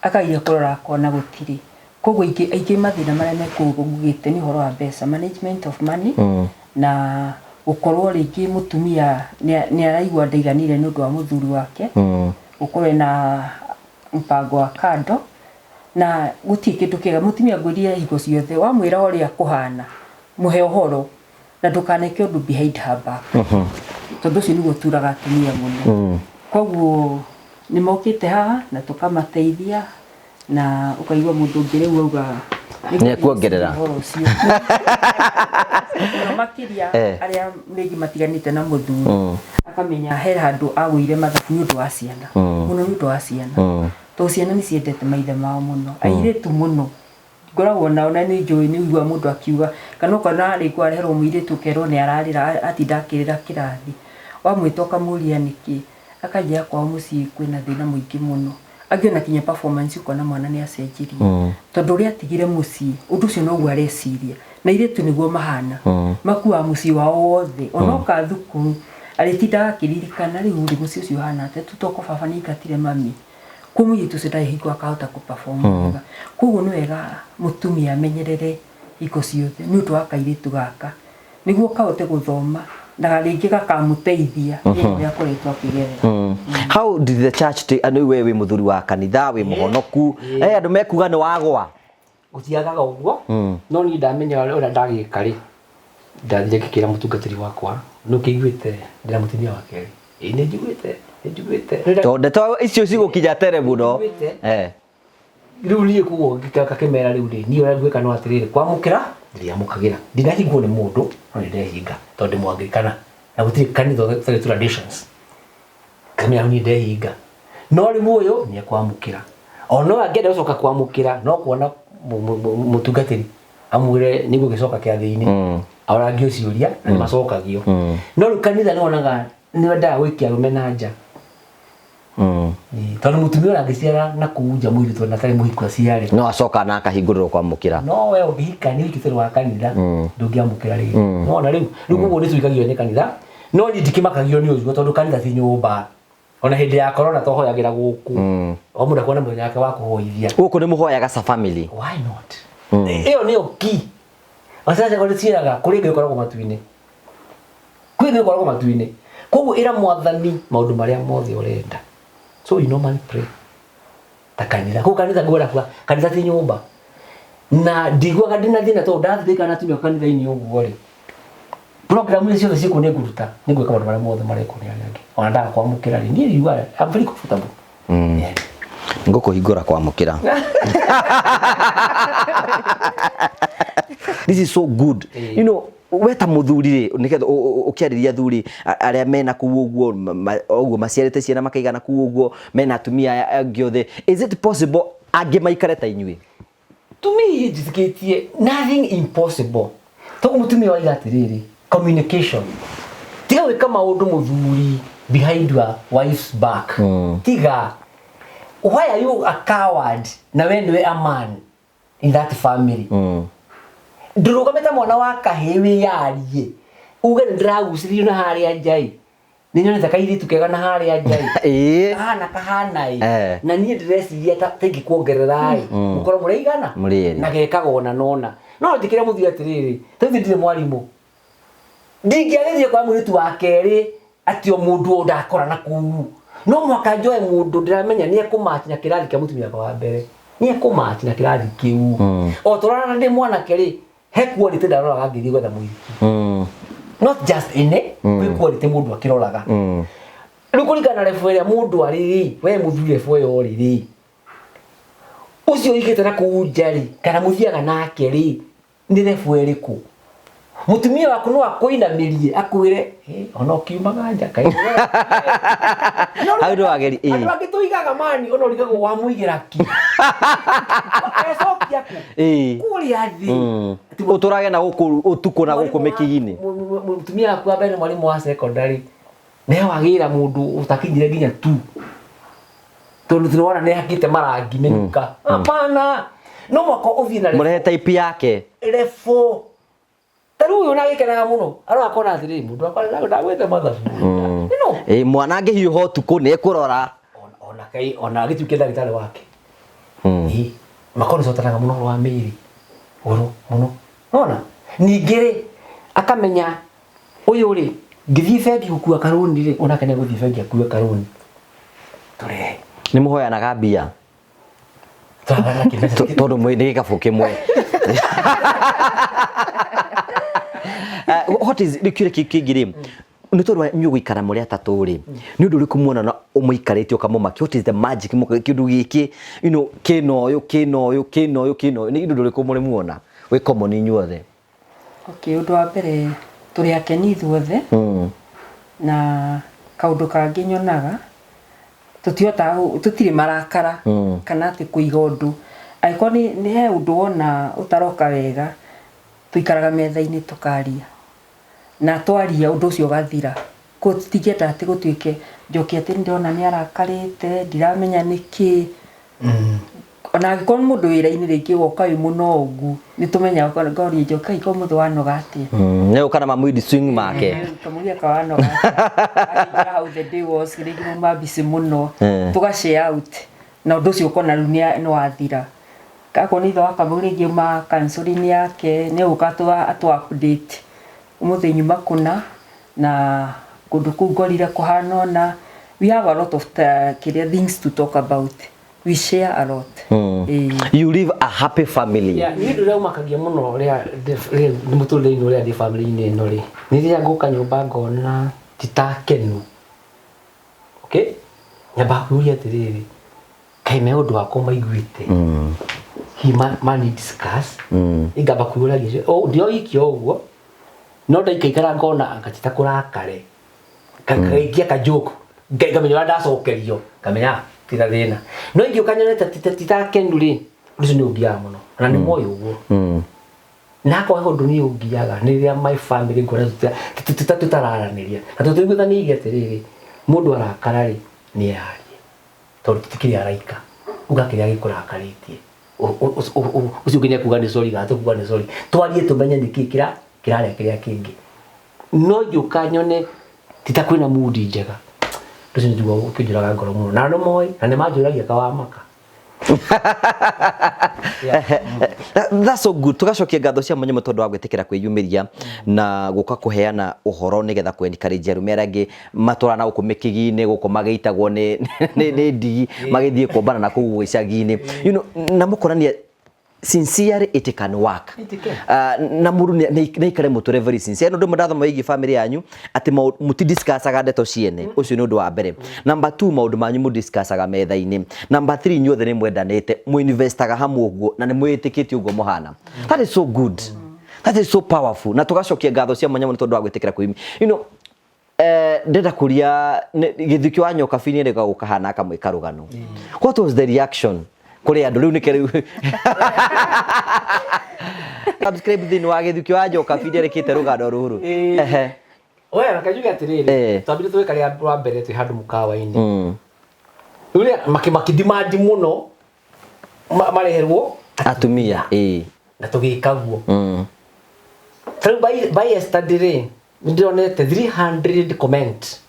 akageria kũrora akona gũtirĩ. Koguo aingĩ aingĩ mathĩna marĩa mekuo ngugĩte nĩ ũhoro wa mbeca, management of money, na gũkorwo rĩngĩ mũtumia nĩ araigua ndaiganĩire nĩ ũndũ wa mũthuri wake, gũkorwo ena mpango wa kando. Na gũtirĩ kĩndũ kĩega mũtumia, ngwĩrire hingo ciothe, wamwĩra ũrĩa kũhana, mũhe ũhoro na ndũkaneke ũndũ behind her back, tondũ ũcio nĩguo turaga atumia mũno. Koguo nĩ mokĩte haha na tũkamateithia, na ũkaigua mũndũ ũngĩ rĩu auga Nĩ ekuongerera. Ũhoro ũcio mũno makĩria arĩa rĩngĩ matiganĩte na mũthuri, akamenya he handũ agũire mathabu nĩ ũndũ wa ciana, mũno nĩ ũndũ wa ciana, tondũ ciana nĩ ciendete maithe mao mũno, airĩtu mũno ngoragwo nao, na nĩ njũĩ nĩ ũiguaga mũndũ akiuga, kana ũkona rĩngĩ wareherwo mũirĩtu ũkerwo nĩ ararĩra, atinda akĩrĩra kĩrathi, wamwĩta ũkamũria nĩkĩ, akanjĩra kwao mũciĩ kwĩna thĩna mũingĩ mũno. Angĩ ona kinya performance ũkona mwana nĩ acenjirie tondũ ũrĩa atigire mũciĩ ũndũ ũcio noguo areciria na airĩtu nĩguo mahana makuaga mũciĩ wao wothe ona oka thukuru arĩtindaga akĩririkana rĩu rĩ mũciĩ ũcio ũhana atĩa tũtoko baba nĩ aingatire mami kwa mũirĩtu ũcio ndarĩ hingo akahota kũ perform wega. Koguo nĩ wega mũtumia amenyerere hingo ciothe nĩ ũndũ wa kairĩtu gaka nĩguo kahote gũthoma na rĩngĩ gakamũteithia thĩna ũrĩa akoretwo akĩgerera. How did the church take, andu we wi muthuri wa kanitha wi muhonoku, andu mekuga ni wagwa? Gũtiagaga ũguo, no niĩ ndamenya ũrĩa ndagĩka rĩ, ndathire ngĩkĩra mũtungatĩri wakwa, nĩ ũkĩiguĩte ndĩna mũtumia wa kerĩ? Ĩĩ, nĩ njiguĩte, nĩ njiguĩte. Tondũ ndeto icio cigũkinya tene mũno. Nĩnjiguĩte. Eh. Rĩu niĩ koguo ngakĩmera rĩu rĩ, niĩ ũrĩa ngwĩka no atĩrĩrĩ, kwamũkĩra ndĩrĩamũkagĩra, ndinahingwo nĩ mũndũ, no nĩ ndehinga tondũ ndĩ Mũanglikana na gũtirĩ kanitha ũtarĩ traditions. Ngamenya niĩ ndehinga, no rĩu ũyũ nĩ ekwamũkĩra, o no angĩenda gũcoka kwamũkĩra no kuona mũtungatĩri amwĩre nĩguo gĩcoka kĩathĩ-inĩ, aũrangio ciũria na nĩ macokagio. No rĩu kanitha nĩ wonaga nĩ wendaga gũikia arũme na nja. Ĩĩ, tondũ mũtumia ũrĩa angĩciara na kũu nja mũirĩtu ona atarĩ mũhiku aciare, no acoka na akahingũrĩrwo kwamũkĩra. No we ũngĩhika nĩ ũhikĩte wa kanitha, ndũngĩamũkĩra rĩngĩ. Nona rĩu koguo nĩ tuikagio nĩ kanitha, no niĩ ndikĩmakagio nĩ ũguo tondũ kanitha ti nyũmba. Ona hĩndĩ ya corona twahoyagĩra gũkũ, o mũndũ akuona mũthenya wake wa kũhoithia. Gũkũ nĩ mũhoyaga sa family? Why not? Ĩyo nĩyo key. Wacaca nĩ ciĩraga kũrĩ Ngai ũkoragwo matu-inĩ, kwĩ Ngai ũkoragwo matu-inĩ. Koguo ĩra Mwathani maũndũ marĩa mothe ũrenda. So you normally pray ta kanitha kũu. Kanitha ngwenda kuga kanitha ti nyũmba, na ndiguaga ndĩna thĩna tondũ ndathirĩka na atumia kanitha-inĩ ũguo rĩ, program iria ciothe ciĩkuo nĩ ngũruta, nĩ ngwĩka maũndũ marĩa mothe marekwo nĩ arĩa angĩ. Ona ndaga kwamũkĩra rĩ, niĩ ndiugaga I'm very comfortable. Yeah. Ngũkũhingũra kwamũkĩra. This is so good. We ta mũthuri rĩ, nĩgetha ũkĩarĩria athuri arĩa mena kũu ũguo, ũguo maciarĩte ciana makaigana kũu ũguo, mena atumia aya angĩ othe, is it possible angĩ maikare ta inyuĩ? To me, njĩtĩkĩtie nothing impossible. Toguo mũtumia waiga atĩrĩrĩ, communication. Tiga gwĩka maũndũ mũthuri behind your wife's back. Tiga. Why are you a coward na we nĩwe a man in that family? Ndũrũgame ta mwana wa kahĩĩ wĩyarie uge nĩ ndĩragucĩrĩrio na harĩa nja ĩ, nĩ nyonete kairĩtu kega na harĩa nja ĩ, kahana kahana ĩ, na niĩ ndĩreciria ta ingĩkuongerera ĩ, mũkorwo mũraigana. Mũrĩ erĩ. Na gekaga ona nona no njĩkĩre mũthuri atĩrĩrĩ, tũthi ndirĩ mwarimũ, ndingĩagĩthire kwa mũirĩtu wa kerĩ atĩ o mũndũ o ndakora na kũu, no mũhaka njoe mũndũ ndĩramenya nĩ ekũmatch na kĩrathi kĩa mũtumia wakwa wa mbere, nĩ ekũmatch na kĩrathi kĩu. O tũrarana ndĩ mwanake rĩ, he quality ndaroraga ngĩthiĩ gwetha mũhiki, not just any. Kwĩ quality mũndũ akĩroraga. Rĩu kũringana na level ĩrĩa mũndũ arĩ rĩ, we mũthuri level ĩyo ũrĩ rĩ, ũcio ũigĩte na kũu nja rĩ, kana mũthiaga nake rĩ, nĩ level ĩrĩkũ? Mũtumia waku no akũinamĩrie akwĩre, "Ĩ, ona ũkiumaga nja kaĩ." Hau nĩ wageri Andũ angĩ tũigaga mani ona ũrigagwo wamũigĩra ki ecokia kũ kũrĩa thĩ. Ũtũrage na gũkũ ũtukũ na gũkũ mĩkigi-inĩ. Mũtumia waku wa mbere nĩ mwarimũ wa secondary, nawe wagĩra mũndũ ũtakinyire nginya tu tondũ tũrona nĩ hakĩte marangi mĩnuka. Hapana, no mwaka ũthiĩ na Mũrehe type yake. Level ta rĩu ũyũ nagĩkenaga mũno arora akona atĩrĩrĩ, mũndũ wakwa ndagwĩte mathabu no. Mwana angĩhiũha ũtukũ nĩ ekũrora. Ona kai ona agĩtuĩke ndagĩtarĩ wake. Ĩĩ, makorwo nĩcotanaga mũno ũhoro wa mĩĩrĩ ũhoro mũno. Nona ningĩ rĩ, akamenya ũyũ rĩ, ngĩthiĩ bengi gũkua karũni rĩ, onake nĩ egũthiĩ bengi akue karũni tũrehe. Nĩ mũhoyanaga mbia? Tũragana kĩmbeca. Tondũ mwĩ nĩ gĩkabũ kĩmwe. What is rĩu kĩũria kĩu kĩngĩ rĩ, nĩ tondũ wa inyuĩ gũikara mũrĩ atatũ rĩ, nĩ ũndũ ũrĩkũ muona na ũmũikarĩtie ũkamũmakia? What is the magic kĩndũ gĩkĩ kĩna ũyũ, kĩna ũyũ, kĩna ũyũ, kĩna ũyũ, nĩ ũndũ ũrĩkũ mũrĩ muona wĩ common inyuothe? Okay, ũndũ wa mbere tũrĩ akeni ithuothe. Na kaũndũ kangĩ nyonaga, tũtihotaga tũtirĩ marakara kana atĩ kũiga ũndũ. Angĩkorwo nĩ he ũndũ wona ũtaroka wega, tũikaraga metha-inĩ tũkaria. Na twaria ũndũ ũcio ũgathira. Koguo tũtingĩenda atĩ gũtuĩke Njoki atĩ ndĩrona nĩ arakarĩte, ndiramenya nĩkĩ. Ona angĩkorwo nĩ mũndũ wĩra-inĩ rĩngĩ woka wĩ mũnogu, nĩ tũmenyaga ngoria Njoki kaĩ ko mũthĩ wanoga atĩa. Nĩ gũka na ma mood swing make. Kamũria kawanoga atĩa. How the day was, rĩngĩ mauma busy mũno. Tũga share out na ũndũ ũcio ũkona rĩu nĩ wathira. Akorwo nĩ ithe wa Kamau rĩngĩ auma counseling yake nĩ egũka atũ update ũmũthĩ nyuma kũna na kũndũ kũu ngorire kũhana ũna. We have a lot of kĩrĩa things to talk about. We share a lot. Ĩĩ. You live a happy family. Yeah, niĩ ũndũ ũrĩa ũmakagia mũno rĩa mũtũrĩre-inĩ ũrĩa ndĩ family-inĩ ĩno rĩ, nĩ rĩrĩa ngũka nyũmba ngona ti ta kenu. Okay? Nyambaga kwĩyũria atĩrĩrĩ, kaĩ me ũndũ wakwa maiguĩte? Hihi mani discuss? Ingamba kwĩyũragia, oh, ndio iki o ũguo, no ndaikaikara ngona anga ti ta kũrakare. Kaikia ka joke, ngamenya ũrĩa ndacokerio, ngamenya ti ta thĩna. No ingĩũka nyone ta ti ta kenu rĩ, ũndũ ũcio nĩ ũngiaga mũno, na nĩ moĩ ũguo. Na akorwo he ũndũ niĩ ũngiaga, nĩ rĩrĩa my family nguona tũtararanĩria. Na tũtiguithanĩirie atĩrĩrĩ, mũndũ arakara rĩ, nĩ eyarie. Tondũ tũtikĩrĩ araika. Uga kĩrĩa gĩkũrakarĩtie. Ũcio ũngĩ nĩekuga nĩ sorry, kana tũkuga nĩ sorry. Twarie tũmenye nĩkĩ kĩrarĩa kĩrĩa kĩngĩ. No ingĩũka nyone ti ta kwĩna mood njega, ũndũ ũcio nĩnjiguaga ũkĩnjũraga ngoro mũno. Na nĩ moĩ, na nĩ manjũragia kawamaka. That's so good. Tugacokia ngatho cia mwanya mũno tondũ wa gwĩtĩkĩra kwĩyumĩria na gũka kũheana ũhoro nĩgetha kũ encourage arũme arĩa angĩ matũraga na gũkũ mĩkĩgi-inĩ gũkũ magĩitagwo nĩ nĩ ndigi magĩthiĩ kũmbana na kũu icagi-inĩ. You know, na mũkonania sincerely it can work. It can. Na mũndũ nĩ aikare mũtũre very sincere. Nĩ ũndũ ũmwe ndathoma wĩgiĩ family yanyu atĩ mũti discussaga ndeto ciene. Ũcio nĩ ũndũ wa mbere. Number 2, maũndũ manyu mũ discussaga metha-inĩ. Number 3, inyuothe nĩ mwendanĩte, mũ investaga hamwe ũguo na nĩ mwĩtĩkĩtie ũguo mũhana. That is so good. That is so powerful. Na tũgacokia ngatho cia mwanya mũno tondũ wa gwĩtĩkĩra kwĩyumia. You know, ndĩrenda kũria gĩthukĩ wa nyoka bini rĩga gũkahana kamwe karũgano. What was the reaction kũrĩ andũ rĩu nĩkĩ rĩu subscribe thĩinĩ wa gĩthukĩ wa nyoka bini arĩkĩte rũgano rũrũ. Ehe. We, reke njuge atĩrĩrĩ, twambire tũgĩka rĩa rwa mbere twĩ handũ mũkawa-inĩ. Rĩu rĩa makĩdemand mũno mareherwo atumia, ĩĩ. Na tũgĩka guo. Ta rĩu by yesterday rĩ, nĩ ndĩronete 300 comment.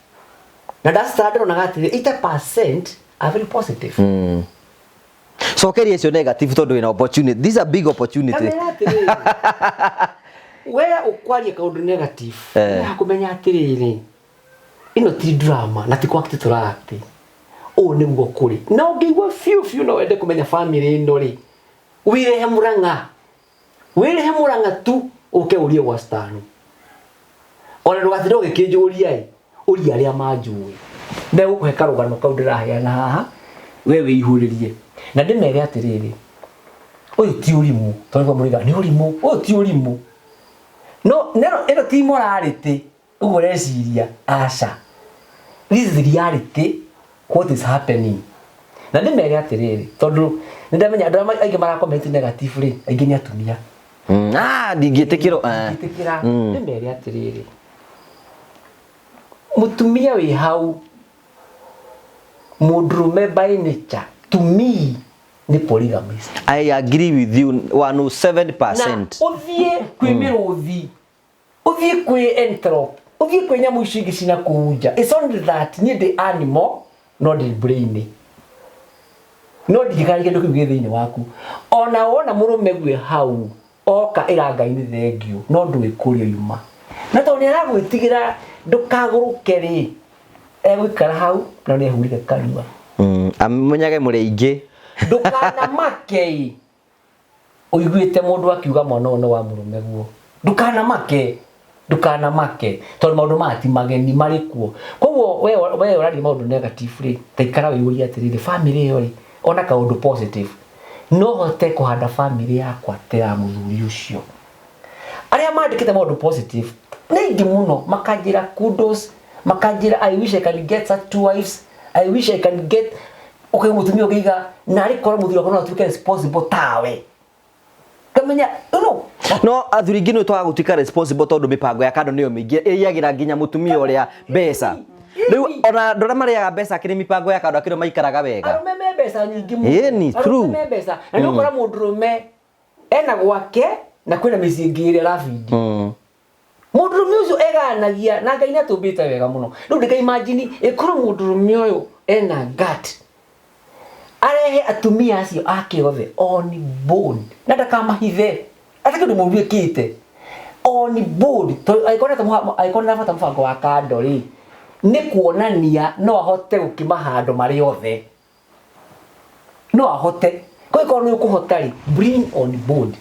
Na ndacitara ndĩronaga atĩrĩ, 80% are very positive. Cokeria icio negative tondũ wĩna opportunity. This is a big opportunity. Kamera atĩrĩrĩ, we ũkwaria kaũndũ negative, nĩ kũmenya atĩrĩrĩ, ĩno ti drama na ti kwa tũra act. Ũũ nĩguo kũrĩ. Na ũngĩigua biũ biũ no wende kũmenya family ĩno rĩ, wĩrehe Murang'a. Wĩrehe Murang'a tu ũke ũrie gwa Stan. Ona ndũgatinde ũgĩkĩnjũria ĩ, ũria arĩa manjũĩ. Megũkũhe karũgano kau ndĩraheana haha, we wĩihũrĩrie. Na ndĩmere atĩrĩrĩ, ũyũ ti ũrimũ, tondũ nĩguo mũroiga nĩ ũrimũ, ũyũ ti ũrimũ. No, neno, ĩno ti morality, ũguo ũreciria, aca. This is reality, what is happening. Na ndĩmere atĩrĩrĩ, tondũ nĩndamenya andũ arĩa aingĩ mara comment negative rĩ, aingĩ nĩ atumia. Ndingĩtĩkĩrwo, eh. Ndingĩtĩkĩra. Ndĩmere atĩrĩrĩ, mũtumia wĩ hau, mũndũrũme by nature, to me, nĩ polygamist. I agree with you 107%. Na ũthiĩ kwĩ mĩrũthi, ũthiĩ kwĩ antelope, ũthiĩ kwĩ nyamũ icio ingĩ cina kũu nja. It's only that niĩ ndĩ animal, no ndĩ brain. No ndingĩkara kĩndũ kĩu gĩ thĩinĩ waku. Ona wona mũrũme gwĩ hau, oka ĩra Ngai nĩ thengiũ, no ndũĩ kũrĩa yuma. Na tondũ nĩ aragwĩtigĩra ndũkagũrũke rĩ, egũikara hau na nĩ ehurire kanua. Amenyage mũrĩ aingĩ. Ndũkanamake ũiguĩte mũndũ akiuga mwana ũyũ nĩ wa mũrũme guo. Ndũkanamake, ndũkanamake, tondũ maũndũ maya ti mageni marĩ kuo. Koguo we ũraria maũndũ negative rĩ, ta ikara wĩyũrie atĩrĩrĩ, family ĩyo rĩ, ona kaũndũ positive, no hote kũhanda family yakwa ta ya mũthuri ũcio. Arĩa mandĩkĩte maũndũ positive nĩ aingĩ mũno, makanjĩra kudos, makanjĩra I wish I can get such two wives, I wish I can get, ũkaiga mũtumia ũkaiga narĩ korwo mũthuri wakwa no atuĩke responsible tawe. Ngamenya, you know. No athuri aingĩ nĩ twaga gũtuĩka responsible tondũ mĩbango ya kando nĩyo mĩingĩ ĩiyagĩra nginya mũtumia ũrĩa mbeca. Rĩu ona andũ arĩa marĩaga mbeca akĩrĩ mipango ya kando akĩrĩ maikaraga wega. Arũme me mbeca nyingĩ mũno. Ĩni, true. Arũme me mbeca. Na nĩ ũkora mũndũrũme ena gwake na kwĩna mĩciĩ ĩngĩ ĩrĩa arabindi. Mũndũrũme ũcio eganagia na Ngai nĩ atũmbĩte wega mũno. Rĩu ndĩka imagine ĩkorwo mũndũrũme ũyũ ena gut arehe atumia acio ake othe on board na ndakamahithe ate kĩndũ mũru ĩkĩte on board tondũ angĩkorwo angĩkorwo nĩarabata mũbango wa kando rĩ nĩ kuonania no ahote gũkĩmahandũ marĩ othe no ahote koguo nĩ ũkũhota rĩ bring on board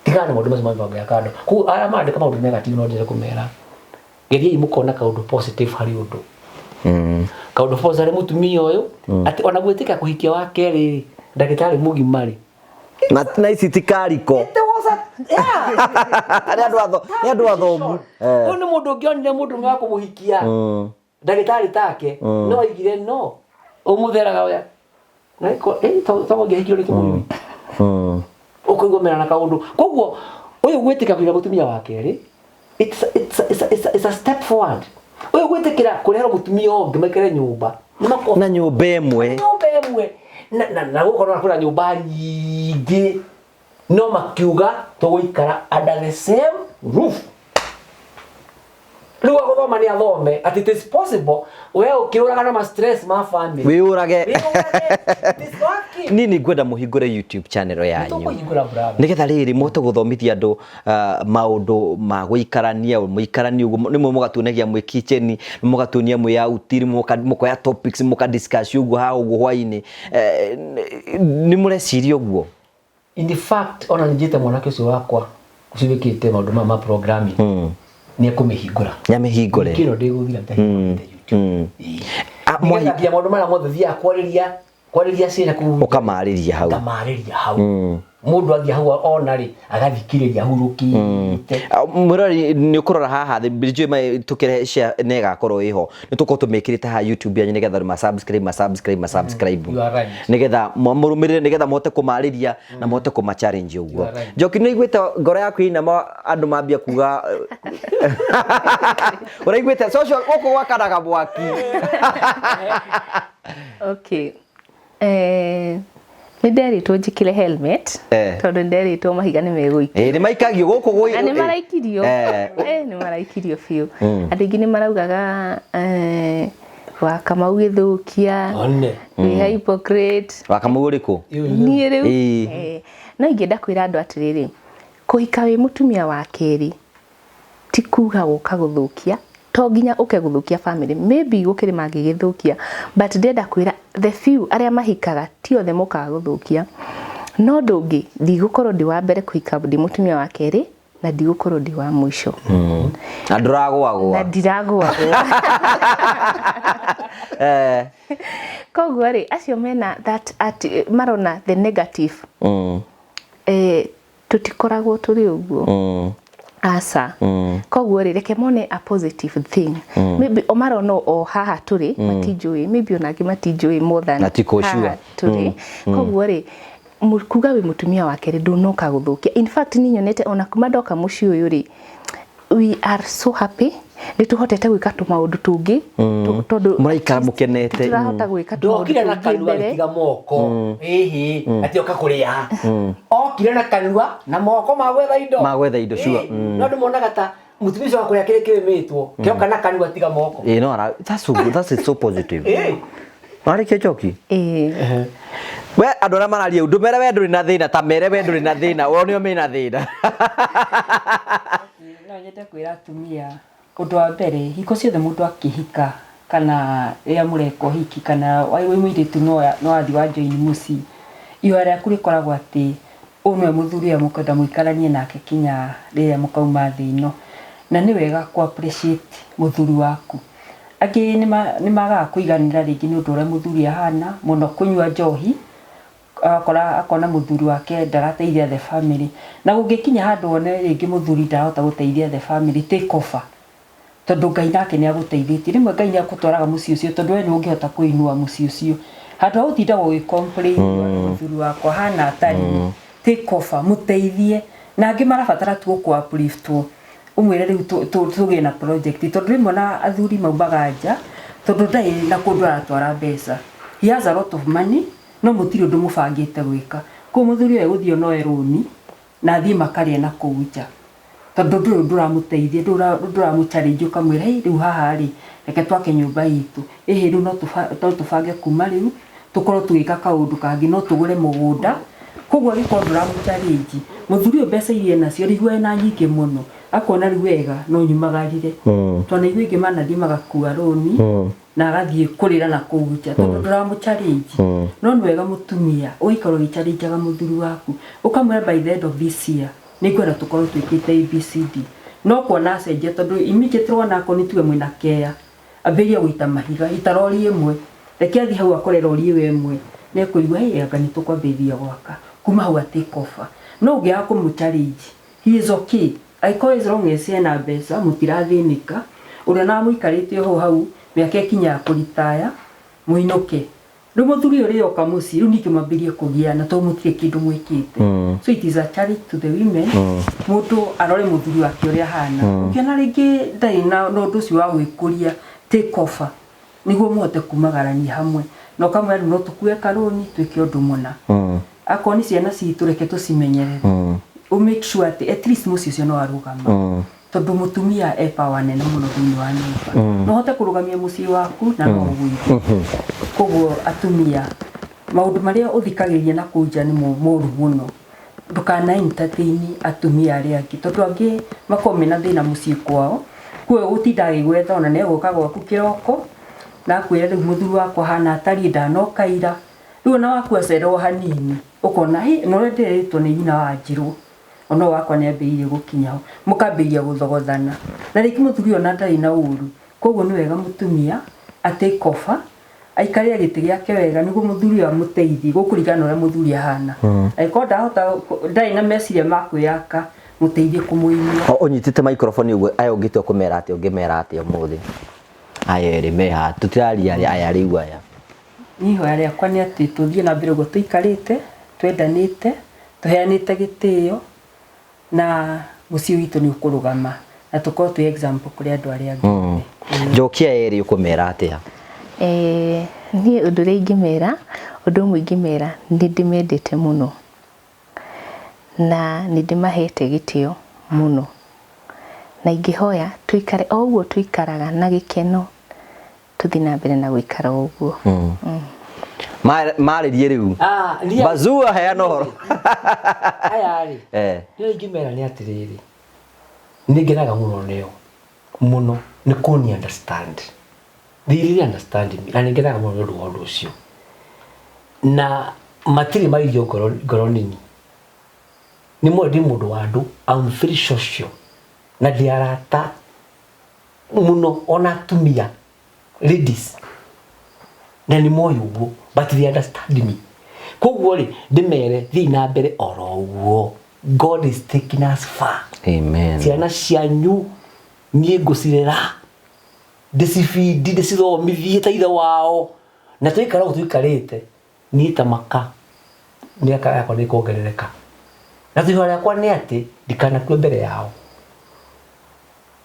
tigana na maũndũ macio ma mĩbango ya kando. Koguo arĩa marandĩka maũndũ negative no ndĩrenda kũmera geriai mũkona kaũndũ positive harĩ ũndũ kaũndũ positive harĩ mũtumia ũyũ atĩ ona gwĩtĩka kũhikia wa kerĩ rĩ ndagĩtarĩ mũgima rĩ Na ici ti kariko. It was a, yeah. Nĩ andũ athomu. Ũyũ nĩ mũndũ ũngĩonire mũndũ wa kũmũhikia ndagĩtarĩ take no aigire no ũmũtheraga ũya toguo ngĩhikio nĩ kĩmũnyui ũkũigua mena na kaũndũ koguo ũyũ gwĩtĩka kũiga mũtumia wa kerĩ it's a step forward. Ũyũ gwĩtĩkĩra kũreherwo mũtumia ũngĩ maikare nyũmba nĩ makoragwo Na nyũmba ĩmwe. Nyũmba ĩmwe na gũkorwo kwĩna nyũmba nyingĩ no makiuga tũgũikara under the same roof. Rĩu agũthoma nĩ athome atĩ it is possible we ũkĩũraga na ma stress ma family Wĩyũrage. Wĩyũrage. It is working. Niĩ nĩ ngwenda mũhingũre YouTube channel yanyu Tũkũhingũra, brother. Nĩgetha rĩrĩ mũhote gũthomithia andũ maũndũ ma gũikarania mũikaranie ũguo rĩmwe mũgatuonagia mwĩ kitchen mũgatuonia mwĩ out rĩmwe mũkoya topics mũka discuss ũguo haha ũguo hwainĩ. Nĩ mũreciria ũguo? In fact ona nĩ njĩte mwanake ũcio wakwa ũcio wĩkĩte maũndũ maya ma programming nĩ ekũmĩhingũra. Nĩamĩhingũre. Kĩno ndĩgũthira ndahingũrĩte YouTube. Ah, Nĩgetha nginya maũndũ marĩa mothe thiaga kwarĩria ciana kũu Ũkamarĩria hau. Ngamarĩria hau. Mũndũ athiĩ hau ona rĩ agathikĩrĩria ahurũkĩte. Ah, mwĩrori nĩ ũkũrora haha thĩ njũĩ tũkĩrehe share nĩ ĩgakorwo ĩho nĩ tũkorwo tũmĩkĩrĩte haha YouTube yanyu nĩgetha andũ ma subscribe ma subscribe ma subscribe You are right. Nĩgetha mũrũmĩrĩre nĩgetha mũhote kũmarĩria na mũhote kũma challenge ũguo. You are right. Njoki nĩ ũiguĩte ngoro yaku ĩinama andũ mambia kuga ũraiguĩte social gũkũ gwakanaga mwaki? Okay. Nĩ nderĩtwo njĩkĩre helmet tondũ nĩ nderĩtwo mahiga nĩ megũikio. Ĩ nĩ maikagio gũkũ gwĩ Na nĩ maraikirio. Nĩ maraikirio biũ. Andũ aingĩ nĩ maraugaga wa Kamau gĩthũkia, One. wĩ hypocrite. Wa Kamau ũrĩkũ? Niĩ rĩu. No ingĩenda kwĩra andũ atĩrĩrĩ, kũhika wĩ mũtumia wa kerĩ ti kuga gũka gũthũkia, to nginya ũke gũthũkia family. Maybe gũkĩrĩ mangĩgĩthũkia, but ndĩrenda kwĩra the few arĩa mahikaga ti othe mokaga gũthũkia. No ũndũ ũngĩ, ndigũkorwo ndĩ wa mbere kũhika ndĩ mũtumia wa kerĩ na ndigũkorwo ndĩ wa mũico. Na ndũragũagũa. Na ndiragũagũa. Koguo rĩ, acio mena that at, marona the negative. Tũtikoragwo tũrĩ ũguo. Aca. Koguo rĩ, reke mone a positive thing. Maybe o marona o haha tũrĩ, matinjũĩ, maybe ona angĩ matinjũĩ more than Na ti kũ sure. haha tũrĩ. Koguo rĩ, kuga wĩ mũtumia wa kerĩ ndũnoka gũthũkia. In fact niĩ nyonete ona kuma ndoka mũciĩ ũyũ rĩ, we are so happy nĩ tũhotete gwĩka tũmaũndũ tũngĩ tondũ Mũraikara mũkenete. Tũrahota gwĩka tũmaũndũ Ndokire na tũngĩ kanua mbere. gĩtiga moko ĩhĩ atĩ oka kũrĩa okire na kanua na moko ma gwetha indo. Ma gwetha indo, sure. No andũ monaga ta mũtumia ũcio wa kũrĩa kĩrĩa kĩrĩmĩtwo kĩoka na kanua tiga moko. Ĩ no ara that's so good. That's so positive. Warĩkia Njoki? Ĩĩ. We andũ arĩa mararia ũndũ mere we ndũrĩ na thĩna ta mere we ndũrĩ na thĩna o nĩo mena thĩna. No nyende kwĩra atumia ũndũ wa mbere hingo ciothe mũndũ akĩhika kana rĩrĩa mũreka ũhiki kana wĩ mũirĩtu no wathiĩ wa join mũciĩ ihoya rĩaku rĩkoragwo atĩ ũyũ nĩwe mũthuri ũrĩa mũkwenda mũikaranie nake kinya rĩrĩa mũkauma thĩ ĩno na nĩ wega kũ appreciate mũthuri waku. Angĩ nĩ magaga kũiganĩra rĩngĩ nĩ ũndũ ũrĩa mũthuri ahana mũno kũnyua njohi agakora akona mũthuri wake ndarateithia the family na gũngĩkinya handũ wone rĩngĩ mũthuri ndarahota gũteithia the family, take over tondũ Ngai nake nĩ agũteithĩtie. Rĩmwe Ngai nĩ akũtwaraga mũciĩ ũcio tondũ we nĩ ũngĩhota kũinua mũciĩ ũcio handũ ha gũtindaga ũgĩ complain mũthuri wakwa hana atariĩ, take over mũteithie. Na angĩ marabatara tu gũkũ upliftwo ũmwĩre rĩu tũgĩe na project tondũ rĩmwe na athuri maumaga nja Tondũ ndarĩ na kũndũ aratwara mbeca. He has a lot of money, no mũtirĩ ũndũ mũbangĩte gwĩka. Koguo mũthuri ũyũ egũthiĩ onoe rũni na athiĩ makarĩe na kũu nja. Tondũ ndũrĩ ũndũ ũramũteithia, ndũrĩ ũndũ ũramũ challenge ũkamwĩra hĩ rĩu haha rĩ, reke twake nyũmba itũ. Ĩhĩ rĩu no tũbange kuma rĩu tũkorwo tũgĩka kaũndũ kangĩ, no tũgũre mũgũnda. Koguo angĩkorwo ndũramũ challenge, mũthuri ũyũ mbeca iria enacio rĩu ena nyingĩ mũno, akona rĩu wega no nyumagarire. Twanaigua aingĩ manathiĩ magakua rũni na agathiĩ kũrĩra na kũu nja tondũ ndũramũ challenge. No nĩ wega mũtumia ũgaikara ũgĩ challenge aga mũthuri waku, ũkamwĩra by the end of this year nĩ ngwenda tũkorwo twĩkĩte ABCD. No kuona acenjia tondũ immediately wona akorwo nĩ tuge mwĩna care, ambĩrĩria gũita mahiga, ita rori ĩmwe, reke athiĩ hau akore rori ĩyo ĩmwe, nĩ ekũigua hĩ anga nĩ tũkwambĩrĩria gwaka. Kuma hau a take over. No ũngĩaga kũmũ challenge, he is okay. Angĩkorwo as long as ena mbeca, mũtirathĩnĩka, ũrĩa ona mũikarĩte o hau mĩaka ĩkinyaga kũritaya, mũinũke. Rĩu mũthuri ũyũ rĩrĩa oka mũciĩ, rĩu ningĩ mwambĩrĩrie kũgiana tondũ mũtirĩ kĩndũ mwĩkĩte. So it is a challenge to the women, mũndũ arore mũthuri wake ũrĩa ahana. Ũngĩona rĩngĩ ndarĩ na ũndũ ũcio wa gwĩkũria, take over nĩguo mũhote kumagarania hamwe. Na ũkamwĩra rĩu no tũkue karũni twĩke ũndũ mũna. Akorwo nĩ ciana citũ reke tũcimenyerere. Ũ make sure atĩ at least mũciĩ ũcio nĩ warũgama. Tondũ mũtumia e power nene mũno thĩinĩ wa nyũmba. No ũhote kũrũgamia mũciĩ waku na no ũgũithie. Koguo atumia, maũndũ marĩa ũthikagĩrĩria na kũu nja nĩ moru mũno. Ndũkana entertain atumia arĩa angĩ tondũ angĩ makoragwo mena thĩna mũciĩ kwao. Koguo gũtinda agĩgwetha ona nĩ egũka gwaku kĩroko na akwĩre rĩu mũthuri wakwa ahana atariĩ ndanoka ira. Rĩu ona waku acererwo hanini ũkona hĩ na ũrĩa ndĩrerĩtwo nĩ nyina wa Njirũ ona ũyũ wakwa nĩ ambĩrĩirie gũkinya ho. Mũkambĩrĩria gũthogothana. Na rĩngĩ mũthuri ũyũ ona ndarĩ na ũru. Koguo nĩ wega mũtumia a take over, aikarĩre gĩtĩ gĩake wega nĩguo mũthuri ũyũ amũteithie gũkũringana na ũrĩa mũthuri ahana. Angĩkorwo ndahota, ndarĩ na meciria ma kwĩyaka, mũteithie kũmũinia. O ũnyitĩte microphone ũguo, aya ũngĩtua kũmera atĩa, ũngĩmera atĩa ũmũthĩ? Aya erĩ me haha, tũtiraria aya rĩu aya. Niĩ ihoya rĩakwa nĩ atĩ tũthiĩ na mbere ũguo tũikarĩte, twendanĩte, tũheanĩte gĩtĩo, na mũciĩ witũ nĩ ũkũrũgama, na tũkorwo twĩ example kũrĩ andũ arĩa angĩ othe. Njokia erĩ ũkũmera atĩa? Niĩ ũndũ ũrĩa ingĩmera, ũndũ ũmwe ingĩmera, nĩ ndĩmendete mũno, na nĩ ndĩmahete gĩtĩo mũno, na ingĩhoya tũikare o ũguo tũikaraga na gĩkeno, tũthiĩ na mbere na gũikara o ũguo. Marĩrie rĩu. Bazua heana ũhoro. Aya rĩ, nĩ ingĩmera nĩ atĩrĩrĩ, nĩ ngenaga mũno nĩo, mũno, nĩ kũni understand. They really understand me, na nĩ ngenaga mũno nĩ ũndũ wa ũndũ ũcio. Na matirĩ mairio ngoro, ngoro nini. Nĩ moĩ ndĩ mũndũ wa andũ, I'm very social. Na ndĩ arata mũno ona atumia ladies na nĩ moĩ ũguo but they understand me koguo rĩ ndĩmere thiĩ na mbere oro ũguo God is taking us far. Amen. Ciana cianyu niĩ ngũcirera ndĩcibindi ndĩcithomithie ta ithe wao na twaikara ũguo tũikarĩte niĩ ta maka mĩaka yakwa nĩ ĩkuongerereka na ihoya rĩakwa nĩ atĩ ndikanakue mbere yao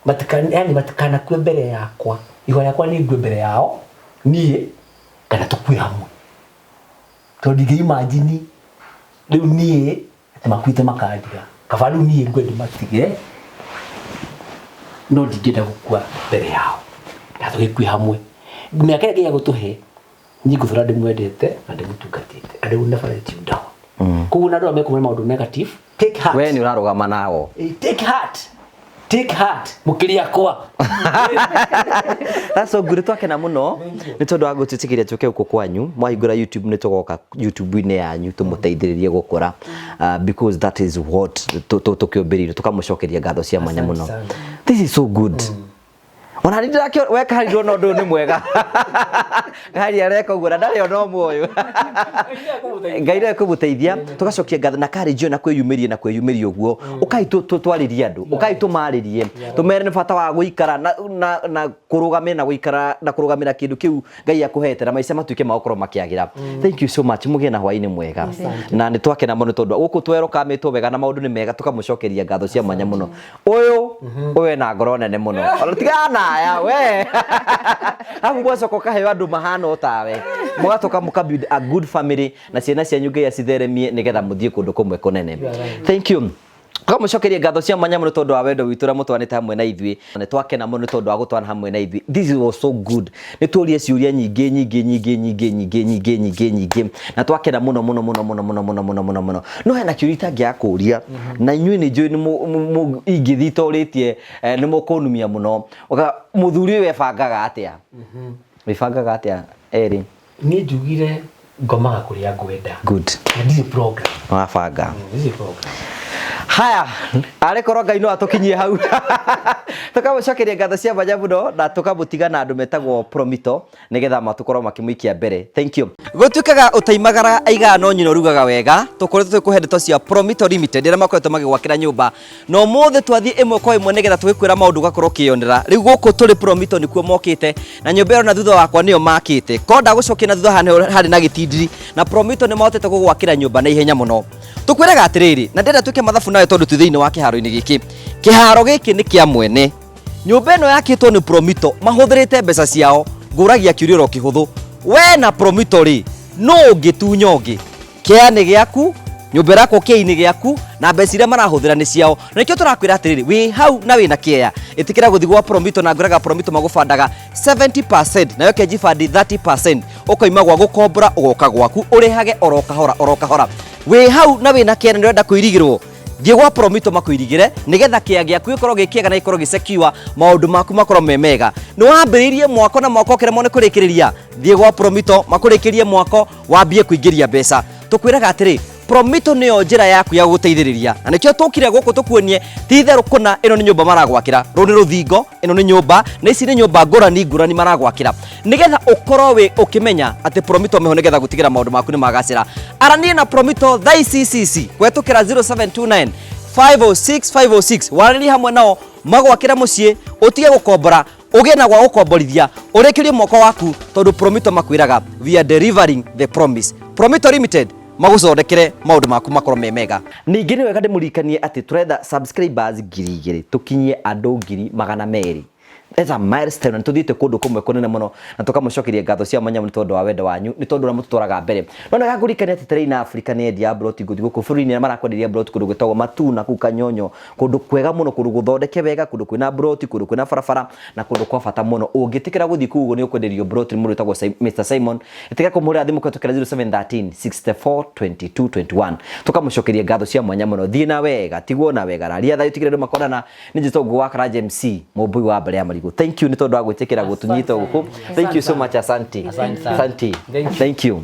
matikana yani matikanakue mbere yakwa ihoya rĩakwa nĩ ngue mbere yao niĩ kana tũkue hamwe tondũ ndingĩ imagine rĩu niĩ atĩ makuĩte makandiga kaba rĩu niĩ ngue ndĩmatige no ndingĩenda gũkua mbere yao na tũgĩkue hamwe mĩaka ĩrĩa Ngai egũtũhe niĩ ngũtũra ndĩmwendete na ndĩmũtungatĩte and I will never let you down koguo na andũ arĩa mekũmwĩra maũndũ negative take heart We nĩ ũrarũgama nao. Take heart take heart mũkĩrĩ akwa. That's so good. Twakena mũno nĩ tondũ wa gũtwĩtĩkĩria tũke gũkũ kwanyu. Mwahingũra YouTube nĩ tũgoka YouTube-inĩ yanyu tũmũteithĩrĩrie gũkũra. Because that is what tũkĩũmbĩrĩirwo tũkamũcokeria ngatho cia mwanya mũno. This is so good. Ona nĩ ndĩrakĩona we Kahari ndona ũndũ ũyũ nĩ mwega. Kahari areka ũguo na ndarĩ ona ũmwe ũyũ. Ngai nĩ ekũmũteithia tũgacokia ngatho na courage na kwĩyumĩria na kwĩyumĩria ũguo. Ũkai twarĩrie andũ, ũkai tũmarĩrie, tũmere nĩ bata wa gũikara na kũrũgamĩra na gũikara na kũrũgamĩra kĩndũ kĩu Ngai akũhete na maica matuĩke ma gũkorwo makĩagĩra. Thank you so much, mũgĩe na hwaĩ-inĩ mwega. Na nĩ twakena mũno tondũ gũkũ twerũkamĩtwo wega na maũndũ nĩ mega tũkamũcokeria ngatho cia mwanya mũno. Ũyũ Ũyũ ena ngoro nene mũno. Ona tigana na aya we. Arabu mwacoka ũkaheo andũ mahana o tawe. Mũgatoka mũka build a good family na ciana cianyu Ngai acitheremie nĩgetha mũthiĩ kũndũ kũmwe kũnene. Thank you. Tũkamũcokeria ngatho cia mwanya mũno tondũ wa wendo witũ ũrĩa mũtwanĩte hamwe na ithuĩ. Nĩ twakena mũno nĩ tondũ wa gũtwana hamwe na ithuĩ. This was so good. Nĩ tuorie ciũria nyingĩ nyingĩ nyingĩ nyingĩ nyingĩ nyingĩ nyingĩ nyingĩ na twakena mũno mũno mũno mũno mũno mũno mũno mũno mũno. No hena kĩũria itangĩaga kũria na inyuĩ nĩ njũĩ nĩ ingĩthiĩ itorĩtie nĩ mũkũnumia mũno. Mũthuri ũyũ ebangaga atĩa? Wĩbangaga atĩa erĩ? Niĩ njugire ngomaga kũrĩa ngwenda. Good. Na ndirĩ program. Wabanga. Ndirĩ program. Haya, arĩ korwo Ngai no atũkinyie hau. Tũkamũcokeria ngatho cia mwanya mũno na tũkamũtiga na andũ metagwo Promito nĩgetha matũkorwo makĩmũikia mbere. Thank you. Gũtuĩkaga ũtaimagara aigaga no nyina ũrugaga wega. Tũkoretwo tũgĩkũhe ndeto cia Promito Limited arĩa makoretwo magĩgwakĩra nyũmba. Na ũmũthĩ twathiĩ ĩmwe kwa ĩmwe nĩgetha tũgĩkwĩra maũndũ ũgakorwo ũkĩyonera. Rĩu gũkũ tũrĩ Promito nĩkuo mokĩte na nyũmba ĩyo na thutha wakwa nĩyo makĩte. Korwo ndagũcokia na thutha haha nĩho harĩ na gĩtindiri na Promito nĩ mahotete gũgwakĩra nyũmba na ihenya mũno. Tũkwĩraga atĩrĩrĩ, na ndĩrenda twĩke mathabu nawe tondũ twĩ thĩinĩ wa kĩharo-inĩ gĩkĩ. Kĩharo gĩkĩ nĩ kĩa mwene. Nyũmba ĩno yakĩtwo nĩ Promito mahũthĩrĩte mbeca ciao. Ngũragia kĩũria oro kĩhũthũ. We na Promito rĩ, nũ ũngĩtunya ũngĩ? Kĩea nĩ gĩaku, nyũmba ĩrakwo kĩea-inĩ gĩaku, na mbeca iria marahũthĩra nĩ ciao. Na nĩkĩo tũrakwĩra atĩrĩrĩ, wĩ hau na wĩna kĩea, ĩtĩkĩra gũthiĩ gwa Promito na ngwĩraga Promito magũbandaga 70% nayo ĩkejibandi 30%, ũkoima gwa gũkombora ũgoka gwaku, ũrĩhage oro kahora oro kahora. Wĩ hau na wĩna kĩea na nĩũrenda kũirigĩrwo, thiĩ gwa Promito makũirigĩre nĩgetha kĩea gĩaku gĩkorwo gĩ kĩega na gĩkorwo gĩ secure, maũndũ maku makorwo me mega. Nĩ wambĩrĩirie mwako na mwako ũkĩremwo nĩ kũrĩkĩrĩria, thiĩ gwa Promito makũrĩkĩrie mwako wambie kũingĩria mbeca. Tũkwĩraga atĩrĩ, Promito nĩyo njĩra yaku ya gũgũteithĩrĩria na nĩkĩo tũkire gũkũ tũkuonie ti itherũ kũna ĩno nĩ nyũmba maragwakĩra, rũrũ nĩ rũthingo, ĩno nĩ nyũmba na ici nĩ nyũmba ngũrani ngũrani maragwakĩra nĩgetha ũkorwo wĩ ũkĩmenya atĩ Promito meho nĩgetha gũtigĩra maũndũ maku nĩ magacĩra. Aranie na Promito thaa ici ici ici kũhetũkĩra 0729 506 506 waranĩrie hamwe nao magwakĩre mũciĩ ũtige gũkombora ũgĩe na gwa gũkomborithia ũrĩkĩrie mwako waku tondũ Promito makwĩraga we are delivering the promise. Promito Limited magũthondekere maũndũ maku makorwo me mega. Ningĩ nĩ wega ndĩmũririkanie atĩ tũretha subscribers 2000 tũkinyie andũ 200,000. That's a milestone na nĩtũthiĩte kũndũ kũmwe kũnene mũno na tũkamũcokeria ngatho cia mwanya nĩ tondũ wa wendo wanyu nĩ tondũ ũrĩa mũtũtwaraga mbere. No nĩ ngũririkania atĩ Terrain Africa nĩ endia mburoti ngũthi gũkũ bũrũri-inĩ arĩa marakwenderia mburoti kũndũ gwĩtagwo Matuna kũu Kanyonyo kũndũ kwega mũno kũndũ gũthondeke wega kũndũ kwĩna mburoti kũndũ kwĩna barabara na kũndũ kwa bata mũno. Ũngĩtĩkĩra gũthiĩ kũu ũguo nĩ ũkwenderio mburoti nĩ mũndũ wĩtagwo Mr Simon. Ĩtĩkĩra kũmũhũrĩra thimũ kũhetũkĩra 0713 64 22 21. Tũkamũcokeria ngatho cia mwanya mũno. Thiĩ na wega, tigwo na wega, raria thayũ tigĩrĩra andũ makonana. Nĩ njĩtwo Ngũgũ wa Karanja MC, mũmbui wa mbarĩ ya marigũ. Thank you nĩ tondũ wa gwĩtĩkĩra gũtũnyita gũkũ. Thank you so much, asante. Asante sana. Asante. Thank you. Thank you.